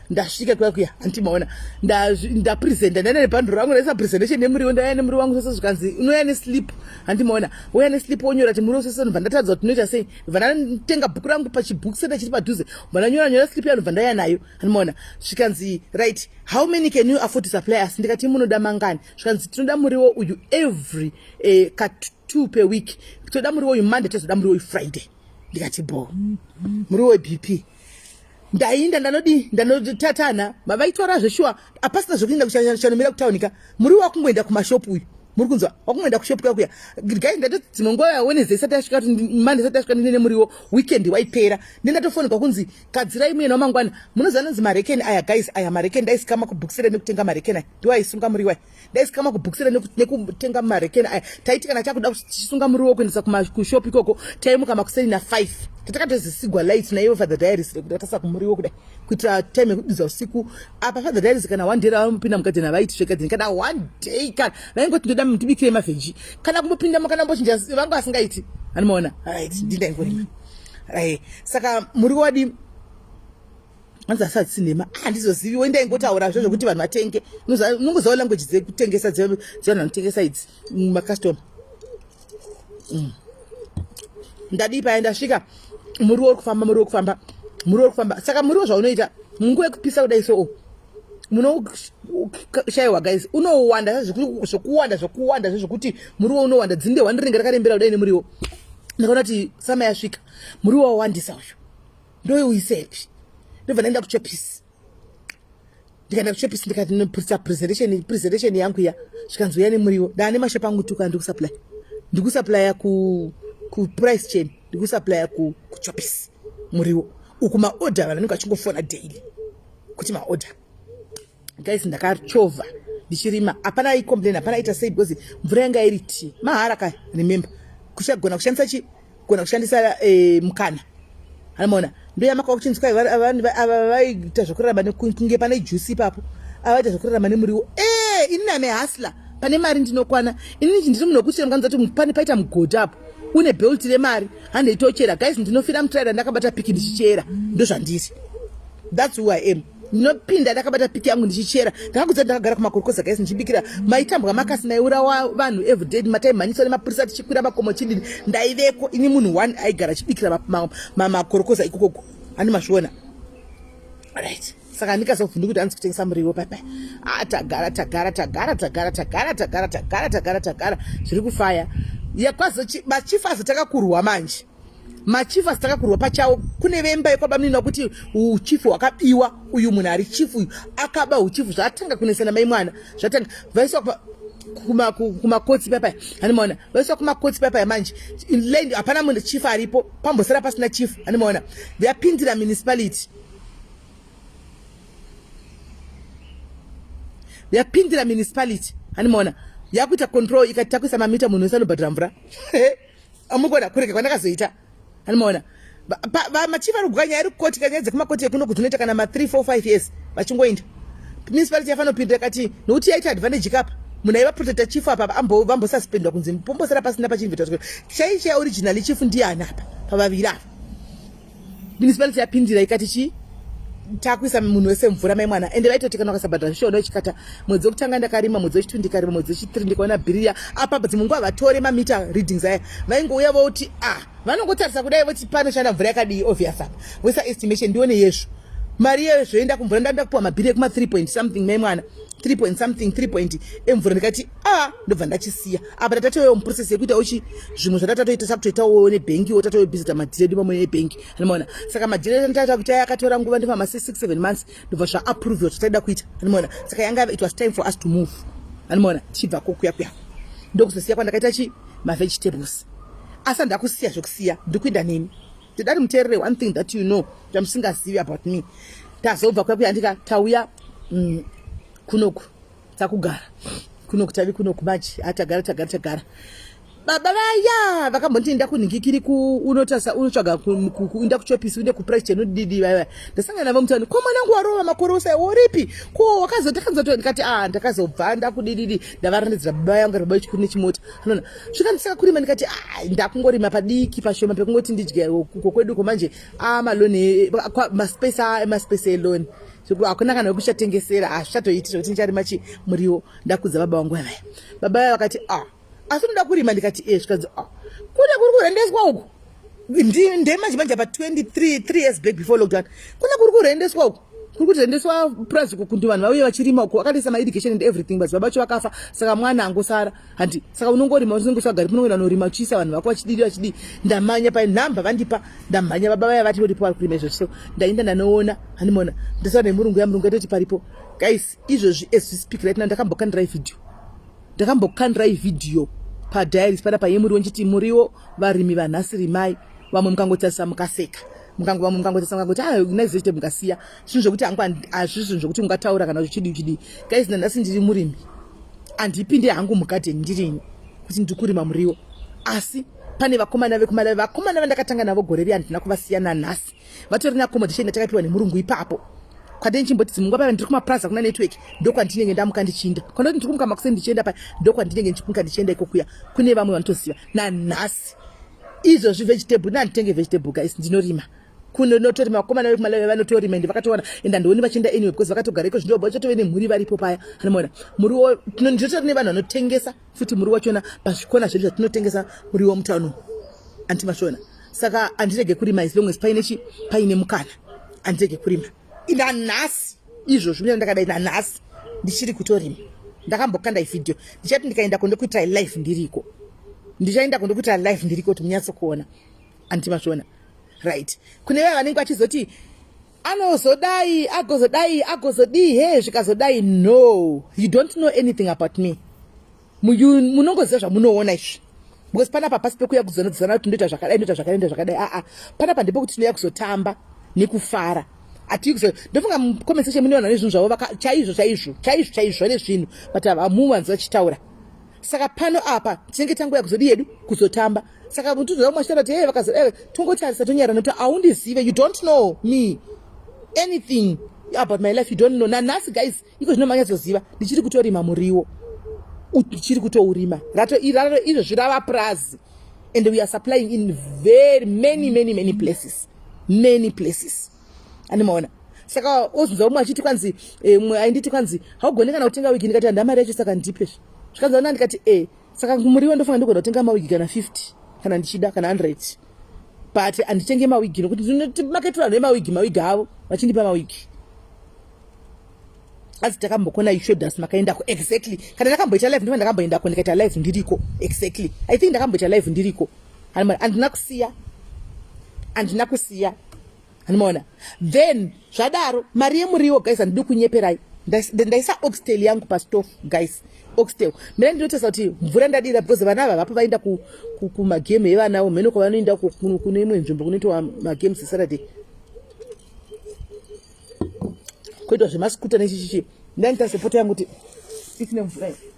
Ndasvika kuya kuya, handimaona ndapresenta, ndaenda nebhanduru rangu, ndaisa presentation nemuriwo, ndauya nemuriwo wangu sese. Zvikanzi, "Unouya neslip." Handimaona, uya neslip, wonyora kuti muriwo sese. Ndobva ndatadza kuti tinoita sei. Ndobva ndatenga bhuku rangu pachibook center chiri padhuze, bva ndanyora nyora slip yayo, ndobva ndauya nayo. Handimaona zvikanzi, "Right, how many can you afford to supply us?" Ndikati, "Munoda mangani?" Zvikanzi, "Tinoda muriwo uyu every ka two per week. Toda muriwo uyu Monday, tozoda muriwo uyu Friday." Ndikati, "Bo, muriwo weBP." Ndainda ndanodi ndanotatana mavaitora zveshuwa, apasina zvekuenda kushanomira kutauni ka. Muriwo wakungoenda kumashopu uyu, muri kunzwa? Wakungoenda kushopu kuya kuya. Guys, ndati dzimwe nguva yaWednesday isati yasvika, kuti Monday isati yasvika, ndine nemuriwo. Weekend waipera, ndendatofonerwa kunzi, "Kadzirai muena wamangwana." Munoziva anonzi marekeni aya, guys, aya marekeni. Ndaisikama kubhukisira nekutenga marekeni aya, ndiwo aisunga muriwo aya. Ndaisikama kubhukisira nekutenga marekeni aya. Taiti kana chakuda kuchisunga muriwo kuendesa kushopu ikoko, taimuka makuseni na5, tatakatozisigwa light naivo Father Diaries, rekuti vatasa kumuriwo kudai kuitira time yekudidza usiku. Apa Father Diaries kana one day ravamupinda mugadheni havaiti zvegadheni kana one day. Kana vaingoti, "Ndoda ndibikire mavheji," kana kumbopindamo, kana mbochinja, vanga vasingaiti. Animaona? Right, ndindaingorima. Right, saka muriwo wadi hanzi asati nhema, handizoziviwo. Ndaingotaura zvo zvokuti vanhu vatenge. Unongoziva language dzekutengesa dzevanhu vanotengesa idzi, macustomer. Ndadii paya, ndasvika, muriwo uri kufamba, muriwo uri kufamba, muriwo uri kufamba. Saka muriwo zvaunoita munguva yekupisa kudai, so munoshayiwa, guys, unowanda zvokuwanda, zvokuwanda zvezvokuti muriwo unowanda. Dzinde hwani rinenge rakarembera kudai nemuriwo. Ndakaona kuti sama yasvika, muriwo wawandisa uyu, ndoiuisepi? Ndobva ndaenda kuchopisi. Ndikaenda kuchopisi, ndikati noprisa presentation yangu iya. Zvikanzi, "Uya nemuriwo." Ndaane mashopu angu tuka, ndikusupply, ndikusupplya kuprice chain, ndikusupplya kuchopisi muriwo uku. Maorder, vanhu vanenge vachingofona daily kuti maorder. Guys, ndakachovha ndichirima, hapana aicomplain, hapana aita sei, because mvura yanga iri ti mahara ka. Remember, kuchagona kushandisa chi gona kushandisa mukana. Anomaona ndoyamaka kuchinzwa ava vaita zvekurarama kunge pane juice ipapo, ava vaita zvekurarama nemuriwo. E, ini name hustler, pane mari ndinokwana. Inini ndiri munhu wekuchera. Mukanza kuti pane paita mugodhi apo, une belt remari, handeitochera. Guys, ndinofira mutraira ndakabata piki ndichichera. Ndozvandiri, that's who I am. Ndinopinda ndakabata piki yangu ndichichera. Ndakakudza ndakagara kumakorokoza guys ndichibikira. Maitambwa makasi maiurawa vanhu everyday mataimhanyiswa nemapurisa tichikwira makomo chidini. Ndaiveko ini munhu one aigara achibikira makorokoza ikokoko. Ani mazviona? Right. Saka ndikazobvundu kuti hanzi kutengesa muriwo paipai. Ah tagara tagara tagara tagara tagara tagara tagara tagara tagara zviri kufaya. Yakwazo machief azotanga kurwa manje. Machief azotanga kurwa pachawo kune vemba yekwabamunini wakuti uchief hwakabiwa uyu munhu ari chief uyu akaba uchief zvatanga kunesana mai mwana zvatanga vaiswa kumakotsi paipai animaona vaiswa kumakotsi paipai manje land hapana munhu chief aripo pambosara pasina chief animaona yapindira municipality yapindira municipality animaona yakuita control ikati takuisa mamita munhu wese anobhadhara mvura amugona kurega kwandakazoita animaona machief ari kugwa nyaya iri kukoti kanyaya dzekumakoti ekuno kuti unoita kana ma 3 4 5 years vachingoenda municipality yafanopindira kati nokuti yaita advantage kapa munhu aiva protecta chief apa vambosuspendwa kunzi pombosara pasina pachinvita chai chai originally chief ndiyani apa pavaviri apa municipality yapindira ikati chii takuisa munhu wese mvura mai mwana ende vaitoti kana ukasabhadhara zvishono ichikata mwedzi wekutanga ndakarima mwedzi wechitu ndikarima mwedzi wechithree ndikaona bhiriya apa dzimwe nguva vatore mamita readings aya vaingouya voti ah vanongotarisa kudai voti panoshanda mvura yakadii obvious apa voisa estimation ndione yezvo mari iyoyo zvoenda kumvura ndanda kupiwa mabhiri ekuma 3 point something mai mwana 3 point something 3 point emvura ndikati a ah, ndobva ndachisiya apa tatatoyewo muprocess yekuita uchi zvimwe zvatatatoita takutoitawo nebhengi wo tatove busy tamadhiri edu mamwe nebhengi anomaona saka madhiri edu tataita kuti aya akatora nguva ndifamba 6 7 months ndobva zvaapproviwa zvataida kuita anomaona saka yanga it was time for us to move anomaona tichibva ko kuya kuya ndokuzosiya kwandakaita chi mavegetables asi handakusiya zvekusiya ndikuenda nemi ndidati muteerere one thing that you know chamusingazivi about me tazobva kuya kuya ndika tauya mm, kunoku takugara kunoku tavi kunoku manje atagara tagara tagara baba vaya vakambonditi enda kunhingikiri unotasa unotsvaga kuenda kuchopisi uende kuprice chenodidi vaya vaya ndasangana navo mutani ko mwanangu warova makorosa uripi ko wakazotakanzoto ndikati a ah, ndakazobva ndakudididi ndavarondedzera baba yangu baba vechikuru nechimota anoona svika ndisaka kurima ndikati a ah, ndakungorima padiki pashoma pekungoti ndidye uko kwedu ko manje a ah, maloni maspace a maspace eloni hakuna kana wekuchatengesera hazvichatoiti zvekuti ndicharima chi muriwo ndakudza baba vangu vaya baba vaya vakati a asi unoda kurima ndikati e zvikanzi a kune kuri kurendeswa uku ndemanje manje apa 23 3 years back before lockdown kune kuri kurendeswa uku kuri kutendeswa purazi uku kuti vanhu vauye vachirima uku akatoisa mairrigation and everything but baba vacho vakafa saka mwana angosara handi saka unongorima unenge usagari unongoenda unorima uchiisa vanhu vako vachidii vachidii ndamhanya panhamba vandipa ndamhanya baba vaya vati varipo vari kurima izvozvi so ndaenda ndanoona handimona ndasara nemurungu ya murungu atoti paripo guys izvozvi as we speak right now ndakambokandirai video ndakambokandirai video padiaries pana payemuriwo ndichiti muriwo varimi vanhasi rimai vamwe mukangotarisa mukaseka mukango vamwe mukangotarisa mukangoti ah nice vegetable mukasiya zvinhu zvekuti hangu hazvisi zvinhu zvekuti ungataura kana uchidii uchidii guys nanhasi ndiri murimi handipinde hangu mugadheni ndirini kuti ndiri kurima muriwo asi pane vakomana vekumalawi vakomana vandakatanga navo gore riya handina kuvasiya nanhasi vatori neaccommodation yatakapiwa nemurungu ipapo kwandei ndichimboti dzimwe nguva paya ndiri kumapraza kuna network ndokwandinenge ndamuka ndichiinda kwandoti ndiri kumuka makuseni ndichienda paya ndokwandinenge ndichimuka ndichienda ikokuya kune vamwe vanotoziva nanhasi izvozvi vegetable nanditenge vegetable guys ndinorima kunotorima vakomana vekumalawi vanotorima ende vakatowana ende handioni vachienda anyway because vakatogara iko zvino vachatove nemhuri varipo paya anomaona muriwo ndinotori nevanhu vanotengesa futi muriwo wachona pazvikona zvedu zvatinotengesa muriwo mutown umu anti mashona saka handirege kurima as long as paine chi paine mukana handirege kurima nanhasi izvozvi mune ndakadai nanhasi ndichiri kutorima ndakambokanda ivhidhiyo ndichati ndikaenda kondokuitira live ndiriko ndichaenda kondokuitira live ndiriko kuti munyatsokuona anti mazviona right kune vaya vanenge vachizoti anozodai agozodai agozodii he zvikazodai no you don't know anything about me munongoziva zvamunoona izvi because panapa pasi pekuya kuzonodzana kuti ndoita zvakadai ndoita zvakadai ndoita zvakadai aa panapa ndepekuti tinouya kuzotamba nekufara atiyi kuzo ndofunga mucomment section mune vanhu vane zvinhu zvavo chaizvo chaizvo chaizvo chaizvo vane zvinhu but hamuvanzi vachitaura saka pano apa tinenge tanguya kuzodii yedu kuzotamba saka mutuzoda kumwe achitaura kuti hey vakazo eh, tongotarisa tonyara nokuti haundizive you don't know me anything about my life you don't know nanhasi guys iko zvino manyatsoziva ndichiri kutorima muriwo ndichiri kutourima rato izvo zvirava prazi and we are supplying in very many many many places many places animaona. Saka ozonzwa umwe achiti kwanzi eh, umwe ainditi kwanzi haugone kana kutenga wigi ndikati handina mari yacho saka ndipe zvikanzi ona ndikati e saka muriwo ndofanira ndigona kutenga mawigi kana 50 kana ndichida kana 100 but handitenge mawigi nokuti ndinomaketura vanhu vemawigi mawigi avo vachindipa mawigi asi takambokona you showed us makaendako exactly kana ndakamboita live ndova ndakamboendako ndikaita live ndiriko exactly i think ndakamboita live ndiriko handina kusiya handina kusiya Anomaona. Then zvadaro mari yemuriwo guys handidi kunyeperai. Ndaisa oxtail yangu pastove guys. Oxtail. Mina ndinotarisa kuti mvura ndadira because vana ava vapo vaenda kumagame evana avo mheno kwavanoenda kune imwe nzvimbo kunoitwa magames Saturday. Kuitwa zvemaskuta nechichichi. Ndanditarisa poto yangu kuti isine mvura iyi.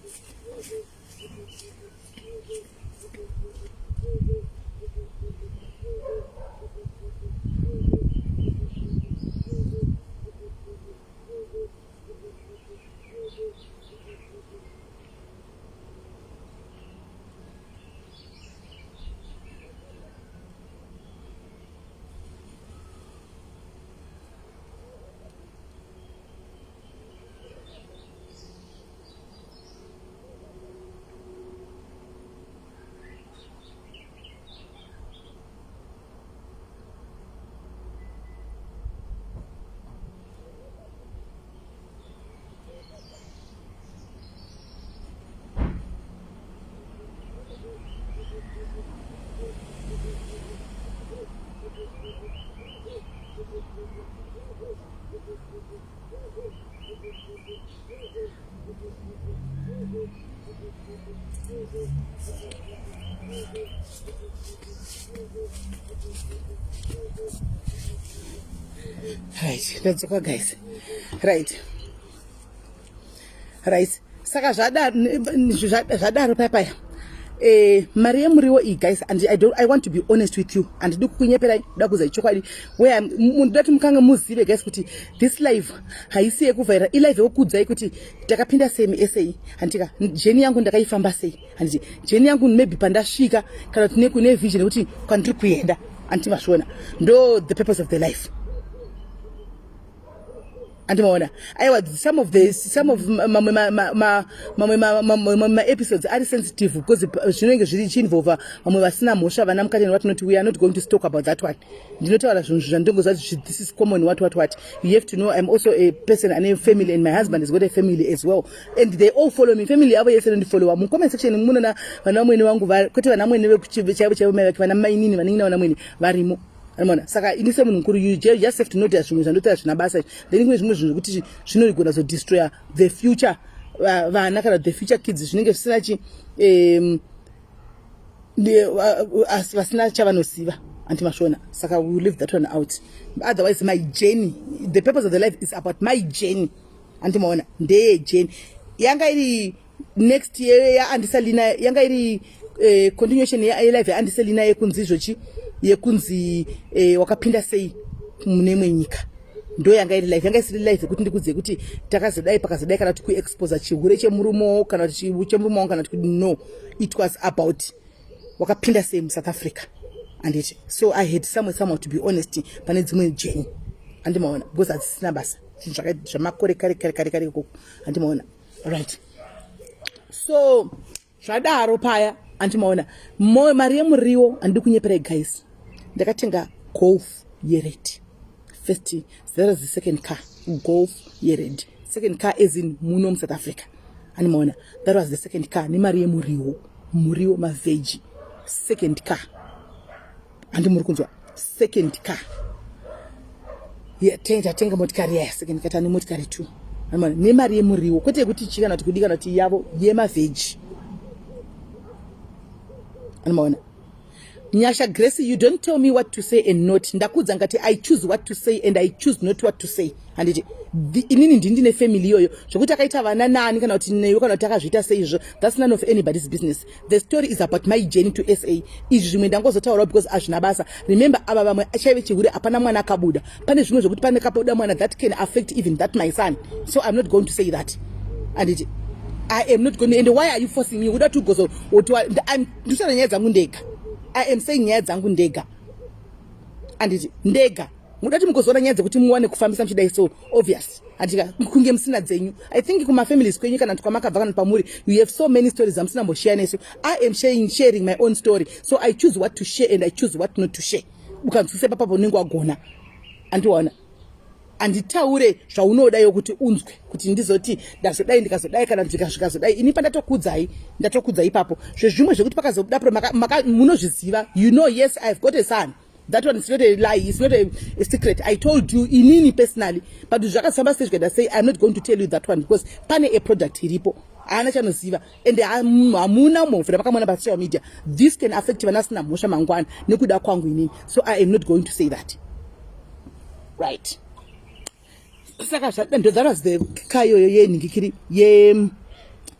Right, ndadzoka guys. Right. Right. Saka zvadaro paya paya. Eh, mari yemuriwo iyi guys and I, don't, I want to be honest with you handidi kukunyeperai ndoda kuziva chokwadi where ndoda kuti mukange muzive guys kuti this life haisi yekuvhaira ilife yekukuudzai kuti takapinda sei musa handika jeni yangu ndakaifamba sei handiti jeni yangu maybe pandasvika kana tine kune vision yekuti kwandiri kuenda anditi mazviona ndo the purpose of the life andimaona aiwa some of the some of mamwe mamwe mamwe maepisodes ari sensitive because zvinenge zviri chiinvolva vamwe vasina mhosva vana mukati vatinoti we are not going to talk about that one ndinotaura zvinhu zvandingoziva kuti this is common what what what you have to know i'm also a person ane family and my husband has got a family as well and they all follow me family yavo yese inondifollowa mucomment section munona vana vamwene vangu kwete vana mwene vechaivo chaivo mai vake vana mainini vanin'ina vana mwene varimo Unoona? Saka ini semunhu mukuru you just have to notice zvimwe zvandotaura zvina basa izvi. Then kune zvimwe zvinhu zvekuti zvinogona zodestroya the future vana kana the future kids zvinenge zvisina chi um, vasina chavanoziva anti mashona saka we will leave that one out otherwise my journey the purpose of the life is about my journey anti maona ndeye journey yanga iri next year yaandisalina yanga iri eh, continuation yelife yaandiselina yekunzi izvochi yekunzi eh, wakapinda sei mune imwe nyika ndo yanga iri life yanga isiri life yekuti ndikuzive kuti takazodai pakazodai kana kuti kuexposa chihure chemurume kana kuti chemurume wangu kana kuti no it was about wakapinda sei musouth africa anditi so i had somewhere somehow to be honest pane dzimwe jenyu andimaona because hadzisina basa zvinhu zvamakore kare kare kare kare ikoko andimaona right so zvadaro paya andimaona mari yemuriwo handidi kunyeperai guys ndakatenga golf yered first that was the second car golf yered second car as in muno musouth africa andimaona that was the second car nemari yemuriwo muriwo mavheji second car handi muri kunzwa second car tatenga motikari yaya second car tane motikari two nemari yemuriwo kwete yekuti chii kana kuti kudi kana kuti yavo yemavheji anomaona nyasha grace you don't tell me what to say and not ndakudza ngati i choose what to say and i choose not what to say handiti inini ndini ndine family iyoyo zvekuti akaita vana nani kana kuti newe kana kuti akazviita seizvo that's none of anybody's business the story is about my journey to sa izvi zvimwe ndangozotaurawo because azvina basa remember ava vamwe chaive chihure hapana mwana akabuda pane zvimwe zvekuti pane kabuda mwana that can affect even that my son so i'm not going to say that anditi i am not going and why are you forcing me uda kuti ugozo nditaura nyaya dzangu ndega i am saying nyaya dzangu ndega anditi ndega Muda kuti mugozoona nyaya dzekuti muwane kufambisa muchidai so obvious. Handika kunge musina dzenyu. I think kuma families kwenyu kana kuti kwamakabva kana pamuri you have so many stories amusina mboshare nesu. I am sharing, sharing my own story. So I choose what to share and I choose what not to share. Ukanzwisa ipapo unenge wagona. Andiona. Anditaure zvaunoda iwe kuti unzwe kuti ndizoti ndazodai ndikazodai kana ndikazvikazodai ini pandatokudzai ndatokudza ipapo zvezvimwe zvekuti pakazobuda pro munozviziva you know yes I've got a son that one is not a lie it's not a, a secret I told you inini personally but zvakazofamba sei zvikaita sei I'm not going to tell you that one because pane a product iripo haana chanoziva and hamuna mhovhera vakamona pasocial media this can affect vana asina mhosva mangwana nekuda kwangu inini so I am not going to say that right saka zvadando that was the kayoyo yenhingikiri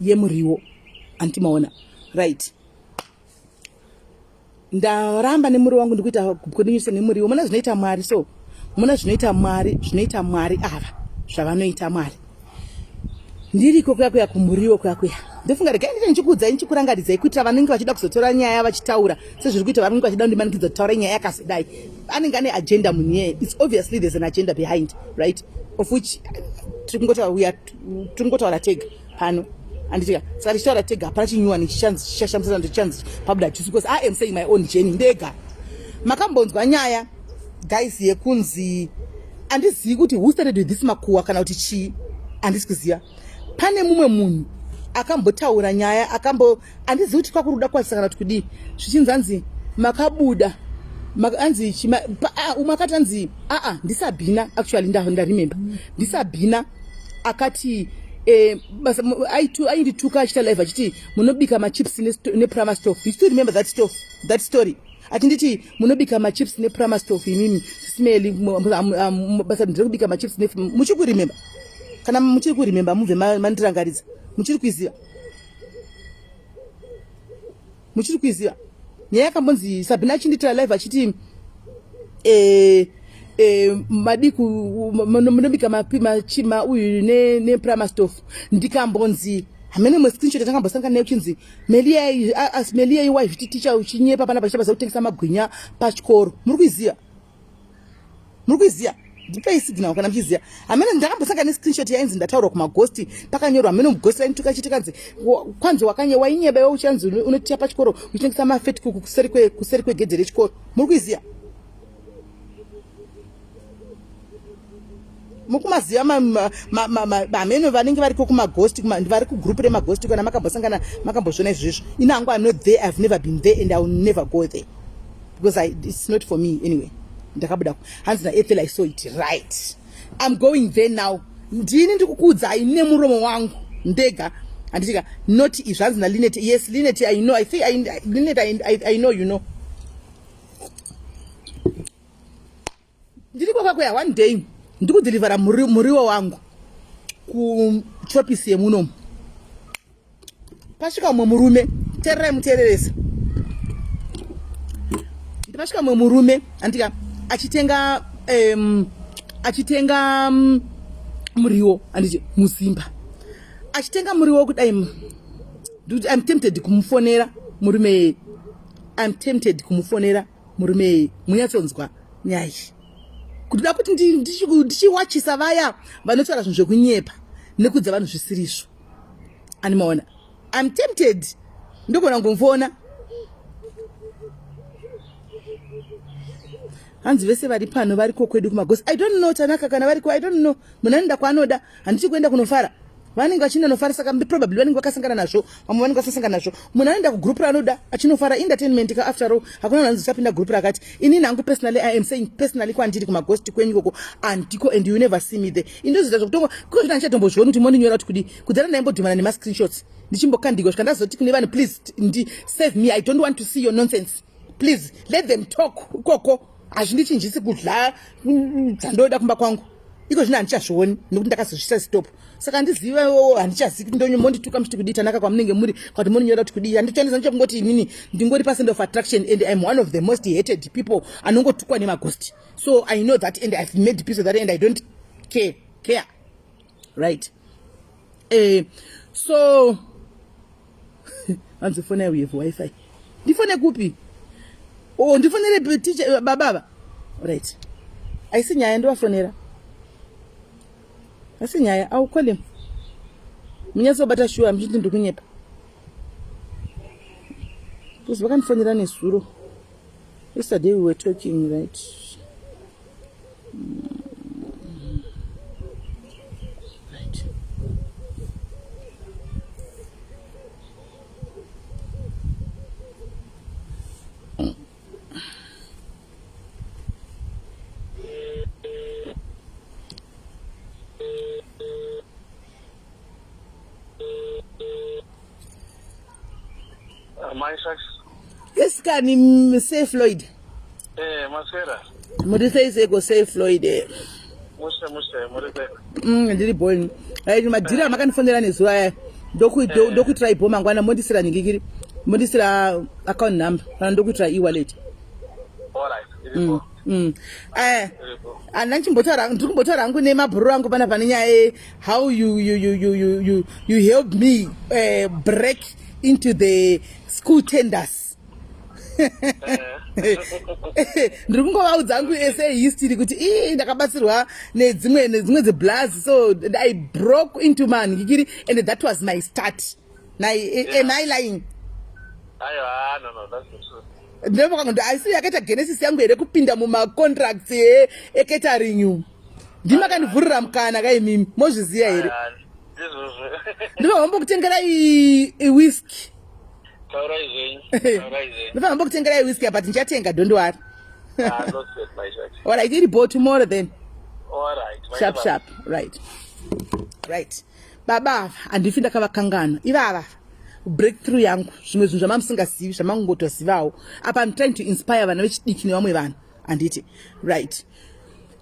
yemuriwo anti maona right ndaramba nemuriwo wangu ndikuita kudinyisa nemuriwo muna zvinoita mwari so muna zvinoita mwari zvinoita mwari ava zvavanoita mwari ndiriko kuya kuya kumuriwo kuya kuya ndofunga regai ndite ndichikuudzai ndichikurangaridzai kuitira vanenge vachida kuzotora nyaya vachitaura sezviri kuita vanenge vachida kundimanikidza kutaura nyaya yakazodai anenge ane agenda munhu iyeye its obviously there's an agenda behind right of which tiri kungotaura tega pano anditika saka tichitaura tega hapana chinyuwani chichanzi chichashamisana ndichanzi pabuda juice because I am saying my own journey ndega makambonzwa nyaya guys yekunzi andizivi kuti who started with this makuwa kana kuti chii andisi kuziva pane mumwe munhu akambotaura nyaya akambo andizivi kuti kwakuri kuda kwazisa kana kuti kudii zvichinzi anzi makabuda anzi umwe akati anzi aa ndisabhina actually ndaremember ndisabhina akati eh, aindituka achiita live achiti munobika machips neprama stove you still remember that stove that story achinditi munobika machips neprama stove imimi smeli basa ndiri kubika machips muchiri kuremember kana muchiri kuremember mubve mandirangaridza muchiri kuiziva muchiri kuiziva nyaya yakambonzi Sabina achindiitira live achiti eh, eh, madiku munobika machima uyu nepramastof ndikambonzi hamene mwe screenshot yatangambosangana nayo chinzi melia iwa zviti ticha uchinyepa pana pachiita basa kutengesa magwinya pachikoro muri kuiziva muri kuiziva ndipei signal kana muchiziva hamene ndakambosangana nescreenshot yainzi ndataurwa kumagosti pakanyorwa hamene mugosti vainituka chiti kanzi kwanzi wakanye wainyeba iwe uchanzi unotiya pachikoro uchitengesa mafetikuku kuseri kwegedhe rechikoro muri kuiziva mukumaziva hameno vanenge variko kumagosti vari kugroup remagosti kana makambosangana makambozviona izvozvo ini hangu im not there ive never been there and i will never go there because I, it's not for me anyway ndakabuda hanzi naethel i saw it right i'm going there now ndini ndikukuudzai nemuromo wangu ndega handitika not izvi hanzi nalinet yes linet i know i think I, linet I, I, i know you know ndiri kwakwakuya one day ndikudhilivhara muriwo wangu kuchopisi yemunomu pasvika umwe murume tererai muteereresa ndipasvika umwe murume andika achitenga um, achitenga um, muriwo anditi muzimba achitenga muriwo kudai ndikuti im tempted kumufonera murume im tempted kumufonera murume munyatsonzwa nyaya iyi kutoda kuti ndichiwachisa vaya vanotaura zvinhu zvekunyepa nekudza vanhu zvisirizvo animaona im tempted ndogona kungomufona hanzi vese vari pano variko kwedu kumagosi i don't know tanaka kana variko i don't know munhu anoenda kwaanoda handiti kuenda kunofara vanenge vachienda nofara saka probably vanenge vakasangana nazvo vamwe vanenge vasasangana nazvo munhu anoenda kugroup raanoda achinofara entertainment ka after all hakuna munhu anonzi uchapinda group rakati inini hangu personally i am saying personally kwandiri kumagosti kwenyu ikoko andiko and you never see me there indozoita zvekutonga kuko zvino handichatombozvioni kuti moninyora kuti kudii kudhara ndaimbodhumana nemascreenshots ndichimbokandikwa svika ndazoti kune vanhu please ndi save me i don't want to see your nonsense please let them talk ikoko hazvindichinjisi kudla dzandoda kumba kwangu iko zvino handichazvioni nekuti ndakazozvisa stop saka handizive handichazivi kuti ndonyomondituka muchiti kudii tanaka kwamunenge muri kwati moninyora kuti kudii handichandiza ndichakungoti inini ndingori pasend of attraction and im one of the most hated people anongotukwa nemagosti so i know that and ihave made peace with that and i don't care care right eh, so hanzi fona we have wifi ndifone kupi oh ndifonere teacher eh, bababa right Haisi nyaya ndovafonera. Haisi nyaya. I'll call him. Munyatsobata shuwa muchiti ndikunyepa. Because vakandifonera nezuro. Yesterday we were talking, right? Right. Mai Sachs. Yes, kani mm, say Floyd. Eh, maswera. Muri sei seiko say Floyd. Eh. Mushe mushe, muri sei. Mm, ndiri boni. Ai madhira eh. makandifonera nezuva aya. Ndoku eh. ndokuitira ibo mangwana mondisira ningikiri. Mondisira account number kana ndokuitira e-wallet. All right. Mm. Eh. Andina ndichimbotaura ndiri kumbotaura hangu nemabhururu angu pana pane nyaya ye how you you you you you you, you help me break into the school tenders. Ndiri kungovaudza hangu ese history kuti ii ndakabatsirwa nedzimwe nedzimwe dzeblaz so I broke into manhikiri and that was my start. Now, am I lying? Aiwa, no, no, that's the truth. Ndinofunga asi yakaita genesis yangu here kupinda mumacontracts ecatering umu. Ndimi makandivhurira mukana ka imimi, mozviziva here? Ndinofanira kumbokutengerai whisky. Taurai zvenyu. Taurai zvenyu. Ndinofanira kumbokutengerai whisky but ndichatenga, don't worry. Ah, All right, iri bo tomorrow then. All right. Sharp, sharp. Right. Right. Baba ava handifi ndakavakanganwa ivava breakthrough yangu zvimwe zvinhu zvamamusingazivi zvamangotozivawo apa im trying to inspire vana vechidiki nevamwe vanhu handiti right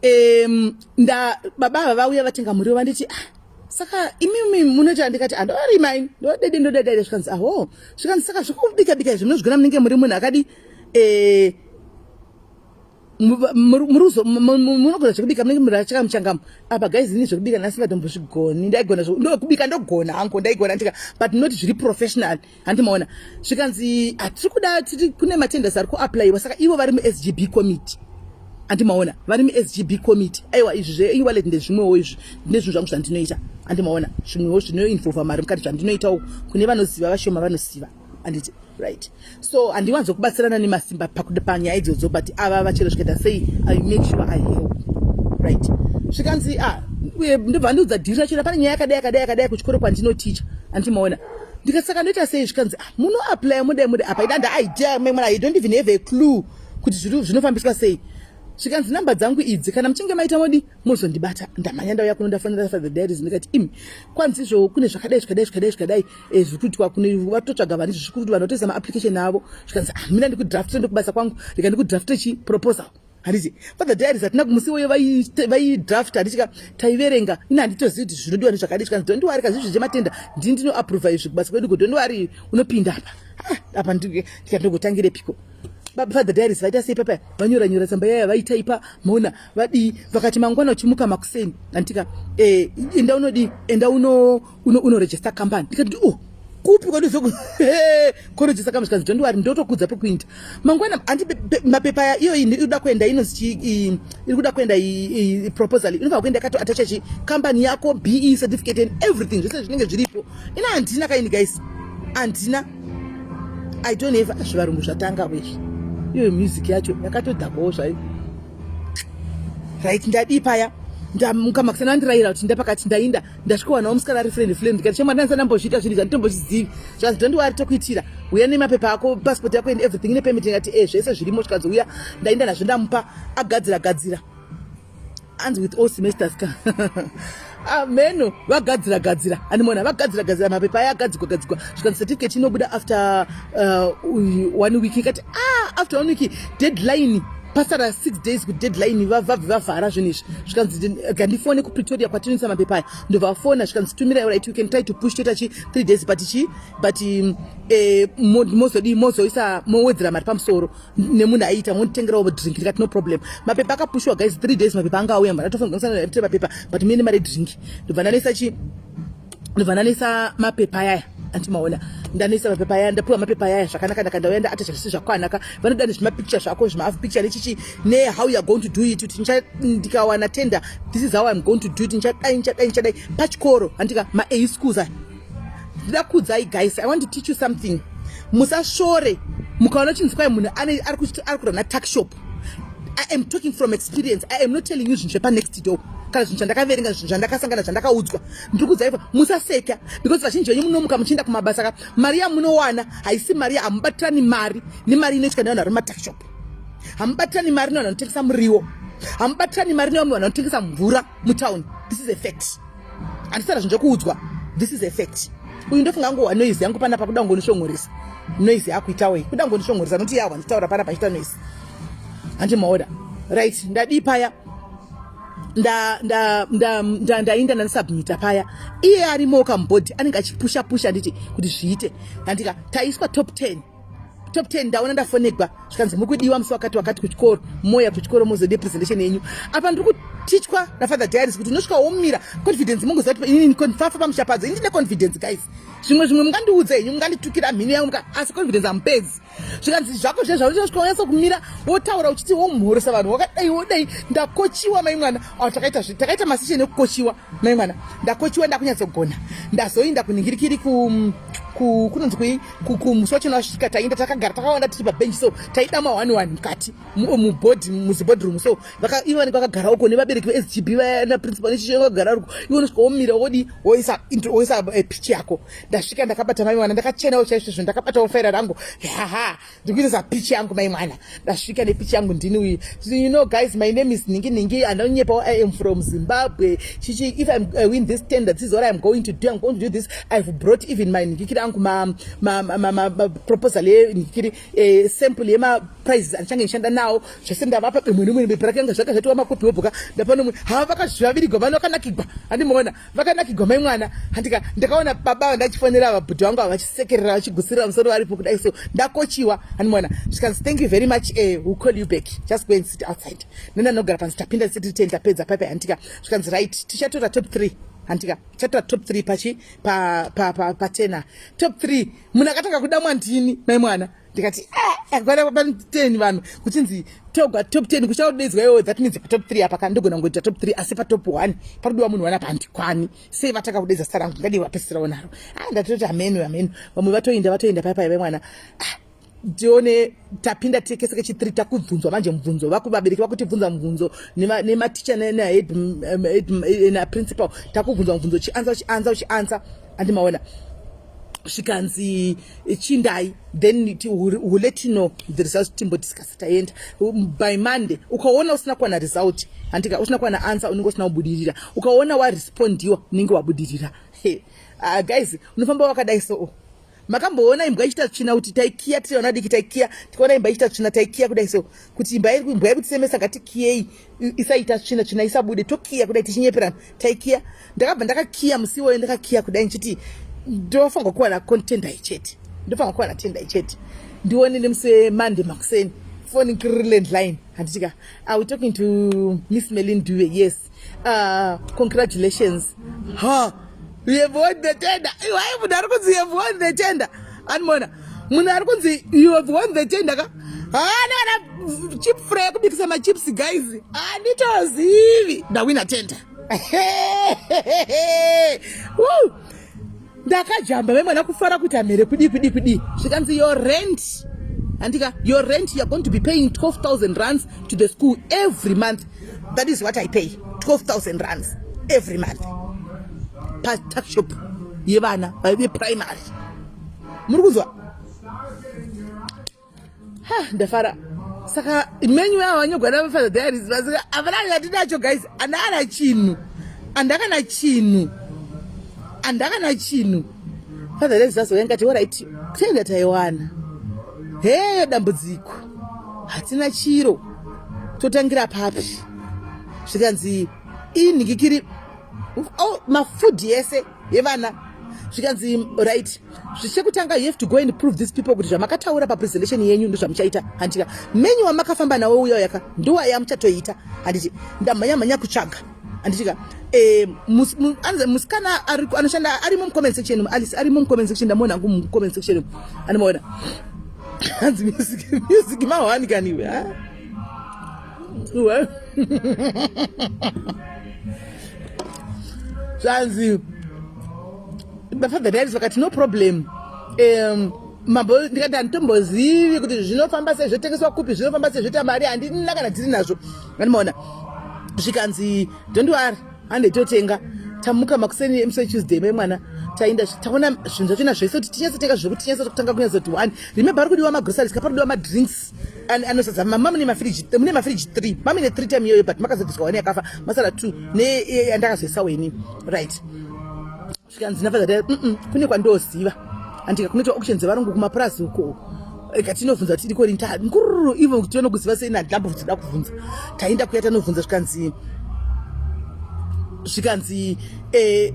um, nda baba ava vauya vatenga muriwo vanditi ah, saka imimi munoita ndikati andorima ini ndodede ndodede zvikanzi aho zvikanzi saka zvekubika bika izvi munozvigona munenge muri munhu akadi eh, munogona zvekubika munenge muri chakamuchangamu apa guys ini zvekubika ndasingatombozvigoni ndaigona ndokubika ndogona hangu ndaigona ndika but not zviri professional handi maona zvikanzi hatiri kuda tiri kune matenders ari kuapplywa saka ivo vari musgb committee handi maona vari musgb committee aiwa izvi zveewallet ndezvimwewo izvi ndezvinhu zvangu zvandinoita handi maona zvimwewo zvinoinvolva mari mukati zvandinoitawo kune vanoziva vashoma vanoziva handiti right so handiwanzo kubatsirana nemasimba panyaya idzodzo but ava vachero zvikaita sei i make sure i help right zvikanzi ah, uye ndobva ndiudza dhiri racho pane nyaya yakadai yakadai yakadai kuchikoro kwandinoticha handiti maona ndikati saka ndoita sei zvikanzi ah, munoaplya mudai mudai apa ida ndaidea memwana i don't even have a clue kuti zvinofambiswa sei zvikanzi namba dzangu idzi kana muchinge maita modi mozondibata ndamhanya ndauya kuno ndafonera father diaries ndikati imi kwanzi izvo kune zvakadai zvakadai zvakadai zvakadai eh, zviri kuitwa kune vatotsvaga vanhu izvo zvikuru kuti vanhu vatoisa maapplication avo zvikanzi ah, mina ndikudraftire ndokubasa kwangu rega ndikudraftire chi proposal handiti father diaries hatina kumusi iwoyo vaidraft handitika taiverenga ini handitozivi kuti zvinodiwa nezvakadii zvikanzi don't worry kazvizvi zvematenda ndini ndinoapprova izvi kubasa kwedu ko don't worry unopinda apa ah, apa ndikati ndogotangirepiko Father Diaries vaita sei papa vanyora nyora tsamba yaya vaitaipa maona vadii vakati mangwana uchimuka makuseni anditika eh, enda unodii enda uno uno unoregister company ndikati oh kupi kwandizo korejista company zvikanzi don't worry ndotokudza pekuinda mangwana andi mapepa aya iyo iri kuda kuenda inonzi iri kuda kuenda proposal inofanira kuenda yakato attacha chi company yako be certificate and everything zvese zvinenge zviripo ina handina kaini guys handina i don't have zvivarungu zvatanga izvi iyo music yacho yakatodhakwawo zvayo right ndadii paya ndamuka makusana andirayira kuti ndapakati ndainda ndasvikowanawo musikana ari friend friend ndikati shamwari ndandisati ndambozviita zvinhu izvi handitombozvizivi zvikanzi don't worry tokuitira uya nemapepa ako passport yako and everything ine permit ndikati e zvese zvirimo zvikanzi uya ndainda nazvo ndamupa agadzira gadzira anzi with all semesters ka ameno vagadzira gadzira andimona vagadzira gadzira mapepa aya agadzigwa gadzigwa zvikanzi certificate inobuda after one week ikati ah after one week deadline pasara 6 days kudeadline vabve vavhara zvinhu izvi zvikanzi gandifone kupretoria kwatinoisa mapepa aya ndobva vafona zvikanzi tumirai right you can try to push toita chi 3 days but chi but eh, mozodii mozoisa mowedzera mari pamusoro nemunhu aiita monditengerawo drink ndikati no problem mapepa akapushwa guys 3 days mapepa anga auya mba ndatofanira mapepa but mine mari drink ndobva ndanoisa chi ndobva ndanoisa mapepa ayaya. Andimaona ndanoisa mapepa aya, ndapiwa mapepa aya zvakanaka naka, ndauya ndaatacha zvisi zvakwanaka. Vanoda nezvimapicture zvako, zvimahalf picture nechichi, nehow you are going to do it, kuti ndikawana tender, this is how I'm going to do it, ndichadai, ndichadai, ndichadai pachikoro, handika? Ma-A schools aya. Ndida kuudzai guys, I want to teach you something. Musasvore mukaona chinzi kwai munhu ari kurana tuck shop. I am talking from experience. I am not telling you zvinhu zvepanext door kana zvinhu zvandakaverenga, zvinhu zvandakasangana, zvandakaudzwa. Ndiri kudzaiva, musaseka, because vazhinji venyu munomuka muchienda kumabasa ka, mari yamunowana haisi mari. Hamubatirani mari nemari inoitwa nevanhu vari mumatuckshop. Hamubatirani mari nevanhu vanotengesa muriwo. Hamubatirani mari nevamwe vanhu vanotengesa mvura mutauni. This is a fact. Handisara zvinhu zvekuudzwa. This is a fact. Uyu ndofunga angowa noise yangu panapa, kuda kungonishongoresa. Noise yakuita wei, kuda kungonishongoresa, nokuti yawa ndichitaura panapa achiita noise. Handimaoda. Right, ndadii paya? Ndainda ndandisubmita paya. Iye arimo kamubhodhi, anenge achipusha pusha, nditi kuti zviite, handika? Taiswa top 10, top 10. Ndaona ndafonegwa, zvikanzi mukudiwa musi wakati wakati kuchikoro, moya kuchikoro muzode presentation yenyu. Apa ndiri kutichwa naFather Diaries kuti unosvika womira confidence. Mungoziva kuti inini fafa pamushapadzo, ini ndine confidence, guys. Zvimwe mungandiudza henyu, munganditukira mhino yangu, asi confidence hamupedzi. Zvikanzi zvako zve zvaunosvika wanyatsa kumira, wotaura uchiti womhoresa vanhu, wakadai, wodai. Ndakochiwa, mai mwana. Takaita takaita masession ekukochiwa, mai mwana. Ndakochiwa, ndakunyatsogona. Ndazoinda kuningirikiri kunonzi kui kumusi wacho wasvika. Tainda takagara takawanda tiri pabenchi, so taida ma one one mukati mubhodhi, muziboardroom. So ivo vanenge vakagara uko nevabereki veSGB naprincipal nechicho, vakagara uko. Iwe unosvika womira, wodi woisa pitch yako. Ndasvika ndakabata, mai mwana, ndakachenawo chaizvozvo, ndakabatawo faira rangu. Haha, ndikuisa pitch yangu, mai mwana. Ndasvika nepitch yangu, ndini uyu. You know guys, my name is ningi ningi, andonyepawo. I am from Zimbabwe, chichi. If I win this tender, this is what I'm going to do. I'm going to do this. I've brought even my ningikiri angu, ma proposal yeningikiri, sample yemaprices andichange ndichishanda nawo, zvese ndavapa. Imwe nemwe bepa rake anga zvaka zvatova makopi wobhuka. Ndapa nomwe. Hava vakazvivavirigwa vano, vakanakigwa, handimaona? Vakanakigwa, mai mwana, handika? Ndakaona baba vandachifonera, vabhudhi vangu ava, vachisekerera, vachigutsirira musoro varipo kudai. So ndakochiwa, handimaona? Zvikanzi, "Thank you very much, we'll call you back, just go and sit outside." Nendanogara panzi tapinda tiri 10, tapedza paipai, handika? Zvikanzi, "Right, tichatora top 3, handika? Tichatora top 3 pachi pa10 top 3." Munhu akatanga kuda mwandini, mai mwana. Ndikati akwana pa 10 vanhu, kuchinzi togwa top 10, kuchaudaidzwa iwewe. That means patop 3 apa kandigona kungoita top 3, asi patop 1 parikudiwa munhu wana pandikwani. Sei vatanga kudaidza zita rangu? Ngadii vapedzisirawo naro. Ah, ndatoti hameno, hameno. Vamwe vatoinda, vatoinda paipai vemwana. Ah, tione tapinda tekese kechi3, takubvunzwa manje mubvunzo. Vabereki vakutibvunza mubvunzo, nematicha, naprincipal. Takubvunzwa mubvunzo, chianza, uchianza, uchianza, andimaona? Zvikanzi chindai, then we'll let you know the results, timbodiscussa. Taenda by Monday. Ukaona usina kuwana result, handika, usina kuwana answer, unenge usina kubudirira. Ukaona warespondiwa, unenge wabudirira. Hey, guys, unofamba wakadai. So makamboona imbwa ichiita tsvina kuti taikiya? Tiri vana diki, taikiya. Tikaona imbwa ichiita tsvina, taikiya kudai. So kuti imbwa iri kutisemesa, ngatikiyei isaita tsvina, tsvina isabude. Tokiya kudai tichinyeperana, taikiya. Ndakabva ndakakiya musi iwoyo, ndakakiya kudai ndichiti ndofanirwa kuwana contender chete, ndofanirwa kuwana tender chete. Ndione nemusi weMonday makuseni, phone kiri landline, handitika? "Are we talking to Miss Melin Dube?" "Yes." "Congratulations, ha, you have won the tender." Iwai, munhu ari kunzi, "You have won the tender." Animona munhu ari kunzi, "You have won the tender" ka, haana kana chip fry yekubikisa machips. Guys, handitozivi ndawina tender. Woo! Ndakajamba, vemwana, kufara kuti amhere kudii kudii kudii. Zvikanzi, "Your rent, handika, your rent, you are going to be paying 12,000 rands to the school every month." That is what I pay, 12,000 rands every month patuckshop yevana veprimary. Muri kunzwa? Ha, ndafara. Saka menyu avo vanyogwa navaFather Diaries, vasika havana chatinacho, guys. Handakana chinhu, handakana chinhu, handakana chinhu. Father Diaries vazouya, ngati, "Alright, tenda taiwana heyo. Dambudziko, hatina chiro, totangira papi?" Zvikanzi inhikikiri, oh, mafood yese yevana. Zvikanzi, "Right, zvichekutanga, you have to go and prove these people kuti zvamakataura papresentation yenyu ndozvamuchaita, handika? Menyu wamakafamba nawo uya yaka ndowa yamuchatoita, handiti?" Ndamhanya mhanya kutsvaga. Handitika eh, musikana anoshanda arimo mucomment section, Alice arimo mucomment section, ndamuona hangu mucomment section, anomaona hanzi music music mahwani kaniwe ha zvanzi bafather diaries vakati no problem um, mambo ndikati handitombozivi kuti zvinofamba sei zvotengeswa kupi zvinofamba sei zvoita mari handina kana tiri nazvo andimaona zvikanzi don't worry hande totenga tamuka makuseni emusi wetuesday mai mwana taenda taona zvinhu zvachona zvese kuti tinyatsotenga zvekuti tinyatso kutanga kunyatsoti one remember ari kudiwa magroceries ka parikudiwa madrinks anosadza mama mune mafriji mune mafriji three mamine three time iyoyo but makazobviswa one yakafa masara two neyandakazoisa weni right zvikanzi nafather mm kune kwandoziva andika kunoitwa auction dzevarungu kumapurazi uko katinovhunza kuti iriko rini ngururu ivo kuti vanokuziva sei nandlambo dzida kuvhunza taenda kuya tanovhunza zvikanzi zvikanzi eh,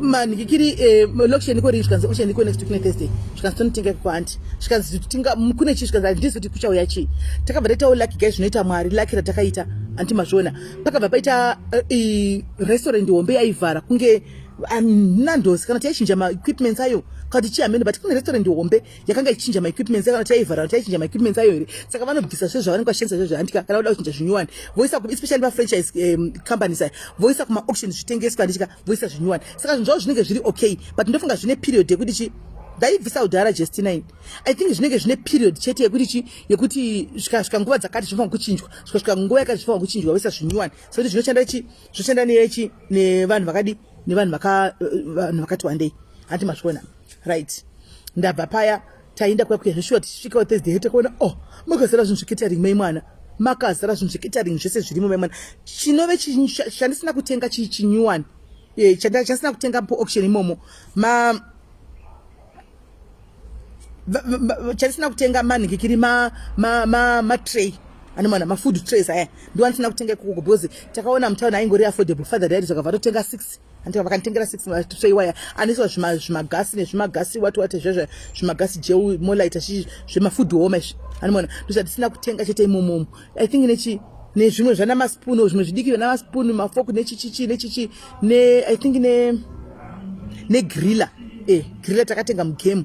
manhikikiri eh, loction iko rini zvikanzi auction iko next week nethursday zvikanzi tonotenga iko kwanti zvikanzi tinga kune chii zvikanzi handizi kuti kuchauya chii takabva taitawo lucky guys zvinoita mwari lucky ratakaita anti mazviona pakabva paita uh, restaurant hombe yaivhara kunge nandosi kana taichinja maequipments ayo kana kuti chihamene but kune restaurant hombe yakanga ichinja maequipments kana taivhara kana taichinja maequipments ayo here saka vanobvisa zve zvavanenge vashandisa zve zvaandika kana voda kuchinja zvinyuwani voisa especially mafranchise um, companies aya voisa kumaauction zvitengeswa anditika voisa zvinyuwani saka zvinhu zvavo zvinenge zviri okay but ndofunga zvine period yekuti chi ndaibvisa kudhara justina ini i think zvinenge zvine period chete yekuti chi yekuti zvikasvika nguva dzakati zvinofanira kuchinjwa zvikasvika nguva yakati zvinofanira kuchinjwa voisa zvinyuwani sekuti zvinoshanda chi zvinoshanda nechi nevanhu vakadi nevanhu vaka vanhu vakati wandei hanti mazviona right ndabva paya taenda kuya kuya zveshuwa tichisvika thursday takaona oh makazara zvinhu zvecatering mai mwana makazara zvinhu zvecatering zvese zvirimo mai mwana chinove chandisina kutenga chinyuwani eh, chandisina kutenga poauction imomo ma chandisina kutenga manhikikiri matray anomana mafood trays aya ndiwo andisina kutenga ikoko because takaona mutown aingori affordable father dad zvakabva totenga six andika vakanditengera six matray waya anoiswa zvimagasi nezvimagasi wati wati zvezve zvimagasi jeu molaita zvemafood home izvi anomona ndozvatisina kutenga chete imomomo i think nechi nezvimwe zvana maspoon zvimwe zvidiki zvana maspoon mafork nechichichi nechichi ne i think ne negriller eh griller takatenga mugame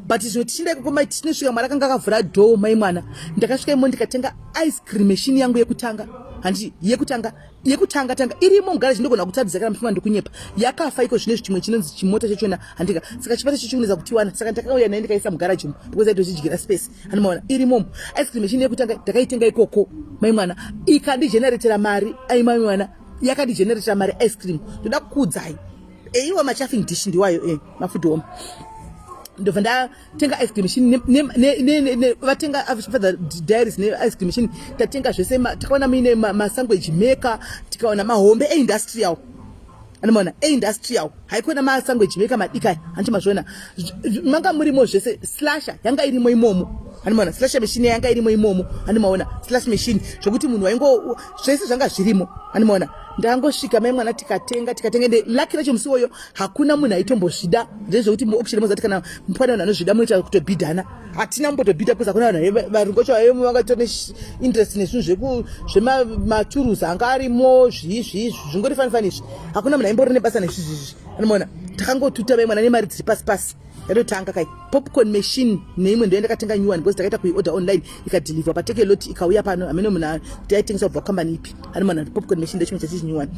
but zvino tichinda ikoko mai tichinosvika mwari akanga akavhura door mai mwana ndakasvika imo ndikatenga ice cream machine yangu yekutanga handiti yekutanga yekutanga tanga irimo mugaraji ndogona kutadzisa kana mufunga ndikunyepa yakafa iko zvine chimwe chinonzi chimota chachona handika saka chimota chachioneza kutiwana saka ndakauya naye ndikaisa mugaraji umu because aitochidyira space handimaona irimomo ice cream machine yekutanga ndakaitenga ikoko mai mwana ikandigeneratera mari ai mai mwana yakandigeneratera mari ice cream ndoda kukuudzai eiwa machafing dish ndiwayo e mafood home ndobva ndatenga ice cream machine vatenga father diaries neice cream machine tatenga zvese takaona muine masangwage maker tikaona mahombe eindustrial anomaona eindustrial haikona masangwage maker madiki hanti mazviona manga murimo zvese slasher yanga irimo imomo anomaona slasher machine yanga irimo imomo anomaona slash machine zvokuti munhu waingo zvese zvanga zvirimo anomaona ndangosvika mai mwana tikatenga tikatenga ende laki racho musi iwoyo hakuna munhu aitombozvida ndezvekuti muoption mozati kana pane vanhu anozvida munoita kutobhidhana hatina mumbotobhidha bcause hakuna vanhu varungu vacho vaivemo vangatora interest nezvinhu zvematuruzi anga arimo zvii zvii zvingori fani fani izvi hakuna munhu aimbori nebasa nezvizvi izvi anomaona takangotuta mai mwana nemari dziri pasi pasi yatotanga kai popcorn machine neimwe ndoya ndakatenga new one because takaita kuiorder online ikadeliver pateke lot ikauya pano hameno munhu taitengesa kubva kukambani ipi anomana popcorn machine ndechimwe chachichi new one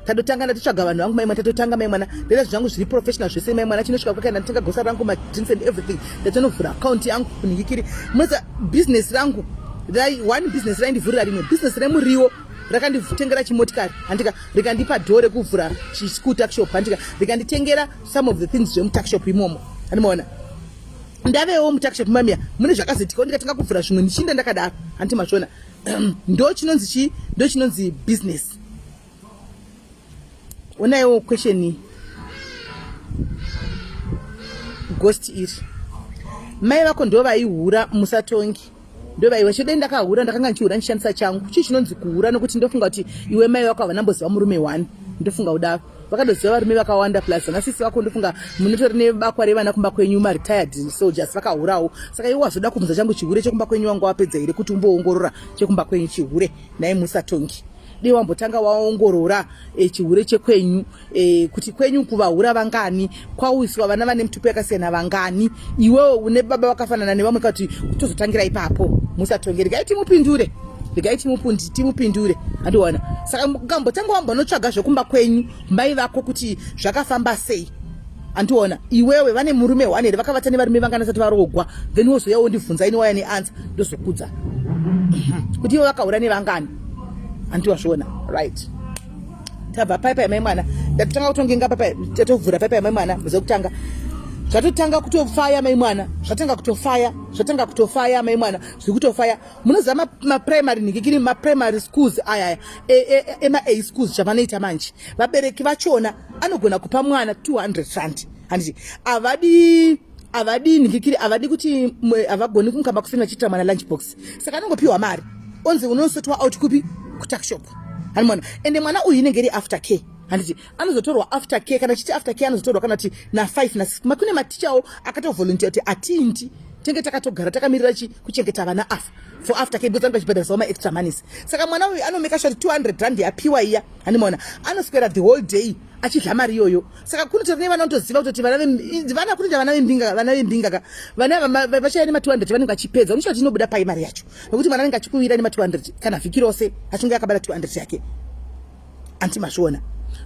tatotanga ndatotsvaga vanhu vangu mai mwana tatotanga mai mwana ndaita zvinhu zvangu zviri professional zvese mai mwana chinosvika kwakaenda ndatenga gosa rangu madrinks and everything ndatonovhura account yangu kunhikikiri munoza business rangu rai one business raindivhurira rimwe business remuriwo rakanditengera chimotikari handika rikandipa dhoo rekuvhura chischool tuckshop handika rikanditengera some of the things zvemutuckshop imomo handimaona ndavewo mutuckshop mamia mune zvakazoitikawo ndikatanga kuvhura zvimwe ndichinda ndakadaro handiti mazviona ndo chinonzi chii ndo chinonzi business onaiwo question ghost iri mai vako ndo vaihura musatongi ndovaiwa chedei ndakahura ndakanga ndichihura ndichishandisa changu chii chinonzi kuhura nokuti ndofunga kuti iwe mai vako havana mboziva murume one ndofunga kudaro vakadoziva varume vakawanda plus vana sisi vako ndofunga munotori nebakwa revana kumba kwenyu maretired soldiers vakahurawo saka iwe wazoda kubvunza changu chihure chekumba kwenyu wanga wapedza here kuti umboongorora chekumba kwenyu chihure nhai musatongi Dei wambotanga waongorora e, chihure chekwenyu e, kuti kwenyu kuvahura vangani, kwauiswa vana vane mitupo yakasiyana vangani, iwewe une baba vakafanana nevamwe, kati tozotangira ipapo. Musatonge, regai timupindure, regai timupindure, andiona. Saka ukambotanga wambonotsvaga zvekumba kwenyu mai vako kuti zvakafamba sei, andiona, iwewe vane murume one here, vakavata nevarume vangana sati varoogwa, then wozouya wondibvunza ini waya neanswer, ndozokudza kuti ivo vakahura nevangani, andiwazviona. Right, tabva paipa yamai mwana, ndatotanga kutongenga paipa, tatovhura paipa yamai mwana muze kutanga, zvatotanga kutofaya mai mwana, zvatanga kutofaya, zvatanga kutofaya mai mwana, zviri kutofaya. Munoziva maprimary nhikikiri, maprimary schools ayaya ema-a schools, chavanoita manje, vabereki vachona anogona kupa mwana 200 rand, handiti? Havadi nhikikiri, havadi kuti havagoni kumukamba kusina vachiitira mwana lunch box, saka anongopiwa mari, onzi unosotwa out kupi? Kutuckshop, hanimona. Ende mwana uyu inenge iri after care, handiti? Anozotorwa after care, kana chiti after care anozotorwa kana kuti na5 na6. Makune matichawo akatovolunteer kuti atindi tenge takatogara takamirira chi kuchengeta vana afa for after care, because vanenge vachibhadharisawo maextra monies. Saka mwana uyu anomeka sure kuti 200 rand yapiwa iya, handimaona, anoswera the whole day achidya mari iyoyo. Saka kunotori nevana unotoziva kutoti vana vana kunoita vana vembinga, vana vembinga ka, vana vachaya nema200 vanenge vachipedza. Unochita kuti inobuda pai mari yacho? Nekuti mwana anenge achikuwira nema200 kana vhiki rose, achinge akabata 200 yake, anti mazviona.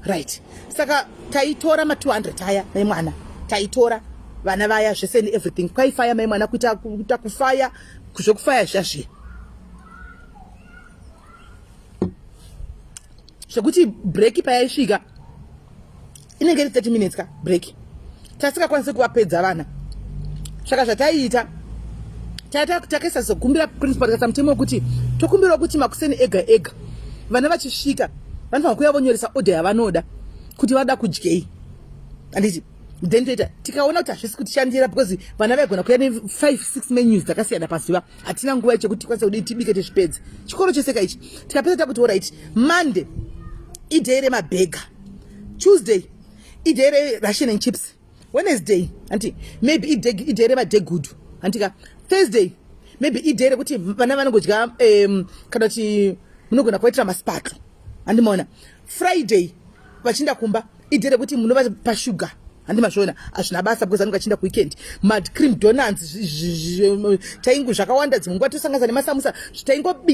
Right, saka taitora ma200 aya mai mwana, taitora vana vaya zvese neeverything, kwaifaya mai mwana, kuita kufaya zvekufaya zviya zviya zvekuti break payaisvika inenge iri 30 minutes ka break, tasingakwanisi kuvapedza vana. Saka zvataiita, takaisa zokumbira principal, tikaisa mutemo wekuti tokumbirawo kuti makuseni ega ega vana vachisvika vanofanira kuuya vonyoresa order yavanoda kuti vada kudyei, handiti? Then toita, tikaona kuti hazvisi kutishandira, because vana vaigona kuuya ne5 6 menus dzakasiyana pazuva, hatina nguva yechekuti tikwanise kudii tibike tizvipedze chikoro chese kaichi. Tikapedza takuti alright, Monday iday remaburger, Tuesday iday rerussian and chips, Wednesday, hanti, maybe iday remadegudu, hantika? Thursday maybe iday rekuti vana vanongodya kana kuti munogona kuvaitira masipatlo, handimaona. Friday vachienda kumba iday rekuti munovapa shuga, handimazviona. Hazvina basa because anenge achienda kuweekend, macream donuts, taingo zvakawanda, dzimwe nguva tosanganisa nemasamusa,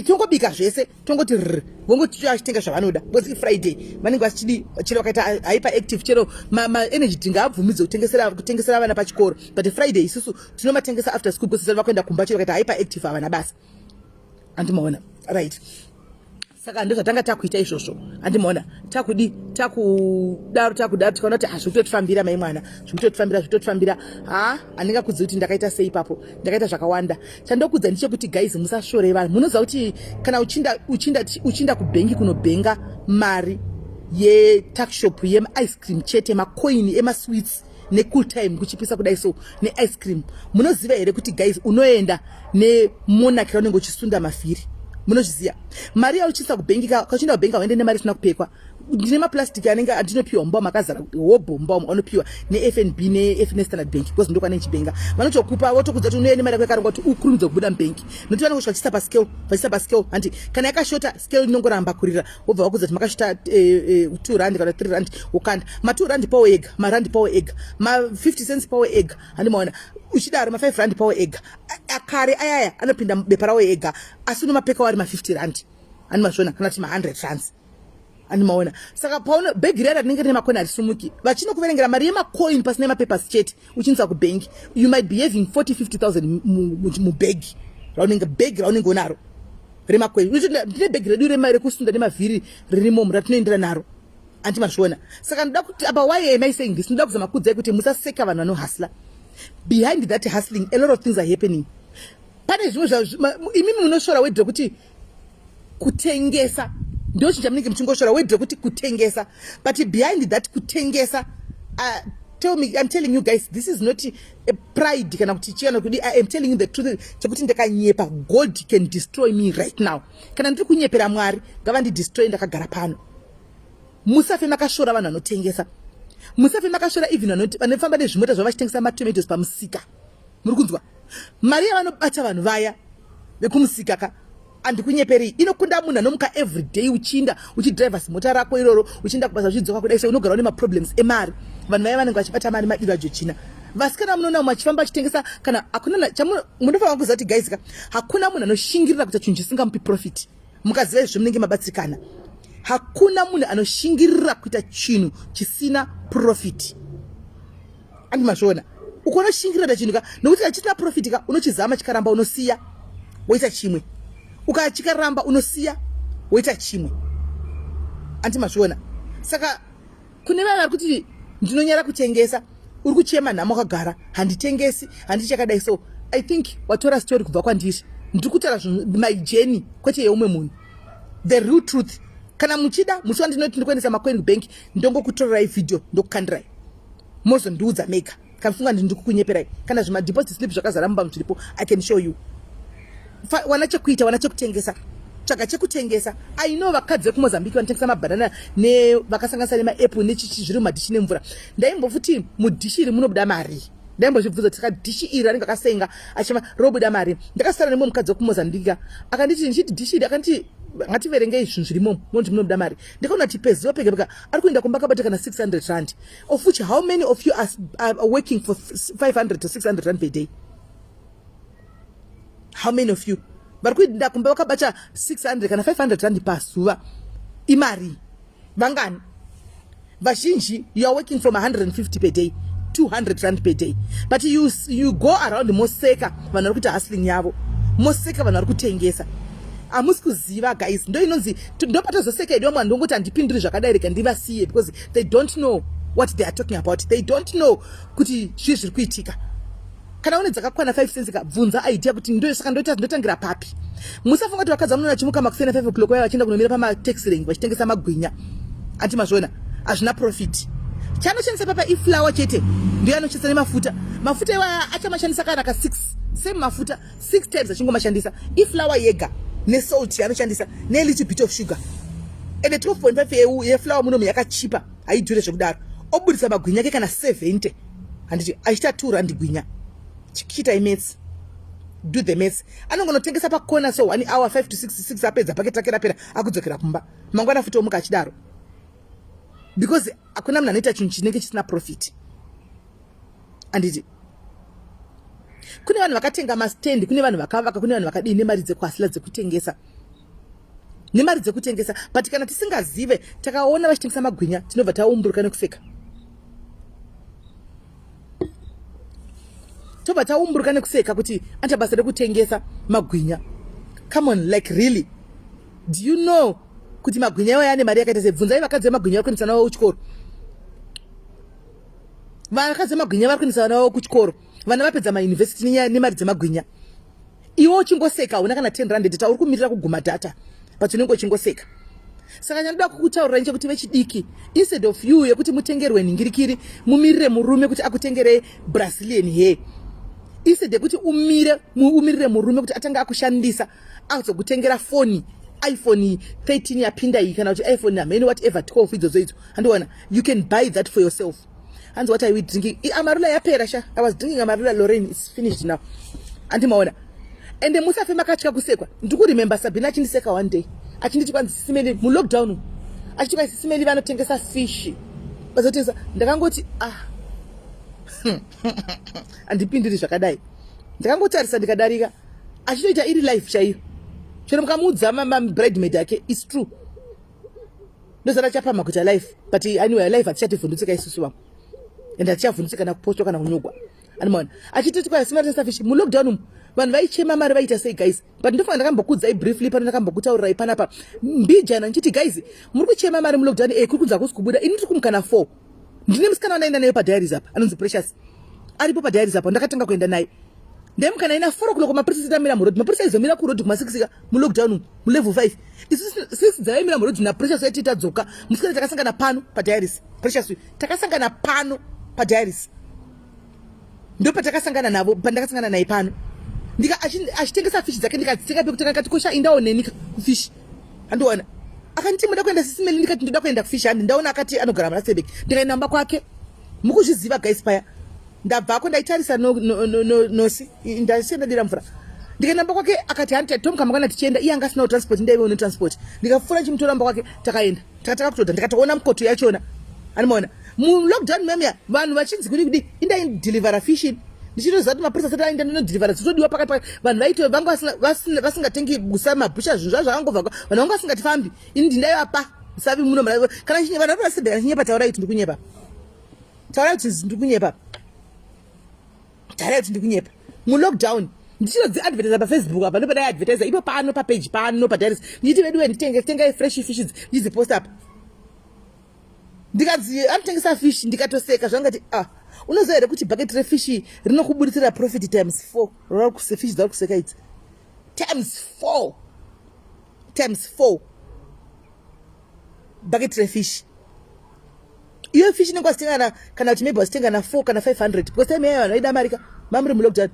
tongobika zvese, tongoti r vongoti achitenga zvavanoda, because ifriday vanenge vachidi chero vakaita hyper active, chero maenergy drink haabvumidze kutengesera vana pachikoro, but Friday isusu tinomatengesa after school because vakuenda kumba, chero vakaita hyper active havana basa, handimaona. Right, saka ndo zvatanga takuita izvozvo, handimaona. Takudi takudaro, takudaro, tikaona kuti hazviri kutotifambira mai mwana, zviri kutotifambira, zviri kutotifambira. Ha, handingakudzi kuti ndakaita sei ipapo, ndakaita zvakawanda. Chandokudza ndechekuti guys, musashore vanhu. Munoziva kuti kana uchinda kubhengi kunobhenga mari yetuckshop yemaice cream chete, makoini emasweets necool time kuchipisa kudai so neice cream, munoziva here kuti guys, unoenda nemonaki raunenge uchisunda mavhiri? Munozviziva mari yauchiisa kubhengi? Kauchienda kubhengi hauende nemari isina kupekwa. Ndine maplastic anenge andinopiwa mumba makazara hobho mumba umu, anopiwa neFNB neStandard Bank, because ndokwane chibhenga vanotokupa, votokudza kuti unoye nemari yako yakarongwa kuti ukurumidze kubuda mubhengi, nokuti vanenge vachiisa pascale, vachiisa pascale, handi? Kana yakashota, scale inongoramba kurira, wobva vakudza kuti makashota 2 rand kana 3 rand, wokanda ma2 rand pawo ega, marandi pawo ega, ma50 cents pawo ega, handimaona? Uchidaro ma5 rand pawo ega akare ayaya anopinda mubepa rawo ega, asi unomapeka wari ma50 rand, handimazviona, kana kuti ma100 rands, handimaona. Saka paona bhegi riya rinenge rine makoini harisumuki, vachinokuverengera mari yemakoini pasina mapapers chete, uchiinisa kubhengi, you might be having 40 50,000 mubhegi raunenge, bhegi raunenge unaro remakoini. Ndine bhegi redu rekusunda nemavhiri ririmomo ratinoendera naro, handimazviona. Saka ndoda kuti apa, why am I saying this? Ndoda kuzama kuudzai kuti musaseka vanhu vanohustla. Behind that hustling a lot of things are happening. Pane zvimwe imimi munosvora wedhi rekuti kutengesa, ndo chinhu chamunenge muchingosvora, wedhi rekuti kutengesa, but behind that kutengesa, tell me, I'm telling you guys, this is not a pride kana kuti chii kudi, I am telling you the truth chekuti ndakanyepa, God can destroy me right now. Kana ndiri kunyepera Mwari, ngavandidestroy ndakagara pano. Musafe makashora vanhu vanotengesa, musafe makashora even vanofamba nezvimota zvavo vachitengesa matomatoes pamusika. Muri kunzwa mari yavanobata vanhu vaya vekumusika ka? Andikunyeperi, inokunda munhu anomuka everyday uchiinda uchidriver zimota rako iroro uchiinda kubasa uchidzoka kudai so unogara une maproblems emari. Vanhu vaya vanenge vachibata mari madiro aJojina. Vasikana munoona umwe achifamba achitengesa kana hakuna munofanira kuziva kuti guys ka hakuna munhu anoshingirira kuita chinhu chisingamupi profit. Mukaziva izvo munenge mabatsikana. Hakuna munhu anoshingirira kuita chinhu chisina profit. Andi mazviona ukonoshingirira kuita chinhu ka nokuti kana chisina profit ka unochizama chikaramba unosiya woita chimwe ukachikaramba unosiya woita chimwe. Andi mazviona saka kune vaya vari kuti ndinonyara kutengesa uri kuchema nhamo wakagara handitengesi handiti chakadai so I think watora story kubva kwandiri ndiri kutaura my journey kwete yeumwe munhu the real truth. Kana muchida musi wandinoti ndikuendesa macoin kubank ndongokutorerai video ndokukandirai mozondiudza mega kafunga ndiri kukunyeperai kana zvimadeposit slip zvakazara mumba zviripo I can show you. Wana chekuita wana chekutengesa tsvaga chekutengesa. I know vakadzi vekuMozambique vanotengesa mabhanana nevakasanganisa nemaapple nechichi zviri mumadhishi nemvura. Ndaimbofuti mudhishi iri munobuda mari ndaimbozvibvunza kuti saka dhishi iri anenge akasenga achima robuda mari. Ndakasara nemumwe mukadzi wekuMozambique akanditi ndichiti dhishi iri akanditi ngativerengei zvinhu zvirimo monzi munobuda mari. Ndikaona kuti peziva pega pega ari kuenda kumba akabata kana 600 rand of which how many of you are working for 500 to 600 rand per day? How many of you vari kuenda kumba vakabata 600 kana 500 rand pazuva imari vangani? Vazhinji you are working from 150 per day, 200 rand per day, but you go around moseka vanhu vari kuita hustling yavo, moseka vanhu vari kutengesa. Hamusi kuziva guys, ndo inonzi ndopatozoseka idiwa mwana ndongoti handipinduri zvakadai rega ndivasiye because they don't know what they are talking about. They don't know kuti zvii zviri kuitika. Kana une dzakakwana 5 cents ka bvunza idea kuti ndo saka ndoita ndotangira papi. Musafunga kuti vakadzi vamunoona chimuka makuseni 5 o'clock vaya vachienda kunomira pamataxi rank vachitengesa magwinya. Anti mazviona hazvina profit. Chanoshandisa papa iflower chete ndiyo anoshandisa nemafuta. Mafuta iwaya achamashandisa kana ka 6 same mafuta 6 times achingomashandisa. Iflower yega nesalt yanoshandisa nelittle bit of sugar. Ende 12.5 yeflower munomu yakachipa haidhure zvekudaro. Obudisa magwinya ake kana 70 handiti achiita 2 rand gwinya. Chikiitai maths, do the maths. Anongonotengesa pakona so 1 hour 5 to 6 6 apedza paketi rake rapera akudzokera kumba. Mangwana futi omuka achidaro because hakuna munhu anoita chinhu chinenge chisina profit. Handiti kune vanhu vakatenga mastand, kune vanhu vakavaka, kune vanhu vakadii nemari dzekuhasila dzekutengesa nemari dzekutengesa. But kana tisingazive takaona vachitengesa magwinya tinobva taumburuka nekuseka, tobva taumburuka nekuseka kuti anoita basa rekutengesa magwinya. Come on, like really, do you know kuti magwinya iwayo ane mari yakaita sei? Bvunzai vakadzi vemagwinya vari kuendesa vana vavo kuchikoro. Vakadzi vemagwinya vari kuendesa vana vavo kuchikoro, vana vapedza mayunivhesiti nemari dzemagwinya. Iwe uchingoseka hauna kana 10 rand data, uri kumirira kuguma data but unenge uchingoseka. Saka chandoda kukutaurirai chekuti vechidiki, instead of you yekuti mutengerwe nhingirikiri mumirire murume kuti akutengere Brazilian hair, instead yekuti umire umirire murume kuti atange akushandisa azokutengera foni iPhone 13 yapinda iyi kana kuti iPhone hamene whatever 12 idzodzo idzo, handiona you can buy that for yourself. Hanzi what are we drinking? Amarula yapera sha. I was drinking amarula Lorraine, it's finished now. Andimaona ende musafe makatya kusekwa. Ndikuremember Sabina achindiseka one day achinditi kwanzi Sisimeli mulockdown, achiti kwanzi Sisimeli vanotengesa fish vazotengesa. Ndakangoti ah handipindiri zvakadai, ndakangotarisa ndikadarika. Achitoita iri life chaiyo, chero mukamuudza mabridemaid ake its true. Ndozara chapama kuita life, but anyway life hatichativhundutsika isusu vamwe and hatichavhundutsika kana kupostwa kana kunyogwa. Animaona achitoti kwa simatengesa fish mulockdown umu vanhu vaichema mari vaita sei guys? But ndofanira ndakambokuudzai briefly pano, ndakambokutaurirai panapa mbijana ndichiti guys muri kuchema mari mulockdown kuri kunzi hakusi kubuda. Ini ndiri kumukana 4 ndine musikana wandaenda naye padiaries apa anonzi Precious aripo padiaries apa ndakatanga kuenda naye ndaimukana ina 4 o'clock mapurisa tamira muroad. Mapurisa aizomira kuroad kuma 6 ka mulockdown umu mulevel 5 isu 6 dzaimira muroad naPrecious aiti tadzoka. Musikana takasangana pano padiaries, Precious takasangana pano padiaries, ndopatakasangana navo pandakasangana naye pano ndika achitengesa fishi dzake ndikadzitenga pekutanga. Ndikati kosha indawo neni kufishi handiona. Akanditi muda kuenda Sisimeli? Ndikati ndoda kuenda kufishi handi ndaona. Akati anogara muRasebek, ndikaenda mumba kwake. Mukuzviziva guys, paya ndabvako ndaitarisa nosi ndasiya ndadira mvura. Ndikaenda mba kwake akati hanti tomuka mangwana tichienda iye anga asinawo transport ndaive une transport. Ndikapfuura ndichimutora mba kwake takaenda. Takataka kutoda ndikatoona mukoto yachona. Animaona. Mu lockdown memya vanhu vachinzi kudi kudi indai deliver fish in. Ndichitoziva kuti mapurisa asati aenda ndinodhilivhara dzotodiwa pakati pakati vanhu vaito vanga vasingatengi busa mabhusha zvinhu zvazvo zvakangobva vanhu vanga vasingatifambi ini ndindaivapa savi muno kana chinye vanhu vasibheka chinyepa taurai kuti ndikunyepa taurai kuti ndikunyepa taurai kuti ndikunyepa mulockdown ndichinodziadvertisa pafacebook apa ndopadai advertisa ipo pano papeji pano padiaris ndichiti veduwe nditenge tengai fresh fishes ndidziposta apa ndikanzi anotengesa fish ndikatoseka zvangati ah unoziva here kuti bucket refish rinokuburitsira profit times 4 fish dzauri kuseka idzi times 4 times 4 bucket refish iyo fish inenge wasitenga kana kuti maybe wasitenga na 4 kana 500 because time yayo vanhu vaida mari ka mamuri mulockdown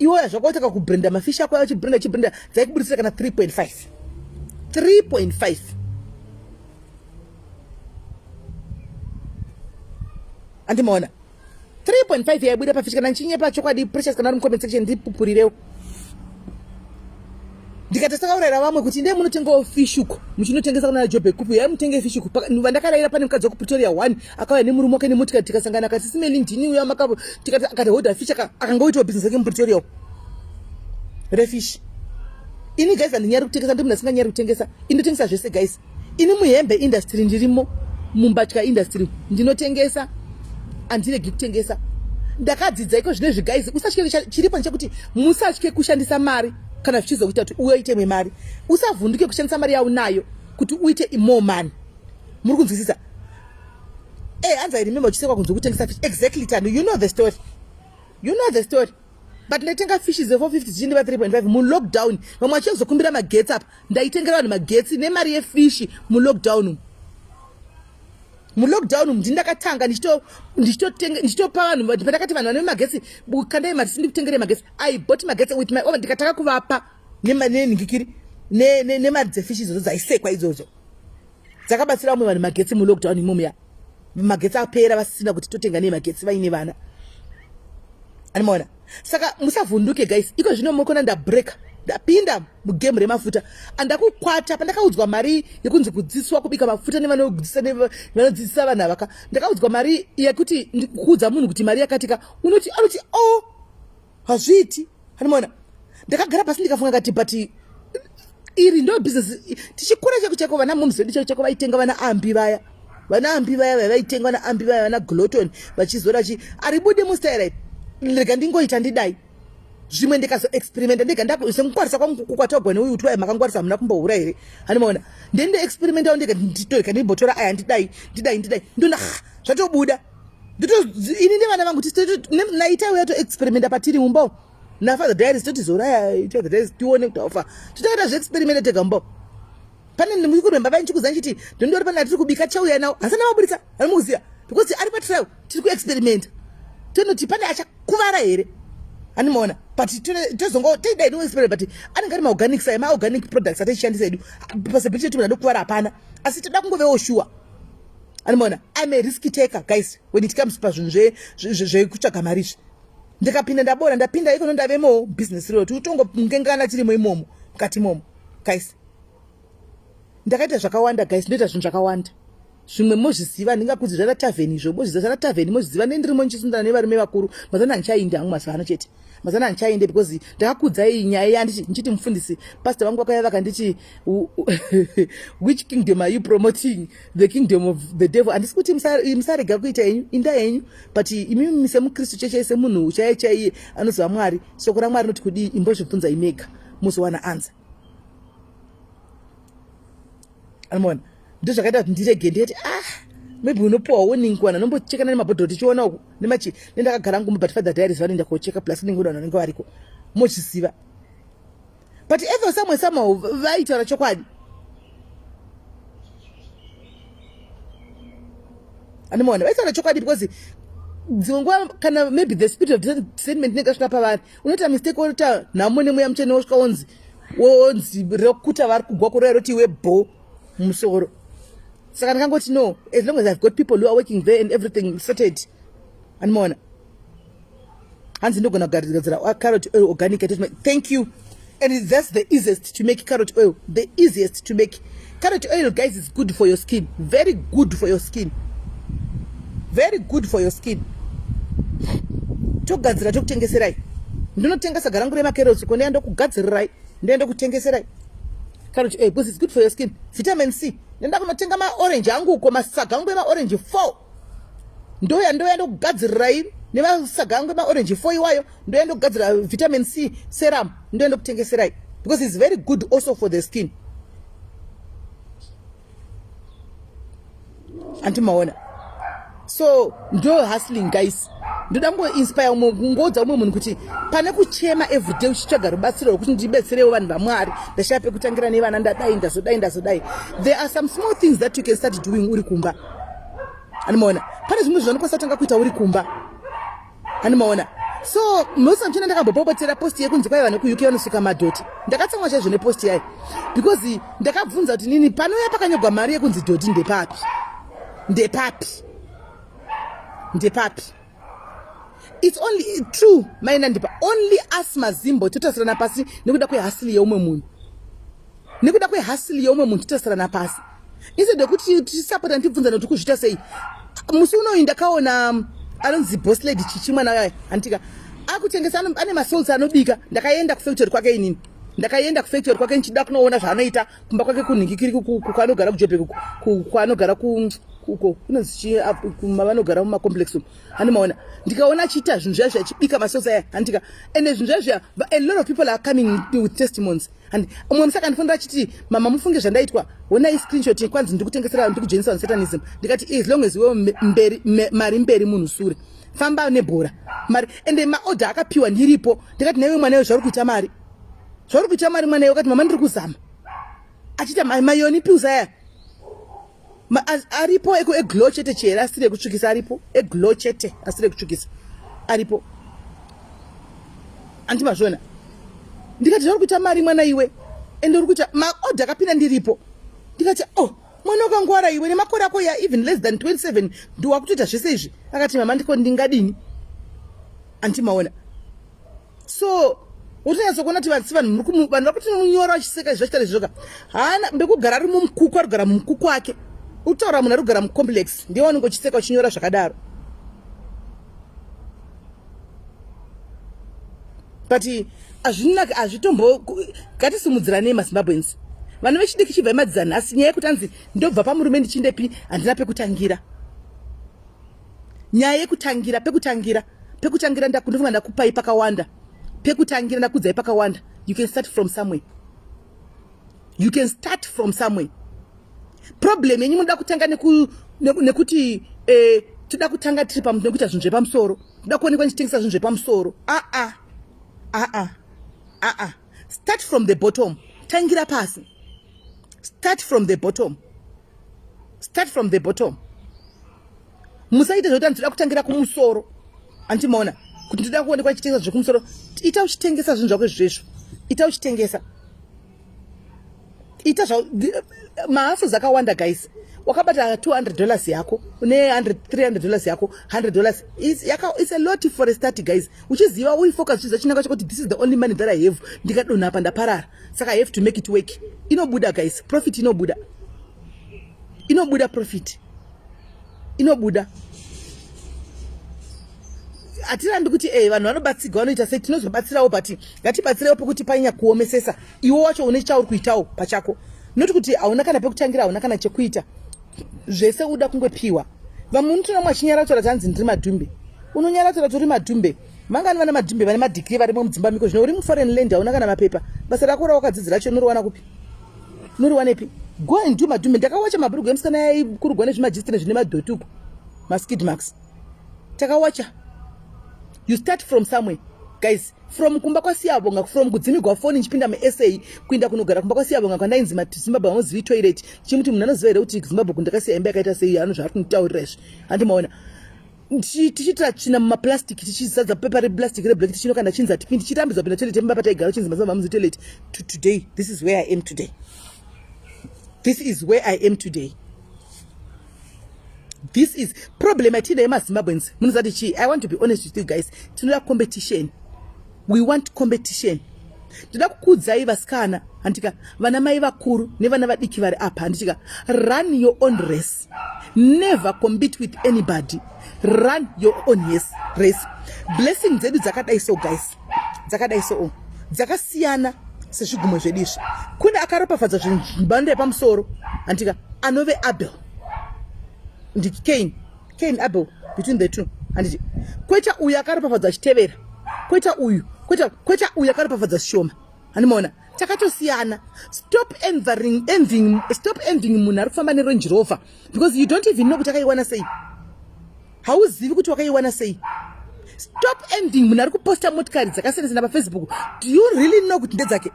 iwoya zvakautaka kubrenda mafish ako achibrenda achibrenda dzaikuburitsira kana 3.5 3.5 andimaona 3.5 yaibuda pafish kana ndichinyepa chokwadi precious kana uri mucomment section ndipupurirewo ndikati sakaurayira vamwe kuti ndee munotengawo fish uko muchinotengesa kuna jobe kupu yai mutenge fish uko vandakaraira pane mukadzi wekupretoria one akauya nemurume wake nemotikari tikasangana akati simeli ndini uya makavo tikati akati hodha fish akangoitawo business yake mupretoria uko refish ini guys handinyari kutengesa ndimunhu asinganyari kutengesa indotengesa zvese guys ini muhembe industry ndirimo mumbatya industry ndinotengesa andiregi kutengesa ndakadzidza iko zvino izvi guys usatye chiripo ndechekuti musatye kushandisa mari kana zvichizokuita kuti uite imwe mari usavhunduke kushandisa mari yaunayo kuti uite more money muri kunzwisisa e eh, hanzi i remember uchisekwa kunzi kutengesa fish exactly tando you know the story you know the story but ndaitenga fish ze 450 dzichindiva 3.5 mulockdown vamwe vachizokumbira magetsi apa ndaitengera vanhu magetsi nemari yefishi mulockdown umu mulockdown umu ndindakatanga ndichitopa vanhu pandakati vanhu vane magetsi kandai mari sindikutengerei magetsi i bought magetsi with my own ndikatanga kuvapa nenhingikiri nemari dzefishi idzodzo dzaisekwa idzodzo dzakabatsira vamwe vanhu magetsi mulockdown imomo ya magetsi apera vasisina kuti totenga nei magetsi vaine vana animaona saka musavhunduke guys iko zvino mokona ndabreaka ndapinda mugame remafuta andakukwata pandakaudzwa mari yekunzi kudzidziswa kubika mafuta nevanodzidzisa vanhu avaka ndakaudzwa mari yekuti kuudza munhu kuti mari yakatika unoti anoti o oh, hazviiti hanimona ndakagara pasi ndikafunga kati but iri ndo business tichikura chako chako vana moms vedu chako chako vaitenga vana ambi vaya vana ambi vaya vaya vaitenga vana ambi vaya vana gloton vachizora chi aribude mustaira rega ndingoita ndidai zvimwe ndikazoexperimenta ndega sekungwarisa kwangu kwatogwa neuyu kuti waya makangwarisa hamuna kumbohura here handimaona ndendoexperimentawo ndega nditorega ndimbotora aya ndidai ndidai ndidai ndona zvatobuda ini nevana vangu naita uya toexperimenta patiri mumba umu nafather diaries toti zoraya father diaries tione kuti aufa titoita zveexperimenta tega mumba pane ndikuremba vai ndichikuza ndichiti ndondori pane atiri kubika chauya nawo hasana vaburitsa ari mukuziva because ari patrial tiri kuexperimenta tonoti pane achakuvara here animaona but tozongo toida ino experiment but anenge ari maorganics aya maorganic products atichishandisa edu possibility yetu munhu adokuvara hapana asi toda kungovewo shuwa Anomaona, I'm a risk taker guys when it comes pazvinhu zvekutsvaga mari izvi. Ndikapinda ndabora ndapinda ikono ndavemo business rero totongongengana tirimo imomo mukati imomo guys. Ndakaita zvakawanda guys, ndoita zvinhu zvakawanda. Zvimwe mozviziva ndingakudzi zvana tavern izvo mozviziva zvana tavern mozviziva nendirimo ndichisundana nevarume vakuru mazana handichaindi hangu mazuva ano chete. Mazana handichaende because ndakakudzai nyaya yanditi ndichiti mufundisi pastor vangu vakauya vakanditi which kingdom are you promoting the kingdom of the devil handisi kuti musarega kuita henyu inda henyu but imimi semukristu chechai semunhu chaiye chaiye anoziva mwari soko ramwari rinoti kudii imbozvibvunzai mega muzowana ansa anomaona ndozvakaita kuti ndirege ndikati ah maybe unopiwa warning kuvanhu anombochekana nemabhodhoro tichiona uku nemachi nendakagara ngumba but father diaries vanoenda kocheka plus nenge vanhu vanenge variko mochiziva but ever somewhere somehow vaitaura chokwadi andimaona vaitaura chokwadi because dzimwe nguva kana maybe the spirit of discernment inenge asvika pavari unoita mistake woita nhamo nemweya mutsvene wosvika wonzi wonzi rekuta vari kugwa kureva roti iwe bho mumusoro saka ndikangoti no as long as i've got people who are working there and everything sorted andimaona hanzi ndogona kugadzira carrot eh, organic thank you. And that's the easiest to make carrot oil, the easiest to make carrot oil, guys. Is good for your skin, very good for your skin, very good for your skin. Togadzira, tokutengeserai. Ndinotengesa garangu remacarrots ko, ndienda kugadzirirai, ndienda kutengeserai carrot oil because it's good for your skin, vitamin C. Ndenda kunotenga maorange angu uko, masaga angu emaorange 4. Ndoya ndokugadzirirai nemasaga angu emaorange 4 iwayo. Ndoya ndokugadzira vitamin C serum, ndoya ndokutengeserai because it's very good also for the skin. Andimaona? So ndo hustling, guys. Ndoda kungoinspire umwe, kungoudza umwe munhu kuti pane kuchema everyday uchitsvaga rubatsiro rwekuti ndibetserewo vanhu vaMwari, ndashaya pekutangira nevana, ndadai, ndazodai, ndazodai, there are some small things that you can start doing uri kumba. Animaona? Pane zvimwe zvaunokwanisa kutanga kuita uri kumba. Animaona? So musi muchina ndakambopopotera post yekunzi kwaiva nekuUK vanosuka madhoti. Ndakatsamwa chaizvo nepost yayo because ndakabvunza kuti nini panouya pakanyogwa mari yekunzi dhoti ndepapi, ndepapi, ndepapi? It's only true, maina ndipa only us maZimbo totasirana pasi nekuda kwehustle yeumwe munhu, nekuda kwehustle yeumwe munhu totasirana pasi instead yekuti tisapota, ndibvunza nekuti kuzviita sei. Musi unoyu ndakaona anonzi Boss Lady Chichi, mwana waye anditika akutengesa, ane masalts anobika. Ndakaenda kufactory kwake inini, ndakaenda kufactory kwake ndichida kunoona zvaanoita kumba kwake kunhingikiri kwaanogara kuJobek, kwaanogara uko kunonzi chii, mavanogara mumacomplex umu. Handimaona? Ndikaona achiita zvinhu zviya zviachibika masalts aya, handika? Ende zvinhu zviya zviya, a lot of people are coming with testimonies. And umwe musaka andifonera achiti, "Mama, mufunge zvandaitwa, honai screenshot, kwanzi ndiri kutengesera, ndiri kujoinisa vanhu satanism." Ndikati, "As long as iwewe mberi, mari mberi, munhu sure, famba nebhora mari." Ende maodha akapiwa ndiripo. Ndikati, "Naiwe mwana iwe, zvauri kuita mari, zvauri kuita mari mwana iwe." Akati, "Mama, ndiri kuzama." Achiita mayoni pills aya aripo eglow chete chere, asiri ekutsvukisa. Aripo eglow chete, asiri ekutsvukisa, aripo. Andimazviona? Ndikati, "Zvauri kuita mari mwana iwe, ende uri kuita maodha akapinda ndiripo." Ndikati, "Oh, mwana wakangwara iwe, nemakore ako ya even less than 27 ndiwakutoita zvese izvi." Akati, "Mama, ndiko ndingadini?" Andimaona? So utonyatsokuona kuti vanhu vanhu vanhu vakuti munyora vachiseka izvi, vachitaura izvozvoka. Haana mbekugara, ari mumukuku, ari kugara mumukuku wake. Utaura munhu ari kugara mucomplex, ndiye wanenge uchiseka uchinyora zvakadaro. But hazvinaki, hazvitombo. Ngatisimudziranei maZimbabweans, vanhu vechidiki. Chibvai madzidza nhasi nyaya yekuti anzi ndobva pamurume ndichindepi, handina pekutangira. Nyaya yekutangira, pekutangira, pekutangira, ndofunga ndakupai pakawanda pekutangira, ndakudzai pakawanda. You can start from somewhere, you can start from somewhere. Problem yenyu munoda kutanga nekuti toda kutanga tiri nekuita zvinhu zvepamusoro, toda kuonekwa ndichitengesa zvinhu zvepamusoro. Aa, aa, aa, start from the bottom. Tangira pasi. Start from the bottom, start from the bottom. Musaite zvekuti ndinoda kutangira kumusoro. Andimaona kuti ndoda kuonekwa ndichitengesa zvekumusoro? Ita uchitengesa zvinhu zvako izvezvo, ita uchitengesa, ita zva mahustles akawanda, guys. Wakabata $200 yako, une 100, $300 yako, $100, it's a lot for a start, guys. Uchiziva, uifocus, uchiziva chinangwa chako kuti this is the only money that I have, ndikadonha apa ndaparara, saka I have to make it work. Inobuda, guys. Profit inobuda, inobuda profit, inobuda. Hatirambi kuti vanhu vanobatsigwa, vanoita sei, tinozobatsirawo, but ngatibatsirewo pekuti panyanya kuomesesa. Iwe wacho une chauri kuitawo pachako, noti kuti hauna kana pekutangira, hauna kana chekuita, zvese uda kungopiwa. Vamwe unotoona mwachinyaratora tanzi ndiri madhumbe. Unonyaratora tori madhumbe. Mangani vana madhumbe vane madegree varimo mudzimba miko? Zvino uri muforeign land, hauna kana mapepa. Basa rako rawakadzidzira racho unoriwana kupi? Unoriwanepi? Go and do madhumbe. Ndakawacha mabhurugu emusikana yaikurugwa nezvimajistire zvine madhoti uko, maskid marks takawacha. You start from somewhere, guys. From kumba kwaSiyabonga, from kudzimigwa foni nchipinda muSA, kuinda kunogara kumba kwaSiyabonga kwandainzi Zimbabwe hamuzivi toilet. Chimuti munhu anoziva here kuti Zimbabwe kundakasiya imba yakaita sei? Ano zvaari kunitaurira izvi, handimaona? Tichiitira tsvina mumaplastic, tichizadza pepa replastic reblack, tichinokanda chinzi hatipindi, tichirambidzwa pinda toilet yemumba pataigara, chinzi maZimbabwe hamuzivi toilet. To today, this is where I am today, this is where I am today. This is problem yatinayo emaZimbabweans. Munozati chii? I want to be honest with you guys. Tinoda competition, we want competition. Ndoda kukuudzai vasikana, handika, vana mai vakuru nevana vadiki vari apa, handitika, run your own race. Never compete with anybody. Run your own yes, race. Blessing dzedu dzakadai so guys, dzakadai so oh. Dzakasiyana sezvigumwe zvedu izvi. Kune akaropafadza zvimhando yepamusoro, handika, anove Abel ndi Cain. Cain Abel between the two handiti kwoita uyu akaropafadzwa achitevera kwoita uyu kwoita kwoita uyu akaropafadzwa zvishoma handimaona takatosiyana stop envying, envying, stop envying munhu ari kufamba nerange rover because you don't even know kuti akaiwana sei hauzivi kuti wakaiwana sei stop envying munhu ari kuposta motikari dzakasiyana-siyana pafacebook do you really know kuti ndedzake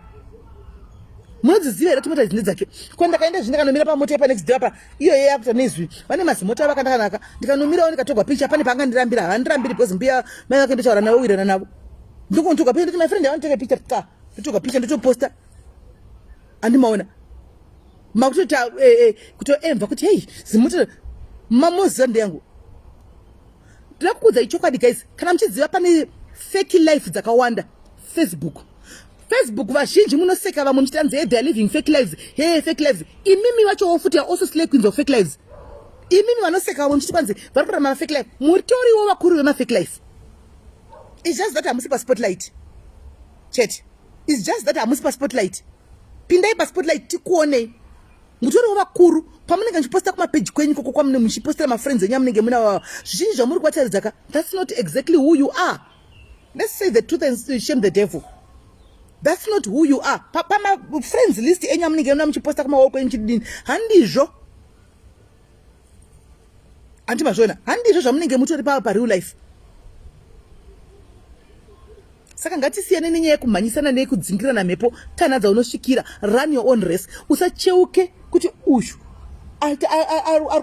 munodziziva here kuti mota idzi ndedzake ko ndakaenda zvi ndakanomira pamota yepanext door apa iyoyo yakuita nezwi vane mazimota avo akandakanaka ndikanomirawo ndikatogwa picture pane paangandirambira haandirambiri because mbuya mai vake ndotaura navo wirana navo ndokonotogwa picture ndoti my friend i want to take a picture ka ndotogwa picture ndotoposta andimaona makutoita eh, eh, kutoemva kuti hei zimota mamoziva ndeyangu Ndinoda kukuudzai chokwadi guys, kana muchiziva pane fake life dzakawanda Facebook. Facebook vazhinji munoseka vamwe muchitanzi hey, they are living fake lives. Hey, fake lives. Imimi vachowo futi are also slay queens of fake lives. Imimi vanoseka vamwe muchiti kwanzi vari kurarama fake life. Muritoriwo vakuru vema fake life. It's just that hamusi pa spotlight. Chete. It's just that hamusi pa spotlight. Pindai pa spotlight tikuonei. Mutoriwo vakuru pamunenge muchiposta kumapeji kwenyu ikoko kwamune muchipostera mafriends enyu amunenge muna vava zvizhinji zvamuri kuvataridzaka that's not exactly who you are. Let's say the truth and shame the devil. That's not who you are. Pamafriends list enyu amunenge muna muchiposta kumaoko enyu chidini handizvo, handi mazviona, handizvo zvamunenge mutori pava pareal life. Saka ngatisiyane nenyaya yekumhanyisana neyekudzingirana mhepo tanha dzaunosvikira. Run your own race. Usacheuke kuti uyu ari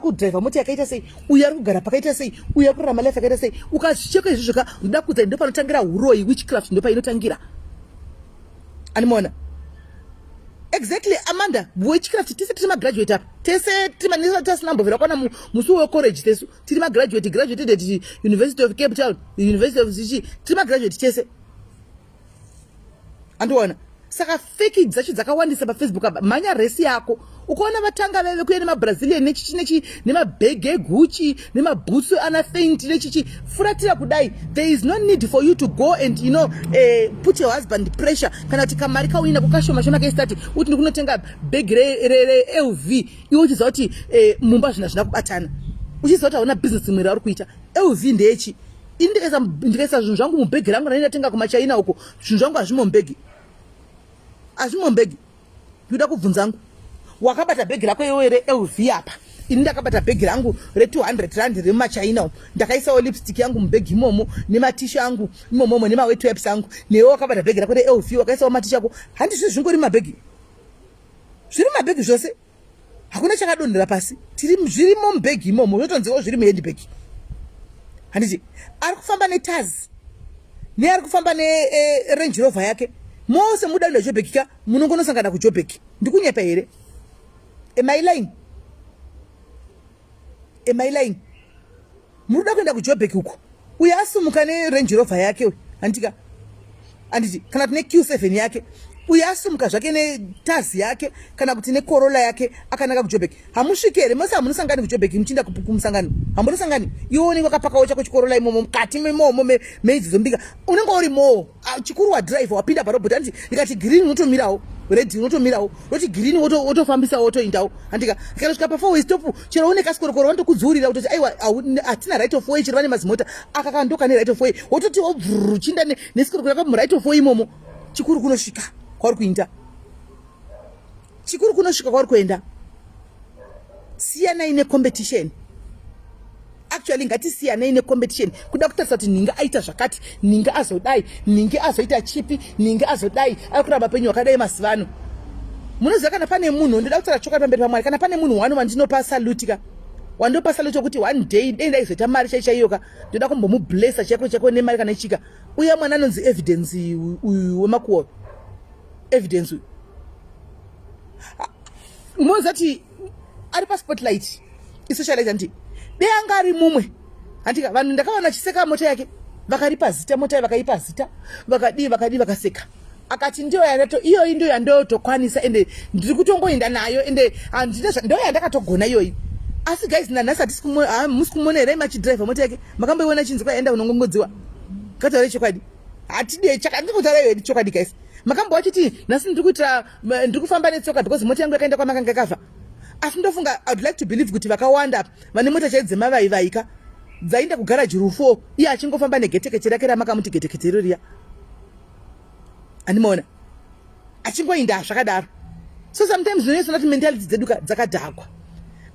kudhiraivha mota yakaita sei, uyu ari kugara pakaita sei, uyu ari kurarama life yakaita sei. Ukazvicheuka izvozvo ka, ndoda kuudza ndo panotangira uroyi, witchcraft ndo painotangira. Animona exactly Amanda, witchcraft tese tiri magraduate apa, tese tiri tasina mbovera kwana musi wecollege tesu tiri magraduate, graduated at University of Cape Town, University of Zichi, tiri magraduate tese, andiona. Saka fake dzacho dzakawandisa pafacebook apa. Mhanya resi yako. Ukaona vatanga veve kuya nemabrazilian nechichi nechi nemabhegi eguchi nemabhutsu ana faint nechichi, furatira kudai. There is no need for you to go and you know put your husband pressure kana kuti kamari kauina kukashoma shoma keistati uti ndikunotenga bhegi reLV iwe uchiziva kuti mumba zvinhu hazvina kubatana, uchiziva kuti hauna business imwe rauri kuita. LV ndeyechi? Ini ndikaisa zvinhu zvangu mubhegi rangu randindatenga kumachina uko, zvinhu zvangu hazvimo mubhegi, hazvimo mubhegi. Ndinoda kubvunza angu, wakabata bhegi rako iwe reLV apa, ini ndakabata bhegi rangu re200 rand remumachina uko, ndakaisawo lipstick yangu mubhegi imomo nematishu angu imomomo nemawet wipes angu. Newe wakabata bhegi rako reLV, wakaisawo matishu ako. Handi zvinhu zvingori mumabhegi, zviri mumabhegi zvose, hakuna chakadonhera pasi, tiri zvirimo mubhegi imomo, zvotonziwo zviri muhandbag. Handiti ari kufamba netazi neari kufamba nerange eh, rover yake, mose muda kuenda Jobek ka, munongonosangana kuJobek. Ndikunyepa here? Am I lying? Am I lying? Munoda kuenda kuJobek uko, uyo asumuka nerange rover yake uyu, handitika, handiti, kana kuti neQ7 yake, uyo asumuka zvake netazi yake kana kuti neCorolla yake akanaka kuJobek, hamusviki here mose? Hamunosangani kuJobek muchiinda kumusangano? Hamunosangani? Iwe unenge wakapakawo chako chiCorolla imomo mukati memomo meidzidzo mbinga, unenge urimowo. Chikuru wadrive wapinda parobot, handiti? Ndikati green unotomirawo, red unotomirawo, roti green wotofambisa wotoendawo, handika? Kana pa four way stop, chero une kasikorokoro vanotokudziurira kutoti aiwa, hatina right of way, chero vane mazimota aka kando kane right of way, wototi wobvururu chinda nesikorokoro yako muright of way imomo. Chikuru kunosvika kwauri kuinda, chikuru kunosvika kwauri kuenda. Siyanai necompetition. Actually ngatisiyanei necompetition, kuda kutarisa kuti nhingi aita zvakati, nhingi azodai, nhingi azoita chipi, nhingi azodai, ari kuramba penyu wakadai mazuva ano. Munoziva kana pane munhu, ndoda kutaura chokwadi pamberi pamwari, kana pane munhu wano wandinopa salute ka, wandopa salute wekuti one day dei ndaizoita mari chai chaiyo ka, ndoda kumbomublessa chaiko chaiko nemari kana ichika uya mwana anonzi Evidence uyu wemakuwa, Evidence uyu. Munoziva kuti ari paspotlight, isocialite, handiti? Dei anga ari mumwe, handika, vanhu ndakaona achiseka mota yake, vakaripa zita mota, vakaipa zita, vakadii vakadii, vakaseka. Akati ndiyo yandato iyoyi ndiyo yandotokwanisa ende ndiri kutongoenda nayo ende handina ndiyo yandakatogona iyoyi. Asi guys nanhasi hatisi musi kumona here machidriver mota yake makamboiona chinzi kwaenda unongongodziwa. Ngataure chokwadi. Hatide chakandikutaura iyoyi chokwadi guys. Makambowa chiti nhasi ndiri kuitira ndiri kufamba netsoka because mota yangu yakaenda kwamakanga yakafa. Asi ndofunga I would like to believe kuti vakawanda vane mota chaidzo dzemavaivaika dzainda kugaraji rufo iye achingofamba negetekete rake ramakamuti getekete iro riya andimaona achingoinda zvakadaro so sometimes unoisona kuti mentality dzedu dzakadhakwa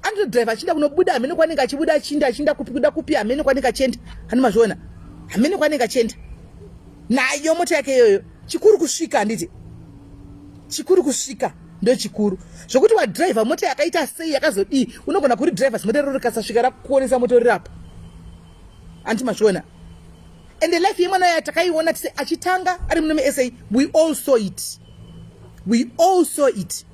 anotodrive achiinda kunobuda hamene kwanenge achibuda achiinda achiinda kupi kuda kupi hamene kwanenge achienda hani mazviona hamene kwanenge achienda nayo mota yake iyoyo chikuru kusvika handiti chikuru kusvika ndochikuru zvokuti wadriver mota yakaita sei yakazodii unogona kuri driver zimota riro rikasasvika rakuonesa moto rirapa anti mazviona and the life yemwana uya takaiona tise achitanga ari muno musa we all saw it we all saw it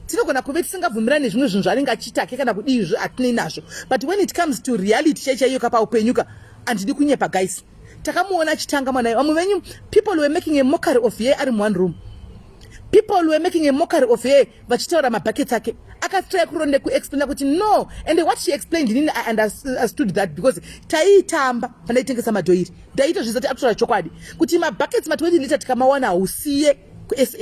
tinogona kuve tisingabvumirani nezvimwe zvinhu zvaanenge achiita ke kana kudii izvo hatinei nazvo but when it comes to reality chai chaiyo kapaupenyu ka handidi kunyepa guys takamuona achitanga mwana vamwe venyu people were making a mockery of her ari muone room people were making a mockery of her vachitaura mabuckets ake akatry kuronde kuexplaina kuti no and what she explained inini i understood that because taiitamba pandaitengesa madhoiri ndaitozviziva kuti akutaura chokwadi kuti mabuckets ma20 liter tikamawana hausiye kusa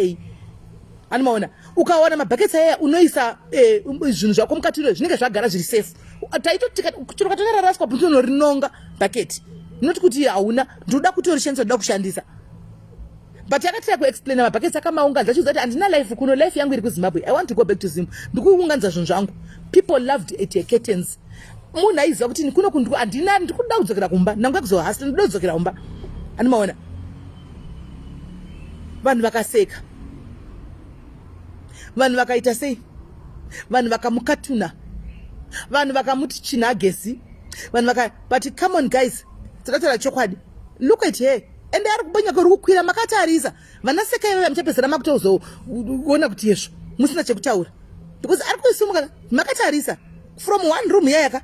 anomaona ukawana mabuckets aya unoisa eh, zvinhu zvako mukati iro zvinenge zvagara zviri safe taitochero katoraraswa putonorinonga bucket not kuti hauna ndinoda kutorishandisa ndoda kushandisa but akatira kuexplaina mabhaketsi akamaunganza achiudza kuti handina life kuno life yangu iri kuzimbabwe i want to go back to zim ndikuunganza zvinhu zvangu people loved at your curtains munhu aiziva kuti kuno kundiku handina ndikuda kudzokera kumba ndanguya kuzohasla ndikuda kudzokera kumba andimaona vanhu vakaseka vanhu vakaita sei vanhu vakamukatuna vanhu vakamuti chinhagesi vanhu vaka but come on guys tinotaura chokwadi look at her ende ari kubonya kuri kukwira makatarisa vana sekai vaya muchapedzera makutozoona kuti yezvo musina chekutaura because ari kuisumuka makatarisa from one room yayaka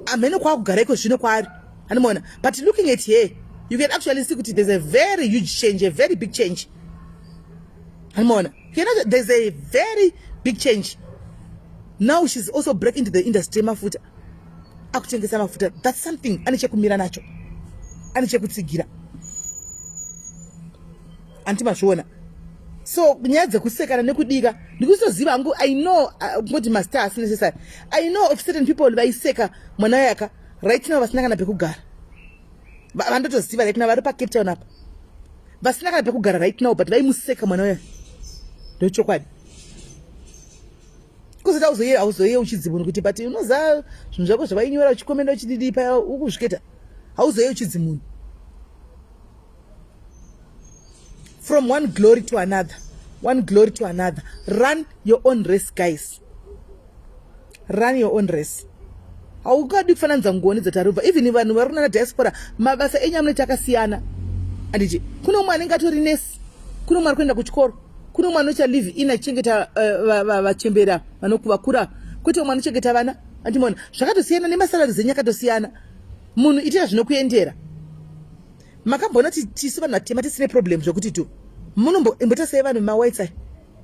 amhene kwakugara iko zvino kwaari anomaona but looking at her you can actually see kuti there's a very huge change a very big change anomaona you know, there's a very big change now she's also break into the industry yemafuta akutengesa mafuta that's something ane chekumira nacho ane chekutsigira anti mazviona so nyaya dzekusekana nekudika ndikuzoziva hangu i know uh, kungoti mastar asi necessary i know of certain people vaiseka mwana yaka right now vasina kana pekugara vandotoziva right now vari pacape town apa vasina kana pekugara right now but vaimuseka mwana uya ndochokwadi kuzoti auzoye auzoye uchidzi munhu kuti but unoziva zvinhu zvako zvavainyora uchikomenda uchididi paya ukuzviketa hauzoye uchidzi munhu from one glory to another one glory to another run your own race guys run your own race haungadi kufananidza ngoni dzatarubva even vanhu vari kunana diaspora mabasa enyu amunoita akasiyana anditi kune umwe anenge atori nesi kune umwe ari kuenda kuchikoro kune umwe anoita live in achichengeta eh, vachembera vanokuvakura kwete umwe anochengeta vana andimona zvakatosiyana nemasalaries enyu akatosiyana munhu itira zvinokuendera makamboona kuti tisu vanhu vatema tisine problem zvekuti tu munomboita sei vanhu vemawhite ai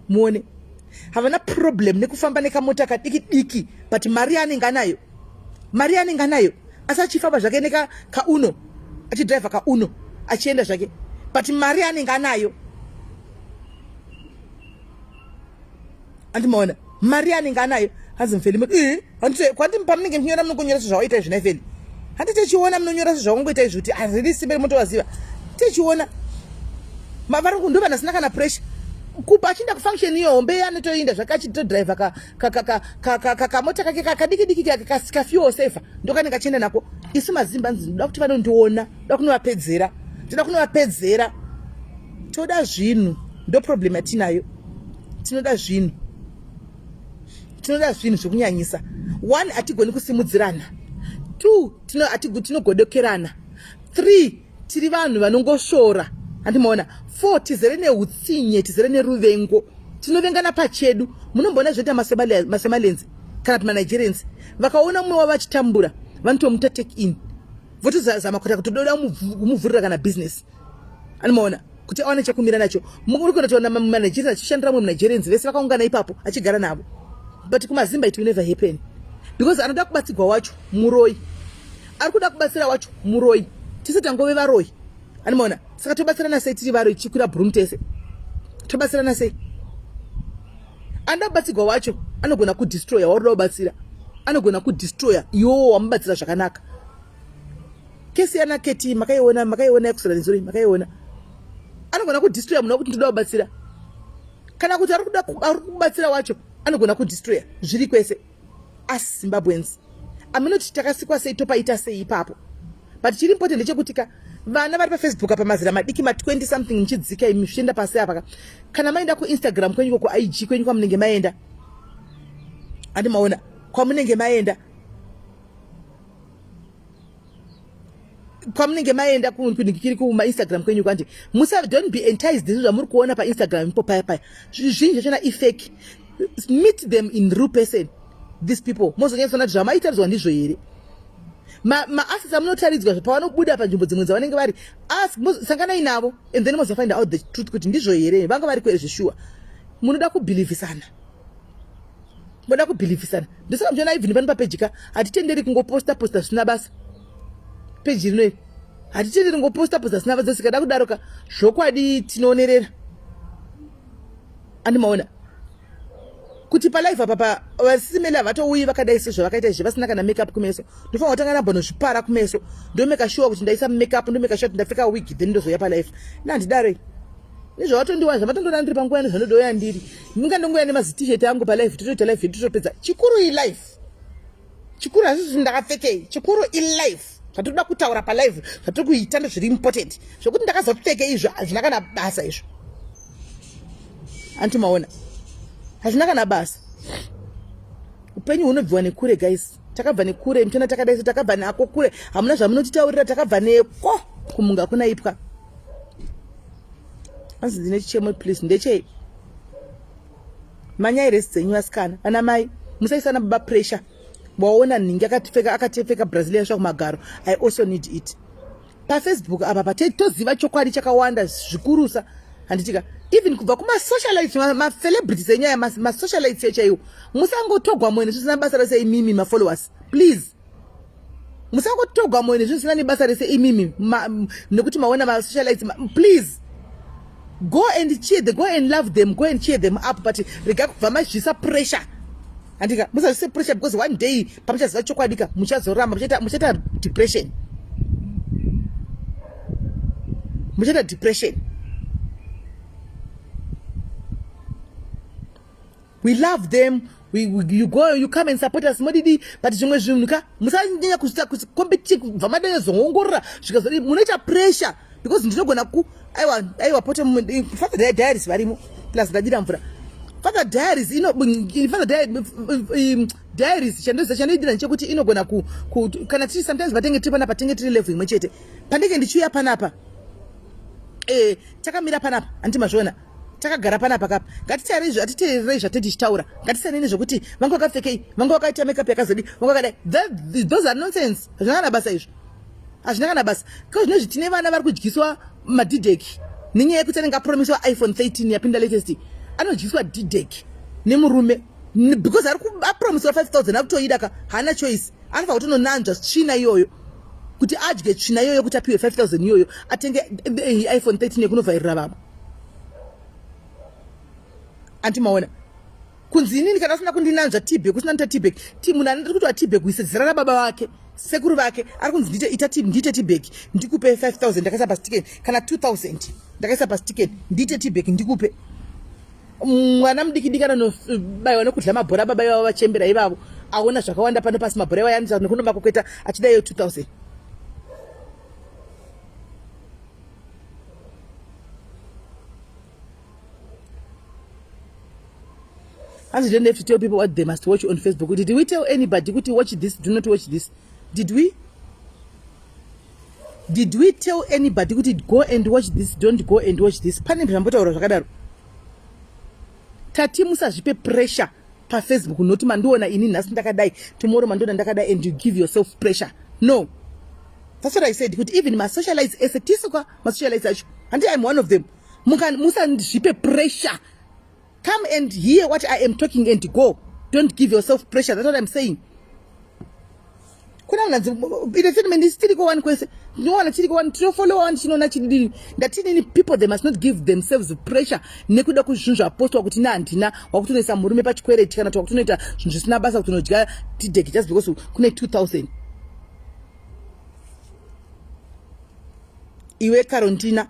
muone havana problem nekufamba nekamota kadiki diki but mari yaanenge anayo mari yaanenge anayo asi achifamba zvake neka kauno achidriver kauno achienda zvake but mari yaanenge anayo andimaona mari yaanenge anayo hanzi mufeli eh, handiti kwandi pamunenge muchinyora munongonyora sezvawaita izvi naifeli handi tichiona munonyora sezvawangoita izvi kuti hazvidi simba remotovaziva tichiona mavari ndo vanhu asina kana pressure kupa achienda kufunction iyo hombe anotoinda zvake achitodriver kamota kake kadiki diki kafuel saver ndokanenge achienda nako isu mazimba nzi ndoda kuti vanondiona ndoda kunovapedzera ndoda kunovapedzera toda zvinhu ndo problem yatinayo tinoda zvinhu tinoda zvinhu zvekunyanyisa one hatigoni kusimudzirana two tinogodokerana three tiri vanhu vanongosvora handimaona four tizere neutsinye tizere neruvengo tinovengana pachedu munomboona zvoita masomalians kana kuti manigerians vakaona mumwe wavo achitambura vanotomuta take in votozama kuita kutododa kumuvhurira kana business andimaona. kuti awane chekumira nacho. Muri kuenda toona manigerians achishandira mumwe munigerians vese vakaungana ipapo achigara navo. But kumazimba it will never happen because anoda kubatsigwa wacho muroyi, ari kuda kubatsira wacho muroyi, tese tangove varoyi. Animaona saka tobatsirana sei tiri varoyi tichikwira broom tese tobatsirana sei? Anoda kubatsigwa wacho anogona kudestroya wauri kuda kubatsira, anogona kudestroya iwowo wamubatsira zvakanaka. Kesi yana Keti makaiona, makaiona yekusura nezuro makaiona. Anogona kudestroya munhu wakuti ndoda kubatsira, kana kuti ari kuda ari kubatsira wacho anogona kudestroya. Zviri kwese us Zimbabweans aminoti takasikwa sei topaita sei ipapo. But chiri important ndechekuti ka vana vari pafacebook apa mazera madiki ma 20 something muchidzika imi zvichienda pasi apa ka, kana maenda kuinstagram kwenyu ko kuig kwenyu kwamunenge maenda, andi maona kwamunenge maenda kwamunenge maenda kiri kumainstagram kwenyu kwandi musa don't be enticed nezvinhu zvamuri kuona painstagram ipo paya paya zvinhu zvachona ifake. Meet them in real person these people, mozonyatsoona kuti zvamaitaridzwa ndizvo here. Maassets amunotaridzwa pavanobuda panzvimbo dzimwe dzavanenge vari, ask, sanganai navo and then mozofind out the truth kuti ndizvo here vanga vari kwere zveshuwa. Munoda kubhilivhisana, moda kubhilivhisana. Ndosaka muchiona even pano papeji ka hatitenderi kungoposta posta zvisina basa. Peji rino iri hatitenderi kungoposta posta zvisina basa. Sikada kudaro ka zvokwadi tinoonerera. Andimaona kuti palive apa pa vasimeli havatouyi vakadai sezvavakaita izvi vasina kana makeup kumeso. Ndofanira kutanga ndambonozvipara kumeso, ndomeka sure kuti ndaisa makeup, ndomeka sure kuti ndapfeka wig, then ndozouya palive. Nandidaro nezvavatondiwana zvamatondoona ndiri panguva nezvandodoya ndiri ndingandongouya nemazitisheti angu palive, totoita live yedu totopedza. Chikuru ilife, chikuru hazvisi ndakapfekei, chikuru ilife zvatinoda kutaura palive, zvatiri kuita ndozviri important. Zvekuti ndakazopfeke izvo hazvina kana basa izvo, anti maona hazvina kana basa. Upenyu hunobviwa nekure guys, takabva nekure mutona takadai so takabva nako kure, hamuna zvamunotitaurira, takabva neko kumunga kuna ipwa. Anzi ndine chichemo please, ndechei? Manyai resi dzenyu vasikana, vana mai musaisana baba pressure. Waona nhingi akatipfeka akatipfeka Brazilian sva kumagaro, I also need it. Pafacebook apa pa toziva chokwadi chakawanda zvikurusa, handitika? Even kubva kumasocialites, macelebrities enyu aya, masocialites chaiwo, musangotogwa moyo nezvisina basa rese imimi mafollowers, please. Musangotogwa moyo nezvisina nebasa rese imimi nekuti maona masocialites. Please go and cheer them, go and love them, go and cheer them up, but rega kubva mazvisa pressure, handika? Musazvise pressure because one day pamuchaziva chokwadi ka muchazoramba muchaita depression, muchaita depression. We love them, we, you go, you come and support us modidi, but zvimwe zvinhu ka musanyanya kuzvita competi kubva madanyazongoongorora zvikazodi munoita pressure because ndinogona ku aiwa aiwa pote Father Diaries varimo plus ndadira mvura. Father Diaries ino Father Diaries chandoziva chandoidira ndechekuti inogona ku, ku kana tiri sometimes patenge tiri panapa tenge tiri level imwe chete, pandenge ndichiuya panapa takamira panapa, handiti mazviona takagara panapa kapa, ngatitaurei ngatiteererei zvatei tichitaura, ngatisanei nezvekuti vanga vakapfekei, vanga vakaita makeup yakazodi, vanga vakadai. Those are nonsense, hazvina kana basa izvo, hazvina kana basa. Ko zvinezvi tine vana vari kudyiswa madidek nenyaya yekuti anenge apromiswa iPhone 13 yapinda latest, anodyiswa didek nemurume because ari apromiswa 5000 akutoida ka, haana choice, anofanira kutononanzva tsvina iyoyo kuti adye tsvina iyoyo kuti apiwe 5000 iyoyo atenge iPhone 13 yekunovhairira vamwe. Anti maona kunzi inini kana asina kundinanzva tibag, kusina ndita tibag ti munhu anondiri kuti atibag kuise zera rababa vake sekuru vake ari kunzi ndiite ita ndiite tibag ndikupe 5000 ndakaisa pasitiken kana 2000 ndakaisa pasitiken ndiite tibag ndikupe. Mwana mudiki diki anobayiwa nekudya mabhora baba ivavo vachembera ivavo aona zvakawanda pano pasi, mabhora ivavo anoita nekunomakokweta achida iyo 2000. As you don't have to tell people what they must watch on Facebook. Did we tell anybody to watch this? Do not watch this. Did we? Did we tell anybody kuti go and watch this? Don't go and watch this. Pane zvambotaura zvakadaro. Tati musazvipe pressure pafacebook noti mandiona ini nhasi ndakadai, tomorrow mandiona ndakadai and you give yourself pressure. No. That's what I said. Kuti even masocialites ese tisukwa masocialites acho. Handi I'm one of them. Musandizvipe pressure. Come and hear what I am talking and go. Don't give yourself pressure. That's what I'm saying. Kuna mnanzi ine statement istiriko wani kwese ndinowana chiriko wani tinofollowa wani chinoona chidini ndatinini people they must not give themselves pressure nekuda kuzvinhu zvapostwa kuti na handina wakutonoisa murume pachikwereti kana kuti wakutonoita zvinhu zvisina basa kuti unodya tideki just because kune 2000 iwe karontina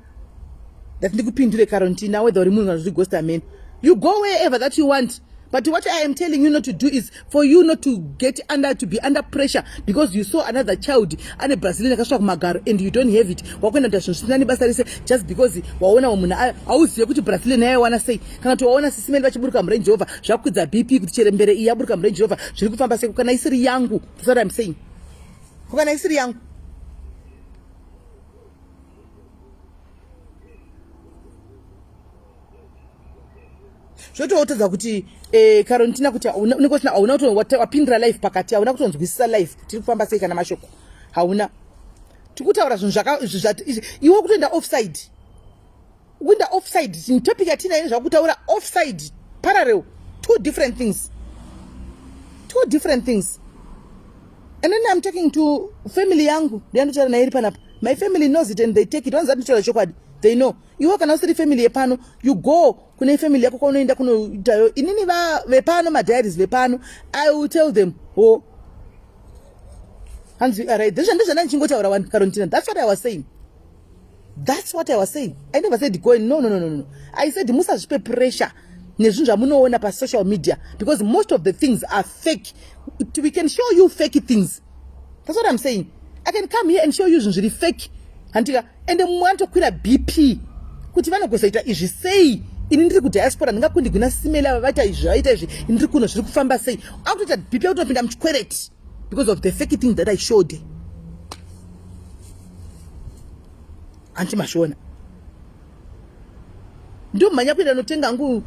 ndati ndikupindure karontina whether uri munhu kana kuti ghost amen you go wherever that you want but what i am telling you not to do is for you not to get under to be under pressure because you saw another child ane brazilian akasvika kumagaro and you don't have it wakuenda kuita zvinhu zvisina nebasa rese just because waona munhu hauzive kuti brazilian yaiwana sei kana kuti waona sisimeli vachiburuka murange rover zvakukwidza bp kuti cherembere iyi yaburuka murange rover zviri kufamba sei kana isiri yangu that's what im saying kana isiri yangu zvototadza kuti eh, karontina kuti unenge usina hauna wapindira life pakati hauna kutonzwisisa life tiri kufamba sei kana mashoko hauna tikutaura zvinhu zvaka iwe kutoenda offside Winda offside topic yatinayo zvakutaura offside parallel two different things two different things and then I'm talking to family yangu ndiyandotaura naye iri panapa my family knows it and they take it vanozati nditaura chokwadi they know iwe kana usiri family yepano you go kune family yako kwaunoenda kunoitayo inini vepano madiaries vepano i will tell them o oh. hanzi alright ndizvo ndichingotaura wani karontina that's what i was saying That's what I was saying. I never said go no, no, no, no, no. I said musazvipe pressure nezvinhu zvamunoona pasocial media because most of the things are fake. We can show you fake things. That's what I'm saying. I can come here and show you zvinhu zviri fake. Handika ende mumwe anotokwira BP kuti vanogozoita izvi sei ini ndiri kudiaspora ndingakundigwina simeli ava vaita izvi vaita izvi ini ndiri kuno zviri kufamba sei akutoita BP akutopinda muchikwereti because of the fake thing that I showed. Anti mashona ndomhanya kuenda notenga hangu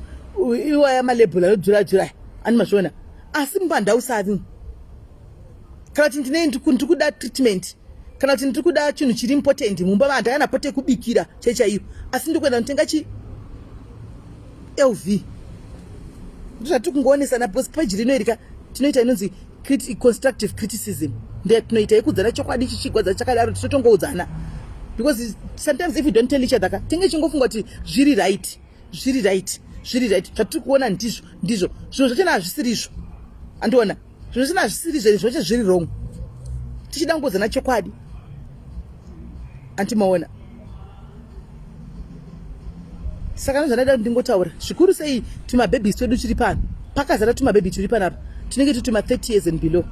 iwaya malebhula anodzura dzura ani mashona asi mumba handausavi kana kuti ndine ndiri kuda treatment kana kuti ndiri kuda chinhu chiri important mumba handakana pote kubikira chaichaiyo asi ndiri kuenda notenga chi lv ndozvatiri kungoonesana because peji rino irika tinoita inonzi constructive criticism ndetinoita yekuudzana chokwadi chichigwadza chakadaro tinotongoudzana because sometimes if you don't tell each other ka tinge chingofunga kuti zviri right zviri right zviri right zvatiri kuona ndizvo ndizvo zvinhu zvachona hazvisiri izvo andiona zvinhu zvachona hazvisiri izvo zvacho zviri wrong tichida kungoudzana chokwadi antimaona saka ndozvandaida kuti ndingotaura zvikuru sei tumababies twedu turi pano pakazara tumababy turi panapa tunenge turi tuma 30 years and below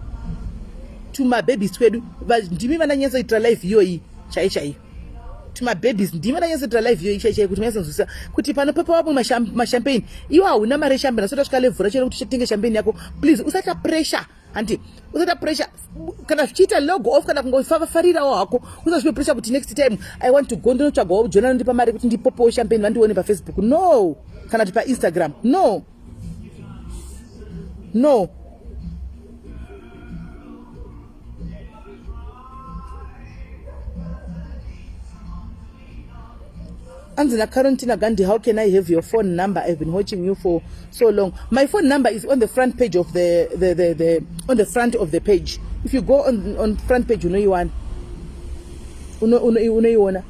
tumababies twedu ndimi vandanyatsoitira life iyoyi chai chaiyo tumababies ndimi vandanyatsoitira life iyoyi chai chaiyo kuti manyatsonzwisisa kuti pano pepa wapo mashampagne iwo hauna mari yeshampagne asi utasvika levhura chero kuti tenge champagne yako please usaita pressure hanti usaita pressure kana zvichiita log off kana kungofarirawo hako usazvipe pressure kuti next time i want to go ndinotsvagawo jona anondipa mari kuti ndipopewo champagne vandione pafacebook no kana kuti painstagram no no Anzi na Karantina Gandhi, how can I have your phone number? I've been watching you for so long. My phone number is on the front page of the, the, the, the on the front of the page. If you go on, on front page, unoiwana. Unoiona.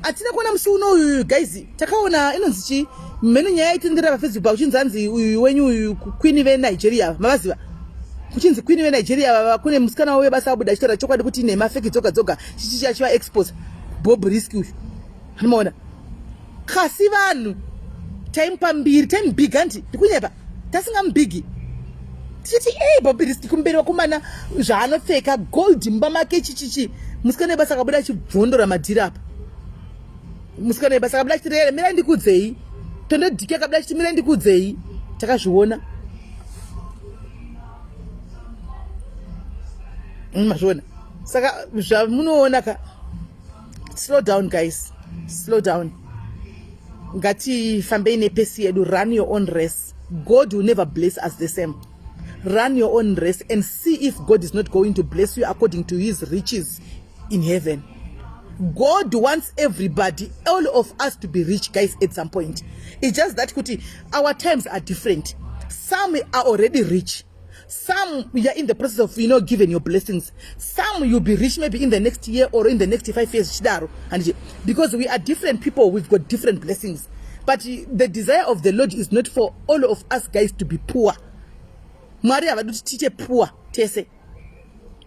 Atina kuona musi uno uyu guys, takaona inonzi chi mheno nyaya yaitendera pa Facebook pakuchinzi anzi uyu wenyu uyu queen ve Nigeria, mavaziva? Kuchinzi queen ve Nigeria vava kune musikana wavo webasa abuda achitaura chokwadi kuti inhema fake dzoga dzoga chichichi achiva expose Bob Risk uyu. Anomaona kasi vanhu taimupa mbiri taimubhiga nti ndikunyepa tasingamubhigi tichiti ei bobiristi kumberi vakomana zvaanopfeka gold mumba make chichichi musikana webasa akabuda achibvondora madhiri apa musikana webasa akabuda achiti rere mirai ndikudzei tondodhiki akabuda achiti mirai ndikudzei takazviona mazviona saka zvamunoona ka slow down guys slow down ngatifambei nepesi yedu run your own race god will never bless us the same run your own race and see if god is not going to bless you according to his riches in heaven God wants everybody, all of us to be rich guys at some point. It's just that kuti our times are different. Some are already rich. Some you are in the process of you know giving your blessings. Some you'll be rich maybe in the next year or in the next 5 years chidaro. And because we are different people, we've got different blessings. But the desire of the Lord is not for all of us guys to be poor. Mwari havadi kuti tiite poor tese.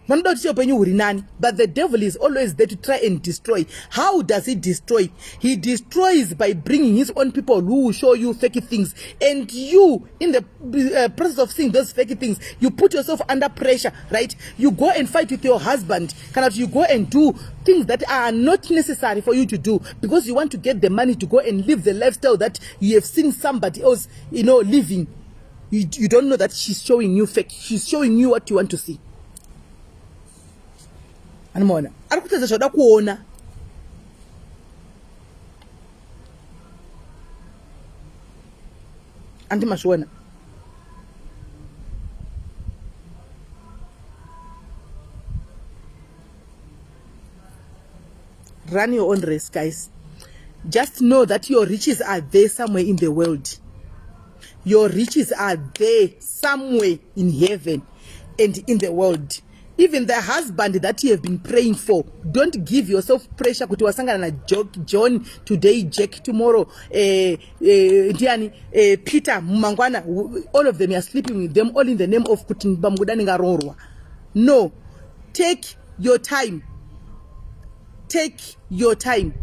Vanoda kuti tiite upenyu huri nani. But the devil is always there to try and destroy. How does he destroy? He destroys by bringing his own people who will show you fake things. And you, in the process of seeing those fake things, you put yourself under pressure, right? You go and fight with your husband. Kana you go and do things that are not necessary for you to do because you want to get the money to go and live the lifestyle that you have seen somebody else, you know, living. You don't know that she's showing you fake. She's showing you what you want to see. Anomaona ari kutadza zvauda kuona. Andi mazviona. Run your own race, guys. Just know that your riches are there somewhere in the world. Your riches are there somewhere in heaven and in the world. Even the husband that you have been praying for, don't give yourself pressure kuti wasangana na John today, Jack tomorrow, ndiani, Peter mangwana, all of them you are sleeping with them all in the name of kuti bamukuda ndingaroorwa. No, take your time. Take your time.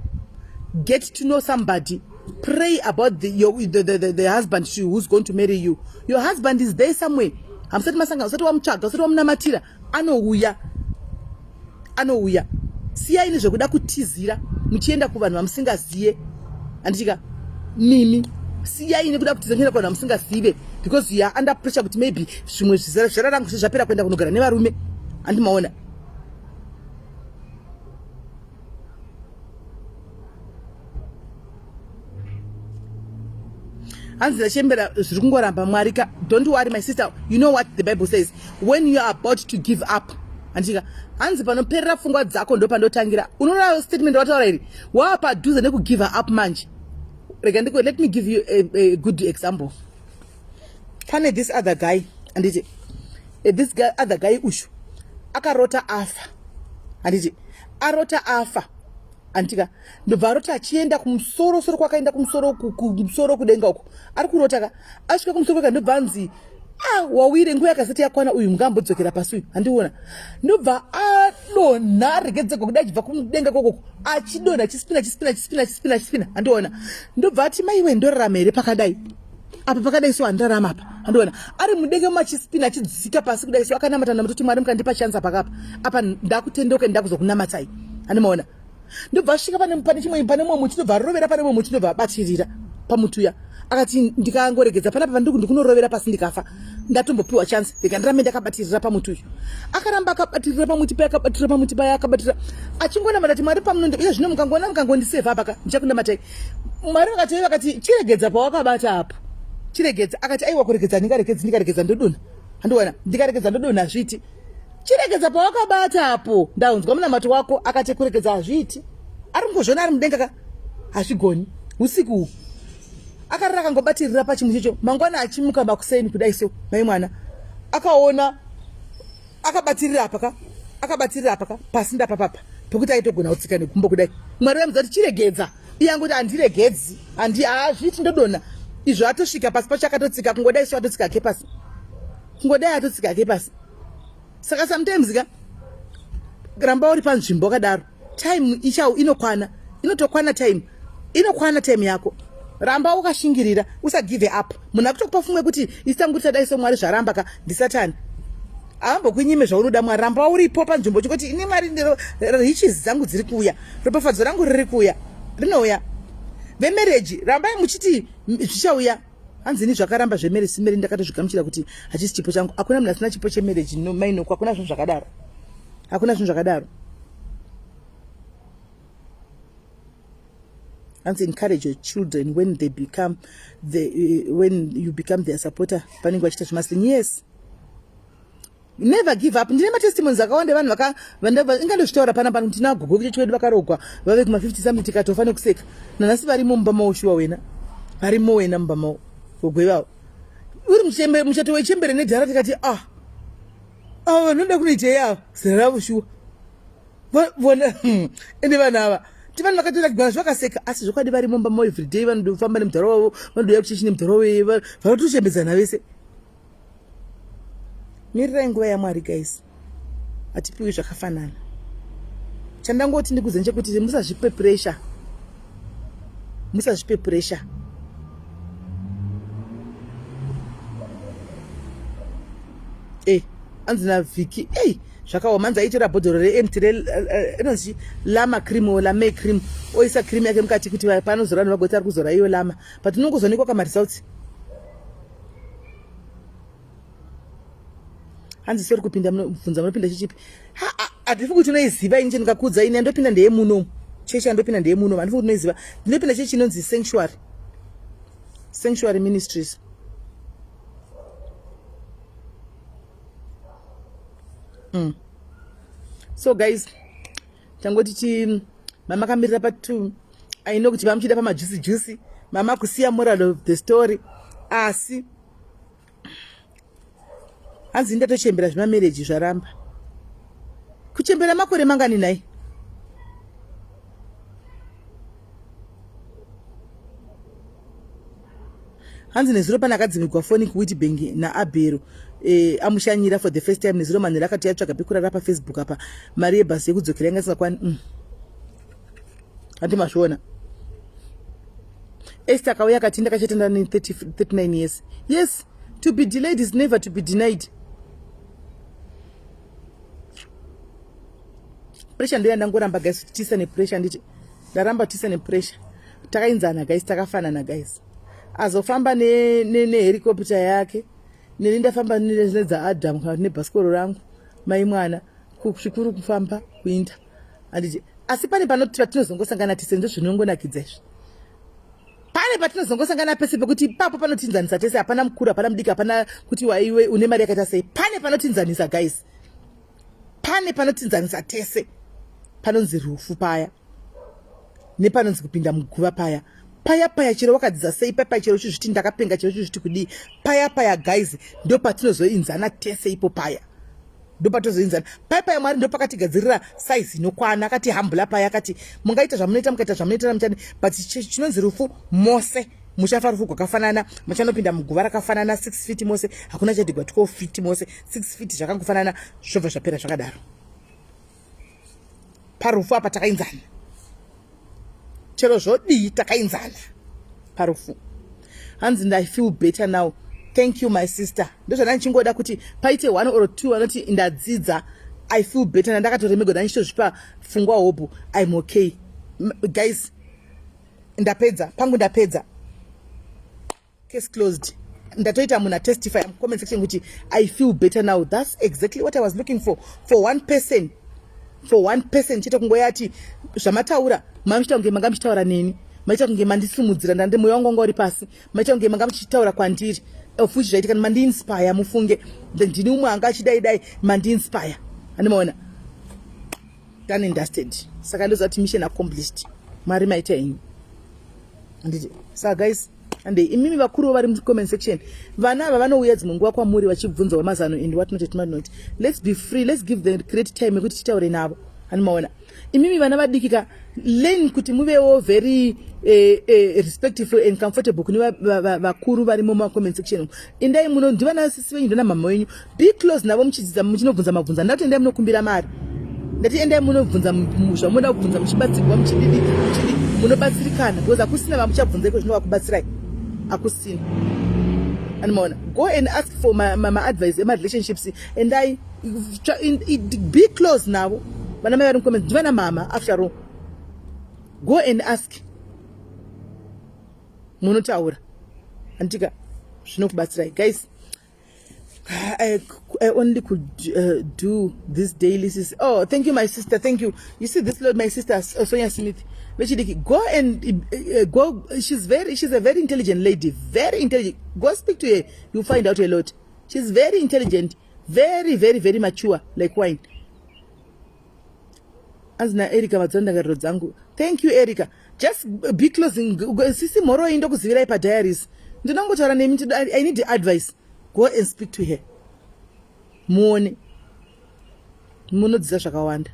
Get to know somebody. Pray about the husband who's going to marry you. Your husband is there somewhere. Hamusati masangana, usati wamutsvaga, usati wamunamatira, anouya. Anouya. Siyai nezvekuda kutizira muchienda kuvanhu vamusingaziye. Handitika mimi. Siyai nekuda kutizira muchienda kuvanhu vamusingazive because you are under pressure kuti maybe zvimwe zvizera rangu zvapera kuenda kunogara nevarume. Handimaona. Hanzi ndachembera zviri kungoramba Mwari ka. Don't worry my sister, you know what the Bible says, when you are about to give up, handika hanzi panoperera pfungwa dzako ndo pandotangira. Unoona statement wataura iri, wava padhuze nekugive up manje. Rega ndiko, let me give you a good example. Pane this other guy, handiti this guy, other guy ushu akarota afa, handiti arota afa, handika ndobva arota achienda kumusoro soro kwakaenda kumusoro kumusoro kudenga uko ari kurota ka, asvika kumusoro kweka ndobva anzi wawire nguva yakasati yakwana uyu mungambodzokera pasi uyu, handiona. Ndobva adonha regedzeko kudai achibva kudenga kokoko achidonha achispina achispina achispina achispina achispina, handiona. Ndobva ati maiwe ndorarama here pakadai apa pakadai so handirarama apa, handiona. Ari mudenga machispina achidzika pasi kudai so akanamata namata kuti Mwari mukandipa chanza pakapa apa ndakutendeuka ndakuzokunamatai, handimaona. Ndobva asvika pane chimwe pane mumwe muti ndobva arovera pane mumwe muti ndobva abatirira pamuti uya akati ndikangoregedza panapa pandiri ndikunorovera pasi ndikafa ndatombopiwa chance ndika ndirambe ndakabatirira pamuti uyu. Akaramba akabatirira pamuti paya akabatirira pamuti paya akabatirira achingonamata kuti Mwari pamunondo iye zvino mukangoona mukangondisevha apa ka ndichakunamatai. Mwari vakati vakati chiregedza pawakabata apo chiregedza. Akati aiwa kuregedza ndingaregedzi ndikaregedza ndodonha, handiona ndikaregedza ndodonha hazviiti. Chiregedza pawakabata apo ndaunzwa munamato wako. Akati kuregedza hazviiti, ari kungozviona ari mudenga ka hazvigoni. Usiku uhu akarara akangobatirira pachimuti icho. Mangwana achimuka makuseni kudai so mai mwana akaona akabatirira apa ka akabatirira apa ka pasi ndapapapa pekuti aitogona kutsika negumbo kudai. Mwari vamudza kuti chiregedza, iye angoti handiregedzi handi hazviiti ndodonha. Izvo atosvika pasi pacho akatotsika kungodai so atotsika ke pasi kungodai atotsika ke pasi. Saka sometimes ka ramba uri panzvimbo wakadaro, time ichau inokwana, inotokwana time, inokwana time yako. Ramba wakashingirira, usagive up. Munhu akutokupa pfungwa yekuti isangu tisadai so Mwari zvaramba ka ndisatani. Haambokunyime zvaunoda Mwari, ramba uripo panzvimbo uchingoti ini Mwari ndiro riches dzangu dziri kuuya, ropafadzo rangu riri kuuya, rinouya. Vemarriage rambai muchiti zvichauya. Hanzi ini zvakaramba zvemarriage simeri ndakatozvigamuchira kuti hachisi chipo changu. Hakuna munhu asina chipo chemarriage, no mainoko, hakuna zvinhu zvakadaro. Hakuna zvinhu zvakadaro. Hanzi encourage your children when they become the when you become their supporter. Panenge vachiita zvemasling. Yes. Never give up. Ndine matestimonies akawanda evanhu vaka inga ndozvitaura pana pano tina gogo kuchechi wedu vakarogwa vave kuma 50 something tikatofa nekuseka. Nanhasi varimo mumba mawo shuwa wena. Varimo wena mumba mawo. Gogo ivavo. Uri muchembere muchato wechembere nedhara tikati ah. Ava vanoda kunoitei ava? Zera ravo shuwa. Vona ende vanhu ava ti vanhu vakatora zvakaseka asi zvokwadi varimo mumba mawo everyday vanodofamba nemudhara wavo vanodouya kuchechi nemudhara wavo vanotochembedzana vese. Mirirai nguva yaMwari guys, hatipiwi zvakafanana. Chandangoti ndikuze nchekuti musazvipe pressure, musazvipe pressure. Eh, anzi naVhiki, ei zvakaoma anzi aitora bhodhoro reempty inonzi lama cream or lame cream oisa cream yake mukati kuti paanozora vanhu vagoti ari kuzora iyo lama but unongozoonekwa kamaresults hanzi sori kupinda bvunza munopinda chechipi handifi kuti unoiziva ini chendingakuudza ini andopinda ndeye muno chechi andopinda ndeye muno handifi kuti unoiziva ndinopinda chechi inonzi sanctuary sanctuary ministries mm. so guys tangoti chi mama kamirira pa two i know kuti vamuchida pamajusi jusi mama kusiya moral of the story asi hanzi ndatochembera zvemamereji zvaramba kuchembera makore mangani nhai hanzi nezuro pane akadzimigwa foni kuwitbank naabhero e, amushanyira for the first time nezuro manhero akati yatsvaga pekurara pafacebook apa mari yebhasi yekudzokera yanga isingakwana mm. handi mazviona Esther akauya akati ndakachatenda ne 39 years yes to be delayed is never to be denied pressure ndoya ndangoramba guys tisa nepressure nditi ndaramba tisa nepressure takainzana guys takafanana guys azofamba nehelicopter ne, ne yake neni ndafamba nedzaadam kana nebhasikoro rangu mai mwana zvikuru kufamba kuinda handiti asi pane panoti patinozongosangana tese ndozvinongonakidza izvi pane patinozongosangana pese pekuti ipapo panotinzanisa tese hapana mukuru hapana mudiki hapana kuti waiwe une mari yakaita sei pane panotinzanisa guys pane panotinzanisa tese panonzi rufu paya nepanonzi kupinda muguva paya paya paya chero wakadzidza sei paya paya chero uchizviti ndakapenga chero uchizviti kudii paya paya guys ndopatinozoinzana tese ipo paya ndopatozoinzana paya paya mwari ndopakatigadzirira size inokwana akati hambula paya akati mungaita zvamunoita mukaita zvamunoita muchani but chinonzi rufu mose muchafa rufu gwakafanana muchanopinda muguva rakafanana 6 feet mose hakuna chadhigwa 12 feet mose 6 feet zvakangofanana zvobva zvapera zvakadaro parufu apa takainzana chero zvodii takainzana parufu hanzi ndai feel better now thank you my sister ndozvanda ndichingoda kuti paite one or two vanoti ndadzidza i feel better nandakatoremegwa ndandichitozvipa pfungwa hobho im okay guys ndapedza pangu ndapedza case closed ndatoita munhu atestify comment section kuti i feel better now that's exactly what i was looking for for one person for one person chete kungoyati zvamataura mamuchita kunge manga muchitaura neni maita kunge mandisimudzira ndande mweya wangu wanga uri pasi maita kunge manga muchitaura kwandiri of which zvaitika mandiinspire mufunge ndini umwe anga achidai dai mandiinspire andimaona done and dusted saka ndoziva kuti mission accomplished mwari maita henyu handiti saka guys and imimi vakuru vari mucomment section vana ava vanouya dzimwe nguva kwamuri vachibvunzawo mazano and what not what not let's be free let's give them create time yekuti titaure navo handimaona imimi vana vadiki ka learn kuti muvewo very eh, eh, respectful and comfortable kune vakuru varimo mumacomment section endai muno ndivana sisi venyu ndana mama wenyu be close navo muchidzidza muchinobvunza mabvunza ndati endai munokumbira mari ndati endai munobvunza zvamunoda kubvunza muchibatsirwa muchididi muchidi munobatsirikana because hakusina vamuchabvunza iko zvino vakubatsirai hakusina andimaona go and ask for maadvice ma, ma emarelationships endai be close navo vana mai vari mucomment ndivana mama after all go and ask munotaura anditika zvinokubatsirai guys I, I only could uh, do this daily sis. Oh, thank you, my sister. Thank you. You see this Lord, my sister uh, Sonia Smith. Vechidiki, go and uh, go. She's very, she's a very intelligent lady. Very intelligent. Go speak to her. You'll find out a lot. She's very intelligent. Very very very mature like wine. Anzi naErica vadzora ndangariro dzangu. Thank you Erica. Just be closing. Sisi mhoroi ndokuzivirai padiaries. Ndinongotaura nemi I need advice. Go and speak to her. Muone. Munodzidza zvakawanda.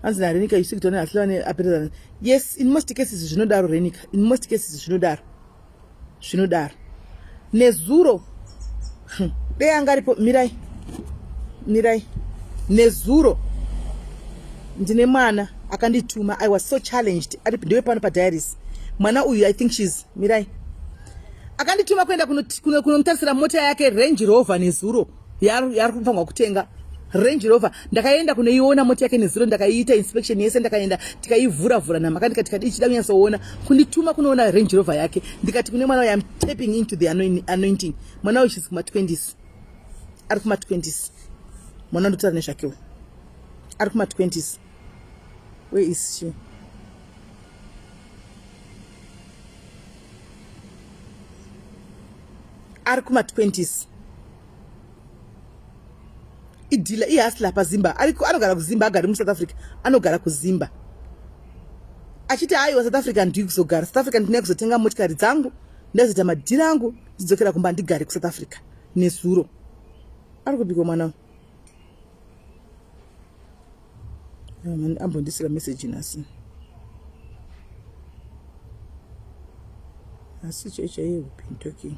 Anzi naRenica you speak to her appearance. Yes, in most cases zvinodaro Renica. In most cases zvinodaro. Zvinodaro. Nezuro dei anga aripo mirai. Mirai. Nezuro ndine mwana akandituma. I was so challenged. Ari ndiwe pano pa diaries. Mwana uyu I think she's mirai. Akandituma kuenda kunomutarisira mota yake Range Rover nezuro yaari kufanirwa kutenga Range Rover. Ndakaenda kunoiona mota yake nezuro, ndakaiita inspection yese, ndakaenda tikaivhura vhura namaka ndikati kadi ichida kunyatsoona kundituma kunoona Range Rover yake. Ndikati kune mwana uyu I'm tapping into the anointing. Mwana uyu she's kuma 20s, ari kuma 20s. Mwana ndotaura nezvake uyu ari kuma 20s. Where is she? Ari kuma 20s. Idhila ihasla pazimba. Anogara kuzimba, agari muSouth Africa, anogara kuzimba. Achiti aiwa South Africa ndiri kuzogara South Africa, ndine kuzotenga motikari dzangu, ndazoita madhira angu, ndidzokera kumba ndigare kuSouth Africa. Nezuro ari kubikwa mwana ambondisira message nhasi. Asi chai chaiye we've been talking.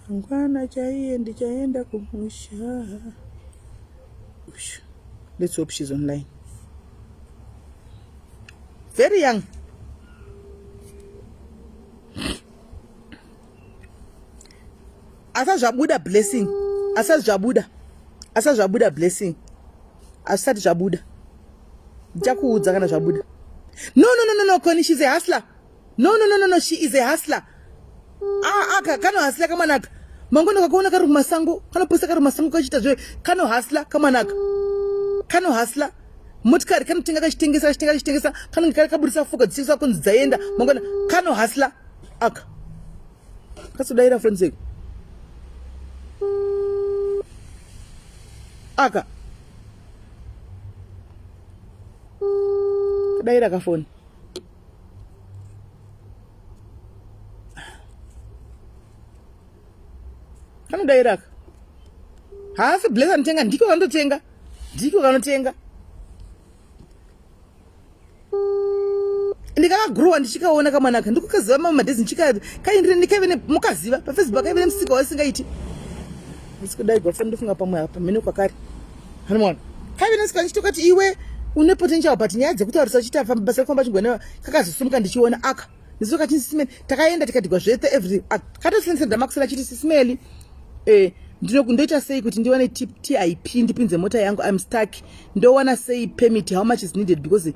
Mangwana chaiye ndichaenda kumusha. Let's hope she's online. Very young. Asa zvabuda blessing. Asa zvabuda. Asa zvabuda blessing. Asati zvabuda. Ndichakuudza kana zvabuda. No no no no no Connie, she's a hustler. No no no no no she is a hustler. Ah aka kano hustler kamwana aka. Mangwana kakuona kari kumasango, kanoposa kari kumasango kachiita zve kano hustler kamwana aka. Kano hustler. Motikari kanotenga kachitengesa kachitenga kachitengesa kanenge kari kaburisa fuka dzichisa kunzi dzaenda mangwana kano hustler aka. Kasodaira phone seko. Aka. Kadaira kafoni. Kanodaira aka. Haasi bless anotenga, ndiko kanototenga. Ndiko kanotenga. Ndikakagrowa ndichikaona kamwana aka, ndikukaziva mamwe madhezi ndichika kaindire ndikaive ne mukaziva paFacebook kaive nemusika wasingaiti. Ndisi kudaigwa foni ndofunga pamwe apa mhene kwakari. Hanomwana. Kaive nemusika ndichitokati iwe une potential but nyaya dzekutaurisa uchiita basa rekufamba chingwenewa kakazosimuka ndichiona aka. Ndiso kachinzi Simeli takaenda tikadigwa zvese everything. Katosendesa makusera achiti Simeli ndoita sei kuti ndiwane TIP ndipinze mota yangu, I'm stuck. Ndowana sei permit, how much is needed because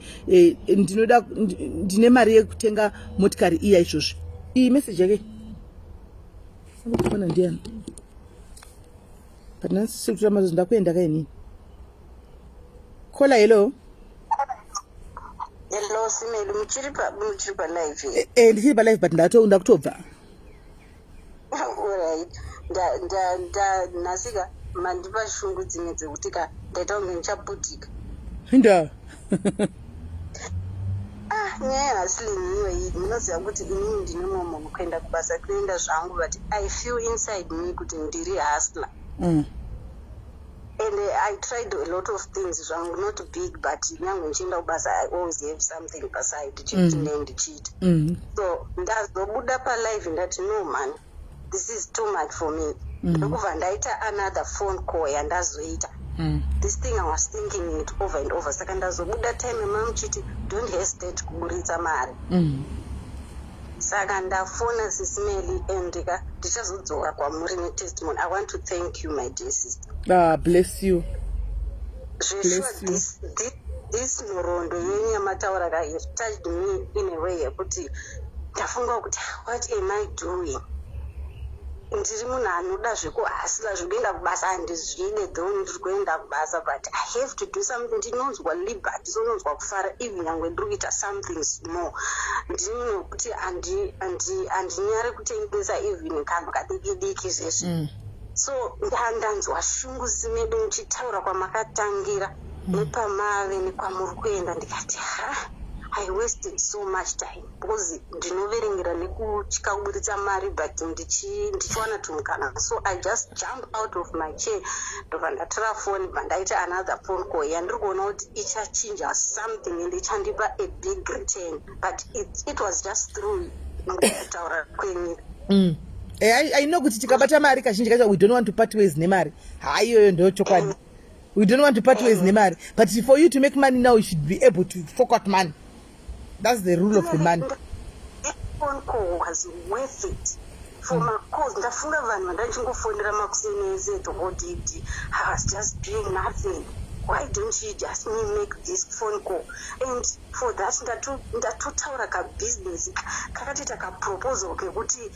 ndinoda ndine mari yekutenga motikari iya izvozvi. Iyi message yake anokufona ndiani? But nhasi sikutora mazuva ndakuenda kainini. Kola hello. Hello Simeli, muchiri pa muchiri pa live here? Ndichiri pa live but ndakutobva. Alright. Nda nda nda nhasika mandipa shungu dzimwe dzekuti ka ndaita kunge ndichaputika. Nda. Ah, nyaya yehustling iyoyi munoziva kuti inini ndine mumwe munhu kuenda kubasa kunoenda zvangu but I feel inside me kuti ndiri hustler. And I tried a lot of things zvangu, not big but nyange ndichienda kubasa I always have something paside chekuti ndee ndichiita. So ndazobuda palive ndati no man, this is too much for me. Ndokubva ndaita another phone call yandazoita. This thing I was thinking it over and over. Saka ndazobuda time yamamuchiti don't hesitate kuburitsa mari. Saka ndafona Sisi Melly and ka ndichazodzoka kwamuri netestimony. I want to thank you my dear sister. Ah, bless you. Zveshuwa Bless you. this nhoroondo yenyu yamataura ka have touched me in a way yekuti ndafunga kuti what am I doing? Ndiri munhu anoda zvekuhasila, zvekuenda kubasa handizvide, though ndiri kuenda kubasa, but I have to do something. Ndinonzwa liberty, sononzwa kufara even nyangwe ndiri kuita something small. Ndiri munhu wekuti handinyare kutengesa even kanhu kadiki diki zvezvi. So ndanzwa shungu simedu muchitaura kwamakatangira nepamave nekwamuri kuenda, ndikati ha, I wasted so much time because ndinoverengera nekutya kuburitsa mari, but ndichiwana tumukana. So I just jump out of my chair, ndobva ndatora foni, bva ndaita another phone call yandiri kuona kuti ichachinja something and ichandipa a big return, but it was just through kutaura kwenyu. I know kuti tikabata mari kazhinji kacho we don't want to part ways nemari. Hai, iyoyo ndo chokwadi. We don't want to part ways nemari, but for you to make money now, you should be able to fork out money. That's the rule of the money. Phone call was worth it for macalls. Ndafunga vanhu vandachingofonera makuseni ese the whole day. I was just doing nothing. Why don't you just me make this phone call? And for that ndatotaura kabusiness kakatoita kaproposal kekuti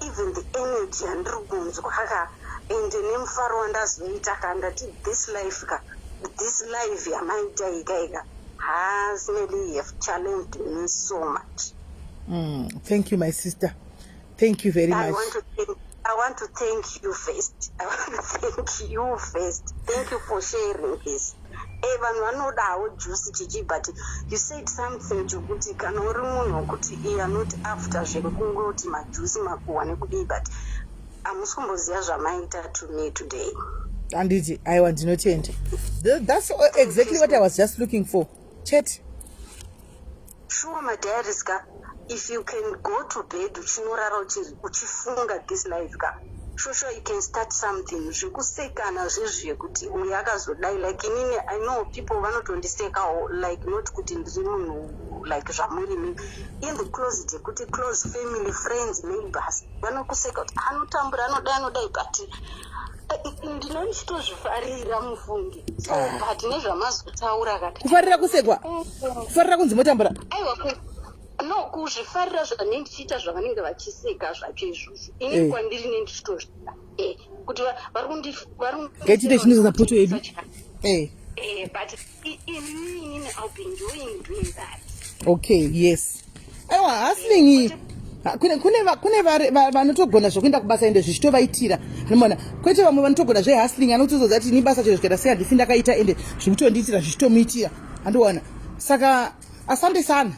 even the energy yandiri kunzwa ka and nemufaro wandazoita ka, ndati this life ka, this life yamaita ika ika has really have challenged me so much. Thank you, my sister. Thank you very I much. I want to thank you first. I want to thank you first. Thank you for sharing this. Vanhu vanodawo juice chichi, but you said something chokuti kana uri munhu wekuti you are not after zvekungoti majuice makuhwa nekudii, but hamusi kumboziva zvamaita to me today. Handiti? Aiwa, ndinotenda. That's exactly what I was just looking for, chete. Sure, madiaries ka, if you can go to bed uchinorara uchifunga this life ka, sure you can start something. Zvekusekana zvezvi kuti uyu akazodai, like inini I know people vanotondisekawo, like not kuti ndiri munhu like zvamurimi in the closet, yekuti close family, friends, neighbors vanokuseka kuti anotambura, anodai, anodai, but ndinondichitozvifarira mufungi. So but nezvamazotaura kati Kufarira kusekwa, kufarira kunzi motambura? Aiwa, no, kuzvifarira zvanenge ndichiita, zvavanenge vachiseka zvacho izvozvo, ini kwandiri nendichitozvida kuti vari Ngaitite chinozoza poto yedu. But inini I'll be enjoying doing that. Okay, yes, aiwa, hustling iyi, kune vanotogona zvokuenda kubasa ende zvichitovaitira, anoona, kwete vamwe vanotogona zvehustling, anotozodza kuti ini basa chero zvikaita sei handifi ndakaita, ende zvikutondiitira, zvichitomuitira, handiona. Saka asante sana.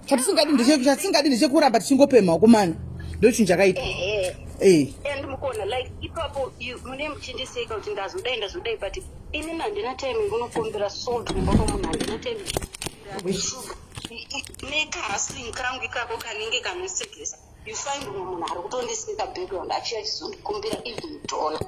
Chatisingadi ndechekuramba tichingopemha kumana, ndo chinhu chakaita. Ehe. And mukuona like ipapo mune muchindiseka kuti ndazodai, ndazodai, but inini handina time yekunokumbira salt kumba kwemunhu, handina time yekukumbira sugar. Nekahustling kangu ikako kanenge kanosekesa, you find umwe munhu ari kutondiseka background achiya achizondikumbira even dollar.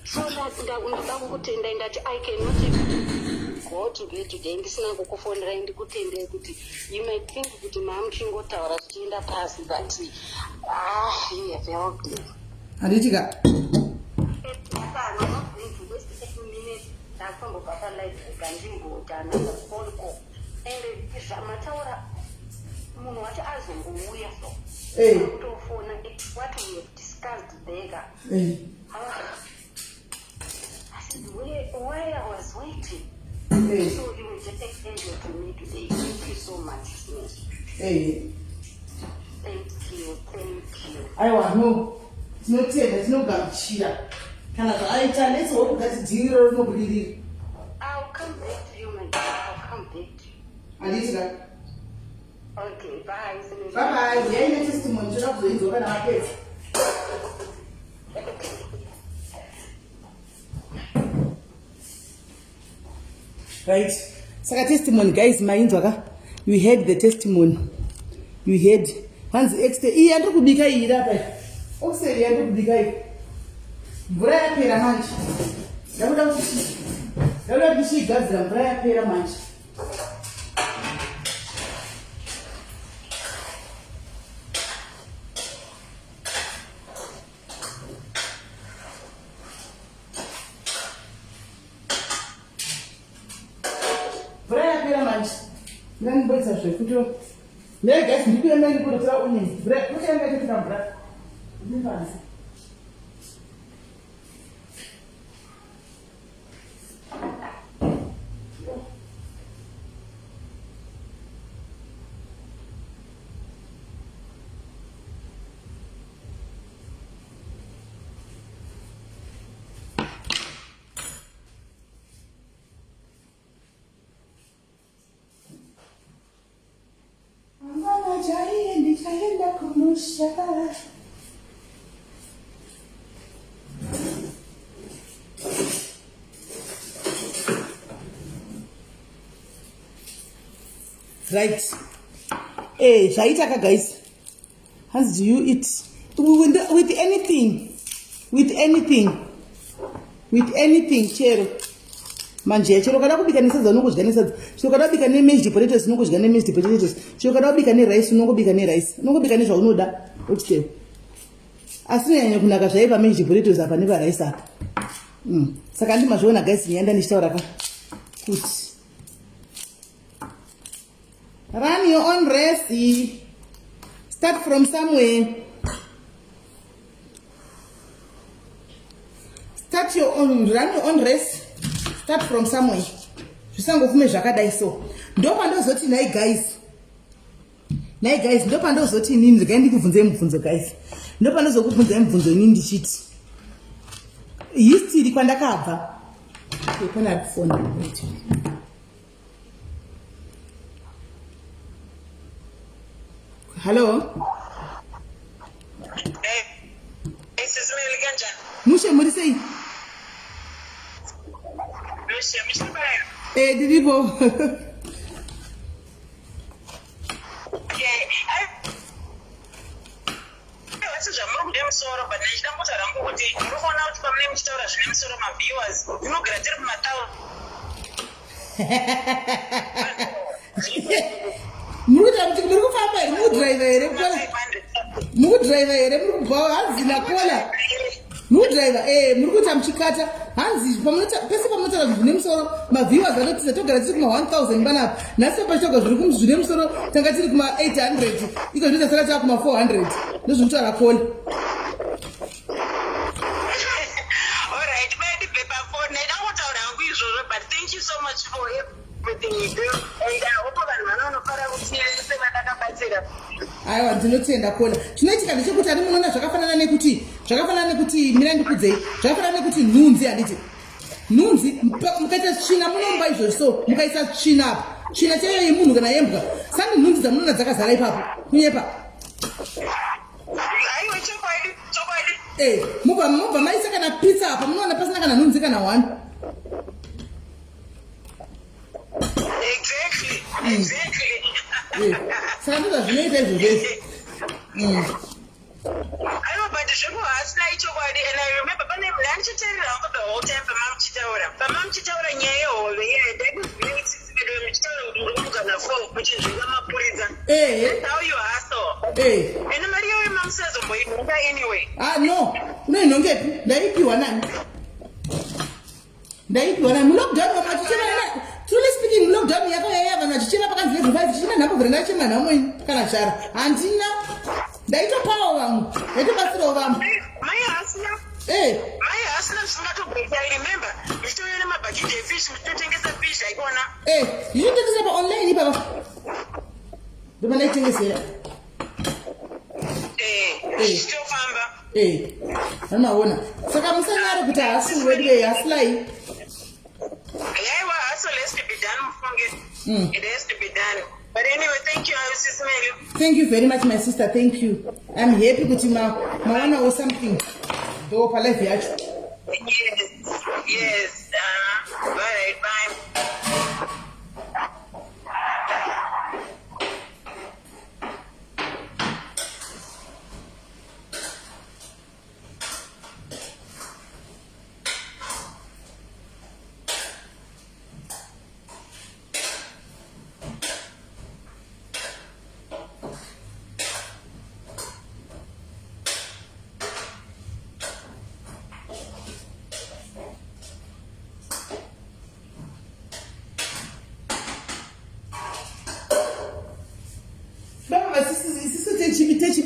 So ndoda kukutendai. Ndati I cannot even go to bed today ndisina kukufonerai ndikutendei, kuti you might think kuti maamuchingotaura zvichienda pasi, but ah, you have helped me. Handiti ka? Saka I'm not going to waste any minute. Ndakutombobva palive ndimboita another phone call, and zvamataura munhu wacho azongouya, so kutofona what we have discussed there ka. Ah, I said, where I was waiting. So you were just an angel to me today. Thank you so much, Smith. Thank you, thank you. Aiwa, no, tinotenda, tinogamuchira kana zvaaita. Let's hope that deal iro rinobudirira. I'll come back to you, my dear. I'll come back to you. Handiti ka? Okay, bye. Bye bye. Yaine testimony, toda kuzoinzwa kana vapedza. Okay. Right, saka testimony, guys, mainzwa ka? You heard the testimony, you heard. Hanzi exte iyi yandiri kubika iyi iri apa, oxel yandiri kubika iyi, mvura yapera manje. Ndakuda kuti ndichiigadzira, mvura yapera manje. Mvura yapera manje, ndandimboita zvekuto. Nhai guys, ndikuenda ini kunotora onions. Mvura, kunotora kutora mvura. Ndinopanzi. Mangwana chaiye ndichaenda kumusha. Right. Eh, zvaita ka guys. Hanzi do you eat with, with anything? With anything. With anything chero. Manje chero kada kubika nesadza unongodya nesadza. Chero kada kubika nemashed potatoes unongodya nemashed potatoes. Chero kada kubika nerice unongobika nerice. Unongobika nezvaunoda oxtail. Asi inonyanya kunaka zvaiva pamashed potatoes apa neparice apa. Mm. Saka ndimazviona guys nyaya ndandichitaura ka kuti Run your own race. Start from somewhere. Start your own, run your own race. Start from somewhere. Zvisangofume zvakadai so. Ndopandozoti nhai guys. Nhai guys, ndopandozoti inini regai ndikubvunzei mubvunzo guys. Ndopandozokubvunzai mubvunzo inini ndichiti history kwandakabva. Pane ari kufona. Hello. Hey, hey sisi Meli kanjani? Mushe muri sei? Mushe, mushe baya. Eh, ndiripo. Okay. Asi zvamuri kuda musoro but ndichida kutaura hangu kuti muri kuona kuti pamunenge muchitaura zvine musoro maviewers tinogara tiri kumatau muri kuita kuti muri kufamba here muri kudriver here muri kudriver here muri kubhawa hanzi nakola muri kudriver eh muri kuita muchikata hanzi pese pamunotaura zvinhu zvine musoro maviewers anotiza togara tiri kuma 1000 panapa nhasi pachitoga zviri zvine musoro tanga tiri kuma 800 iko zvino tasara tava kuma 400 ndozvinotaura kola Aiwa ndinotenda kola chinoitika ndechekuti ani munoona zvakafanana nekuti zvakafanana nekuti mira ndikudzei zvakafanana nekuti nhunzi handiti nhunzi mukaita tsvina munomba izvozvi so mukaisa tsvina apa tsvina chaiyo yemunhu kana yembwa sani nhunzi dzamunoona dzakazara ipapo kunyepa eh, mubva mubva maisa kana pizza apa munoona pasina kana nhunzi kana one mm. eh, saka ndozvazvinoita izvozvo izvi mm. Aiwa but zvekuhasla ichokwadi and I remember pane ndandichiteerera hangu the whole time pamamuchitaura pamamuchitaura nyaya yehove iya ndaikuziva kuti sisi vedu muchitaura kuti muri kumuka na four muchinzvenga mapurisa eh. That's how you hustle eh. And mari iyoyo mamusazomboinhonga anyway. Ah no unoinhongepi ndaipiwa nani ndaipiwa nani mulockdown vamwe vachichema truly speaking lockdown yakauya vanhu vachichema pakanzi level 5 chichema nhambo vhura ndachema nhamo ini kana chara handina ndaitopawo vamwe ndaitobatsirawo vamwe mai hasina eh mai hasina zvisingatobhoki i remember muchitouya nemabhakiti efish muchitotengesa fish aikona eh ndichitotengesa pa online ipapa ndopandaitengesera eh zvichitofamba eh vamaona saka musanyare kuti haasi wedu hasilai Yaiwa hustle has to be done mufunge. Mm. It has to be done. But anyway, thank you, Sis Mary. Thank you very much, my sister. Thank you. I'm happy kuti ma mawana or something. Though pa life yacho. Yes. Yes. Uh, bye. Bye.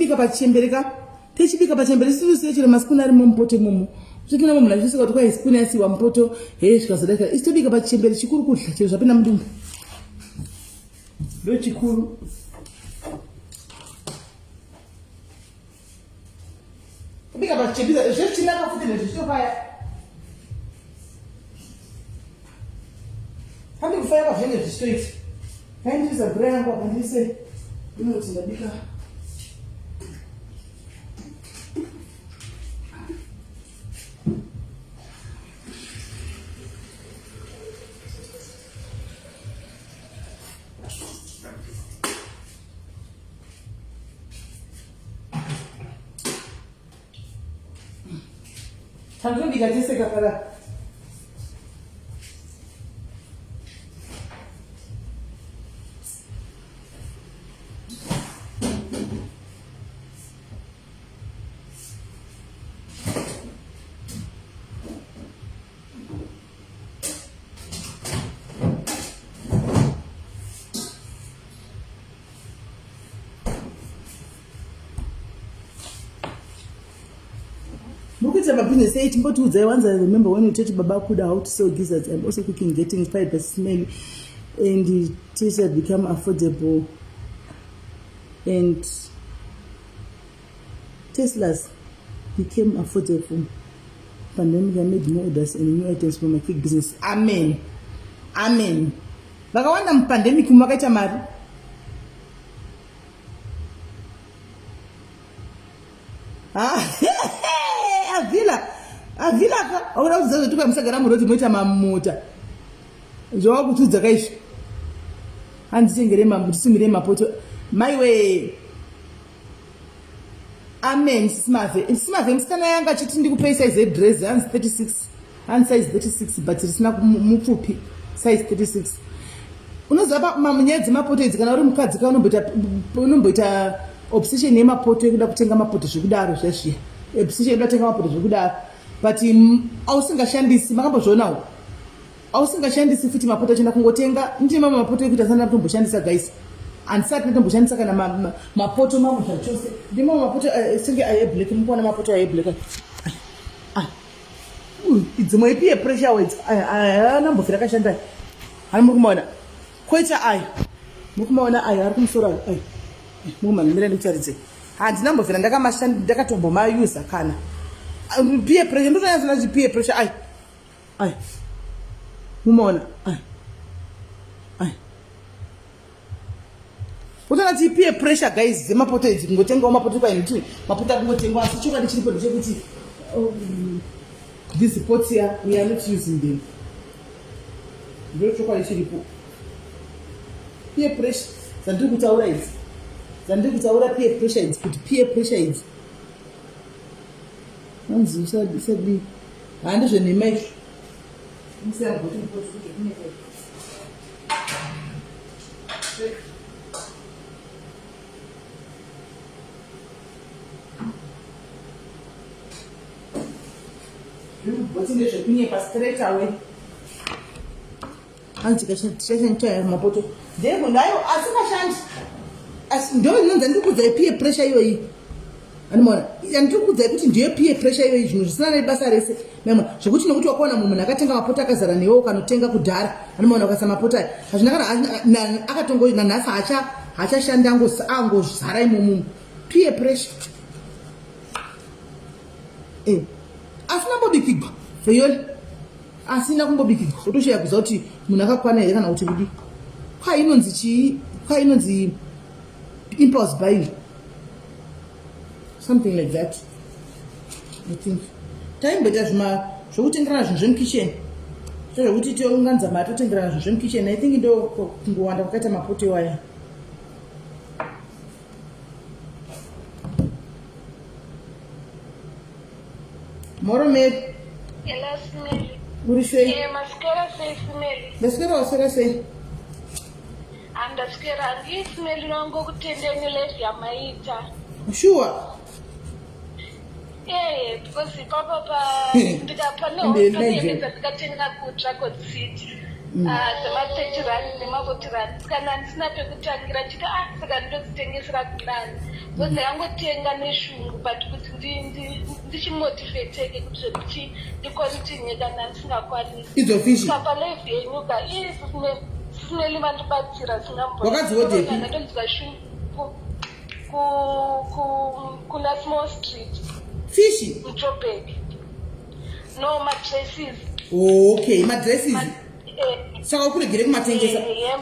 tichibika pachembere ka tichibika pachembere isusu chero masikuni arimo mupoto imomo totona munhu achisvika kuti kwai sikuni yasiwa mupoto hee zvikazodaka isu tobika pachembere chikuru kudla chero zvapinda mudumbu ndochikuru kubika pachembere zvezvichinaka futi nezvichitopaya handi kufaya kwazvinenge zvichitoita kaindiisa bhura yangu apa ndiise inoti ndabika Tandobika tese kapara. Muri kuita mabusiness ei chimbotiudzai once I remember when you taught baba Kuda how to sell gizzards I'm also cooking getting inspired by smell and taste have become affordable and Teslas became affordable pandemic I made more orders and new items for my cake business amen amen vakawanda mupandemic umu vakaita mari Ah, avila avila ka auda kuziva zvekuti musagara muroti moita mamota zvawakutiudza ka izvi handitengere ndisimire mapoto maiwe amen sisimave sisimave musikana yanga achiti ndikupei size yedress hanzi 36 hanzi size 36 but risina mupfupi size 36 unoziva nyaya dzemapoto idzi kana uri mukadzi ka unomboita obsession yemapoto yekuda kutenga mapoto zvekudaro zviya zviya obsession yekuda kutenga mapoto zvekudaro but ausingashandisi makambozvionawo ausingashandisi futi mapoto achienda kungotenga ndine mamwe mapoto ekuita sanda kutomboshandisa guys handisati ndatomboshandisa kana mapoto mamwe zvachose ndine mamwe mapoto eh, senge aye black mukuona mapoto aye black ah, dzimwe ipi yepressure words anambofira akashanda hani muri kumaona koita ayo muri kumaona ayo ari kumusoro ayo ayo muri kumanomira ndikutaridze handina mbofira ndakatombomayuza kana peer pressure ndotonyatsoona kuti peer pressure ayo ayo mumaona ayo ayo Unoona kuti peer pressure guys dzemapoto idzi kungotengawo mapoto kwa inti mapoto akungotengwa asi chokwadi chiripo ndechekuti um, these pots here we are not using them. Ndo chokwadi chiripo. Peer pressure dzandiri kutaura idzi dzandiri kutaura peer pressure idzi kuti peer pressure idzi hanzi usadii handizvenhema izvo. Zviri ndezvekunyepa straight away. Hanzi chashaya mapoto. Ndeyekunayo asingashandi. Asi ndo inonzi ndiri kuudzai peer pressure iyoyi. Anomaona yandiri kuudzai kuti ndiyo peer pressure iyoyi zvinhu zvisina nebasa rese. Mema zvekuti nokuti wakaona mumwe munhu akatenga mapoto akazara newe ukanotenga kudhara. Anomaona ukaisa mapoto aya. Hazvina kana akatongo nanhasi hacha hachashandi angozara imomo. Peer pressure. Eh. Asina mbobikigwa. Feyoli. Asina kumbobikigwa. Utoshaya kuziva kuti munhu akakwana here kana kuti kudii. Kwa inonzi chii? Kwa inonzi impulse buying. Something like that. I think. Taimboita zvima zvekutengerana zvinhu zvemukitchen. Zvekuti tounganidza mari totengerana zvinhu zvemukitchen. I think ndo kungowanda kwakaita mapoto iwaya. Moro Mary. Hello Smeli. Uri sei? Eh, maswera sei Smeli? Ndaswera waswera sei? Andaswera handii Smeli wangu kutendeni life yamaita. Sure. Eh, because ipapa pa ndikapa nehembe dzandikatenga kuTraco City. Ah, dzema-30 rand nema-40 rand saka ndandisina pekutangira chiti ah saka ndodzitengesera kunani so ndakangotenga neshungu but kuti ndichimotiveteke kuti zvekuti ndikontinue kana ndisingakwanisi idzo fishi saka palife yenyu ka ii sisineli vandibatsira Wakadziodhepi? singambondonzwa shungu kuna small street fishi mujobek no madresses okay madresses eh, saka ukuregere kumatengesa eh,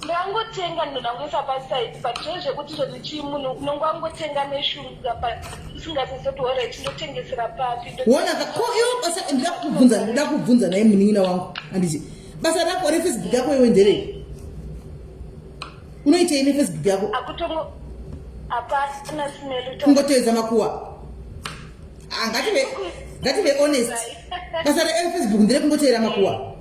ndangotenga ndonangoisa paside but zve zvekuti zvonichii munhu unonge wangotenga neshunga but usingazozoti horit ndotengesera papi wona ka ko iwe basa ndida kukubvunza ndida kubvunza naye munin'ina wangu handiti basa rako refacebook yako iwe nderei unoitei nefacebook yako akutongo hapana simelo kungoteedza makuwa Ah, ngative ngative honest basa refacebook nderekungoteera makuwa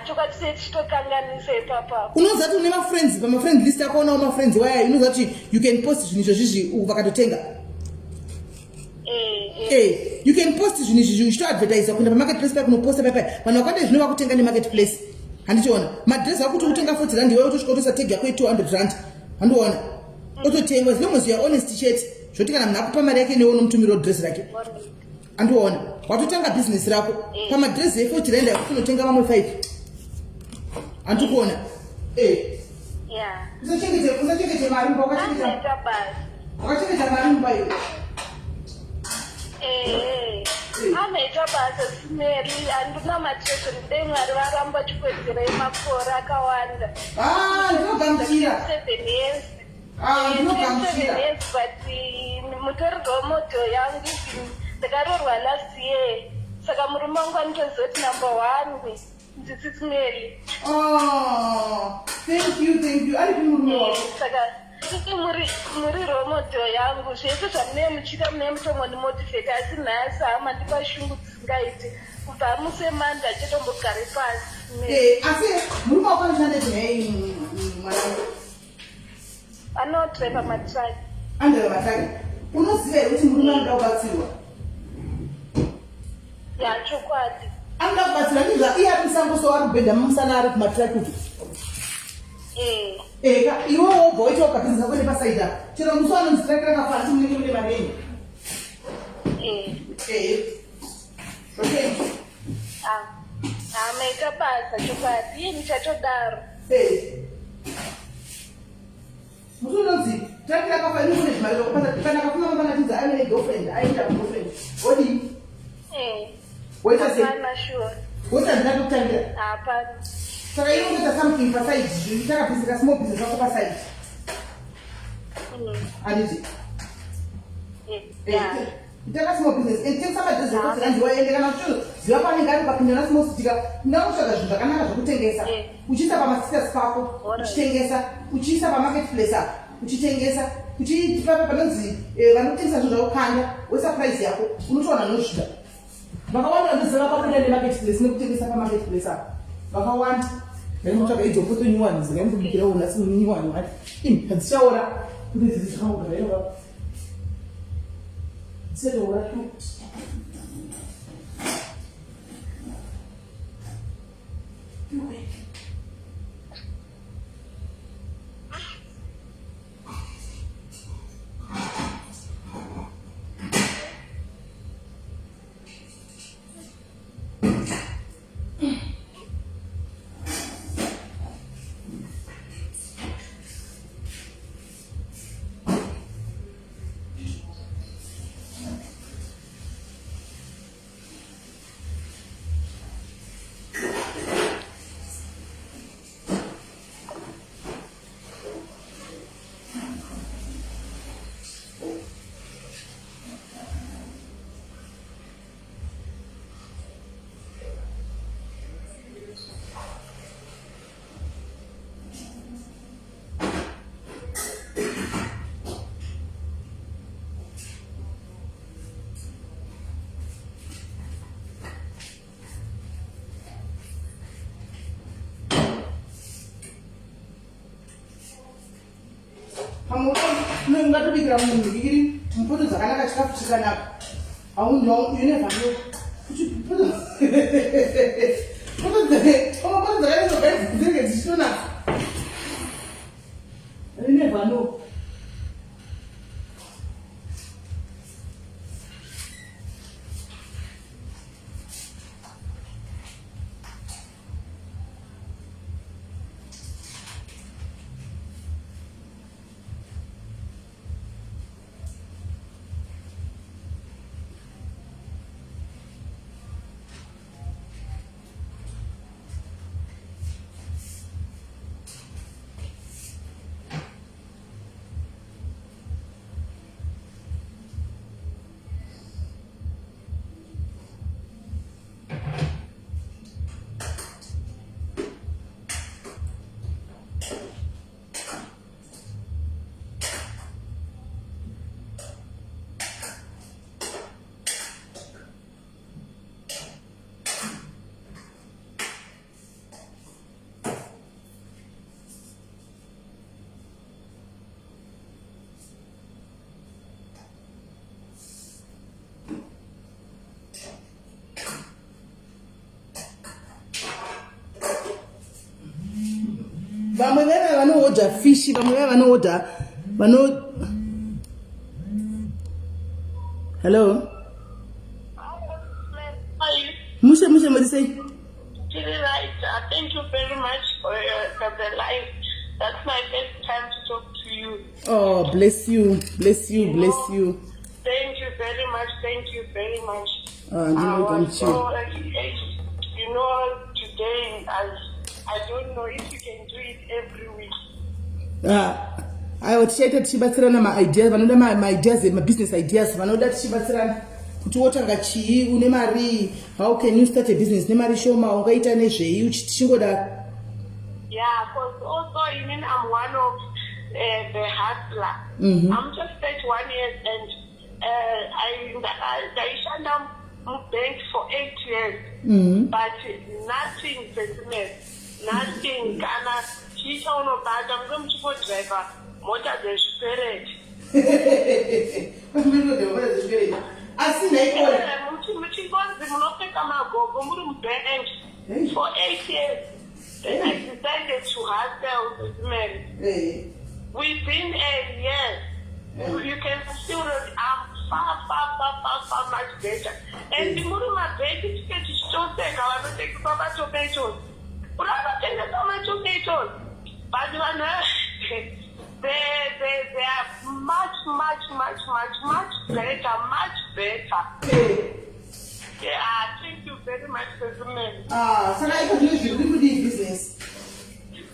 chokwadi sei tichitokanganisa ipapa unoziva kuti une mafriends pamafriend list ako onawo mafriends waya unoziva kuti you can post zvinhu izvo zvizvi vakatotenga Eh, Eh, you can post zvinhu izvi uchitoadvertisa kuenda pamarket place paya kunoposta paya paya vanhu vakawanda zvino vakutenga nemarket place handichiona madress akuti kutenga 40 rand iwe utosvika utoisa tag yako ye200 rand handiona ototengwa as long as you are honest chete zvoti kana munhu akupa mari yake newe unomutumirawo dress rake andiona watotanga business rako pamadress e40 rand akuti unotenga vamwe 5 handikuona eh yeah usachengete usachengete mari mumba ukachengeta anoita basa wakachengeta mari mumba iwe Eh, anoita basa simeri handina matreso ndidei mwari varamba chikuwedzerai makore akawanda ah ndinogamuchira 7 years ah ndinogamuchira 7 years but mutoriro wemoto yangu even ndakaroorwa last year saka murume wangu anotozoti number one ndisisimeri Oh, thank you, thank you. Ari murume wako. saka ii muri muri role model yangu zvese zvamunee muchiita munee mutongonimotivate asi nhasi hama ndipa shungu dzisingaiti kubva musemanda achitombogare pasi Eh, asi murume wako anoshanda nei mwana? anodriva matraki Andriva matraki. Unoziva here kuti murume anoda kubatsirwa? ya chokwadi Anoda kubatsirwa ndizvo iye ari musango so ari kubhedha mumusana ari kumatraki uku. Eh, Eka, iwe wobva waitawo kabhizinesi kako nepasaidi apa. Chero musi wanonzi traki rakafa asi munenge mune mari yenyu. eh. Eh. Okay. Ah, ah, maita basa chokwadi ii muchatodaro Eh. Musi unonzi traki rakafa ini kune zvimari zvakupasa kana akafuma mapanatidza aive negirlfriend aita girlfriend. Odii? Eh, Woita sei? hapana sure Woita handina pekutangira. hapana Saka iwe ungoita something paside zvinhu chakabhizinesi small business wako paside. Handiti? Eh, yeah. Itaka small business and tengesa madress ekuti randi waende kana uchiziva paanenge ari ukapinda na small city ka unotsvaga zvinhu zvakanaka zvekutengesa uchiisa pamastatus pako uchitengesa uchiisa pamarket place apo uchitengesa uchipa panonzi eh, vanotengesa zvinhu zvakukanda woisa price yako unotowana nozvida vakawanda vanoziva vakabuda nemarket place nekutengesa pamarket place apo vakawanda ndainotsvaga idzo poto nyuwani dzikaimubikirawo nhasi nyuwani wani imi hadzichaora kuti dzidzi dzakangogara iyovapo dzichatoora tu pamwe ungatobikira munhu iri mupoto dzakanaka chikafu chikanaka you never know. Poto dzakaiswa guys dzinenge dzichitonaka. You never know. Vamwe vaya vanoodha fishi, vamwe vaya vanoodha vano Hello. Mushe mushe muri sei? Tiri right. Thank you very much for the live. That's my first time to talk to you. Oh, bless you, bless you, bless you. Thank you very much. Thank you very much. Ah, ndinogamuchira. So, you know, today I don't know if you can do it every week. Ah, aiwa tichaita tichibatsirana maideas vanoda maideas mabusiness ideas vanoda tichibatsirana kuti wotanga chii une marii how can you start a business nemari shoma ungaita nezvei tichingodaro Yeah, because also, you mean I'm one of the hustler. I'm just 31 years and I ndaishanda mubank for 8 years. But nothing business, nothing. Kana chii chaunobata munge muchingodriver mota dzezvikwereti. Asi nhaikona Muchingonzi munopfeka magogo muri mubank for 8 years. Then I decided to hustle this man. Within a year, you can feel that I'm far, far, far, far, far much better. And muri mabhengi tike tichitoseka vanotengesa matomatoes. Uri vanotengesa matomatoes. But vanhu they are much, much, much, much, much better, much better. Yeah, thank you very much, President. Ah, saka iko zvino zviri kuri kudii business?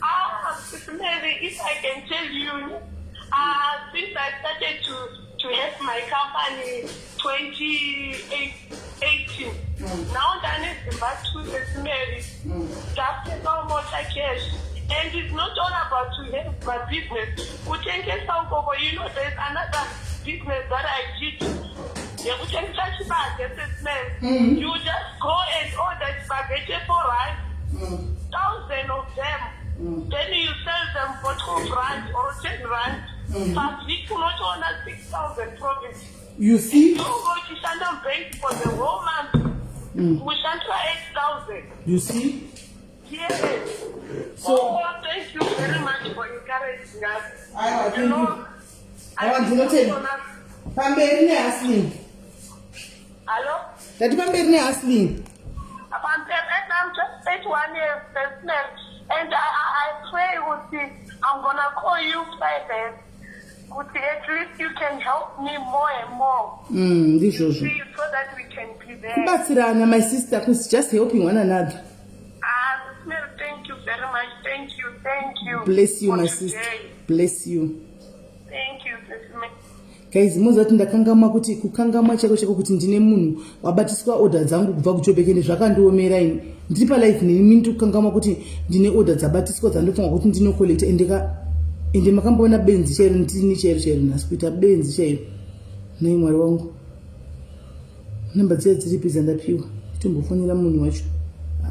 Ah, Sister Mary, if I can tell you, since I started to have my company 2018, now ndane dzimba two, Sister Mary, ndakutengawo mota cash. And it's not all about to have my business. Kutengesa ukoko, there's another business that I did. Yekutengesa chibage, Sister Mary. You just go and order chibage 4 rand, thousand of them. Then you sell them for 12 rand or 10 rand. Pavhiki unotoona 6,000 profit. You see? Unonge uchishanda mubank for the whole month. Kushandira 8,000. You see? Yes. So- Oh, thank you very much for encouraging us. Aiwa, You thank know, you. Aiwa, ndinotenda. Pamberi nehustling. Hello? Ndati pamberi nehustling. And I'm just 31 years president, and I pray kuti I'm gonna call you private. Kuti at least you can help me more and more. Ndizvozvo. See, so that we can be there. Kubatsirana, my sister, is just helping one another. Ah, Smith, thank you very much. Thank you, thank you. Bless you, for my today. sister. Bless you. Thank you, Sis Mary. Guys, muziva kuti ndakangamwa kuti kukangamwa chaiko chaiko kuti ndine munhu wabatiswa order dzangu kubva kuJoburg ende zvakandiomera ini ndiri palive neni ndiri kukangamwa kuti ndine order dzabatiswa dzandofunga kuti ndinocollecta ende ka ende makamboona benzi chairo ndini chairo chairo nhasi kuita benzi chairo. Nei Mwari wangu, namba dziya dziripi dzandapiwa titombofonera munhu wacho? Ah.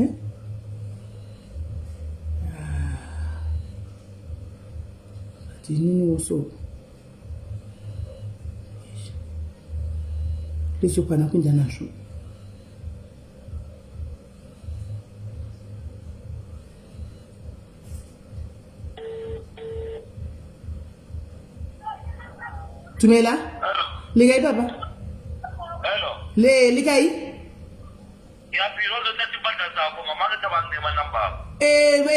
Eh? Ah. But inini also Ndechokwana kuenda nazvo. Dumela. Le kae papa? Hello. Le le kae? Ngiyaphila uzothatha impahla zakho mama ngithi abanginike amanamba akho. Eh we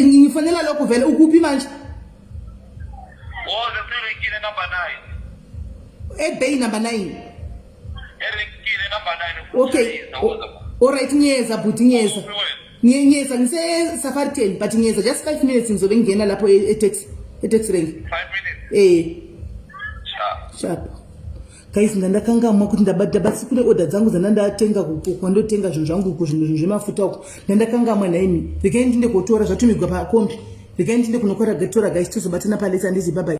ngifonela lokho vele ukuphi manje? Woza serenkile number 9. Ebay number 9. Erenkile number 9. Okay. All right ngiyeza bhuti ngiyeza. Ngiyeza ngise Safari 10 but ngiyeza just 5 minutes ngizobe ngingena lapho e, e taxi e taxi rank. 5 minutes. Eh. Sharp. Sharp. Guys ndandakangamwa kuti ndabata kune order dzangu dzandandatenga kwandotenga zvinhu zvangu uku zvinhu zvemafuta uku ndandakangamwa nhaimi regai ndinde kotora zvatumigwa pakombi regai ndinde kunotora guys tozobatana palesa handizi bye bye.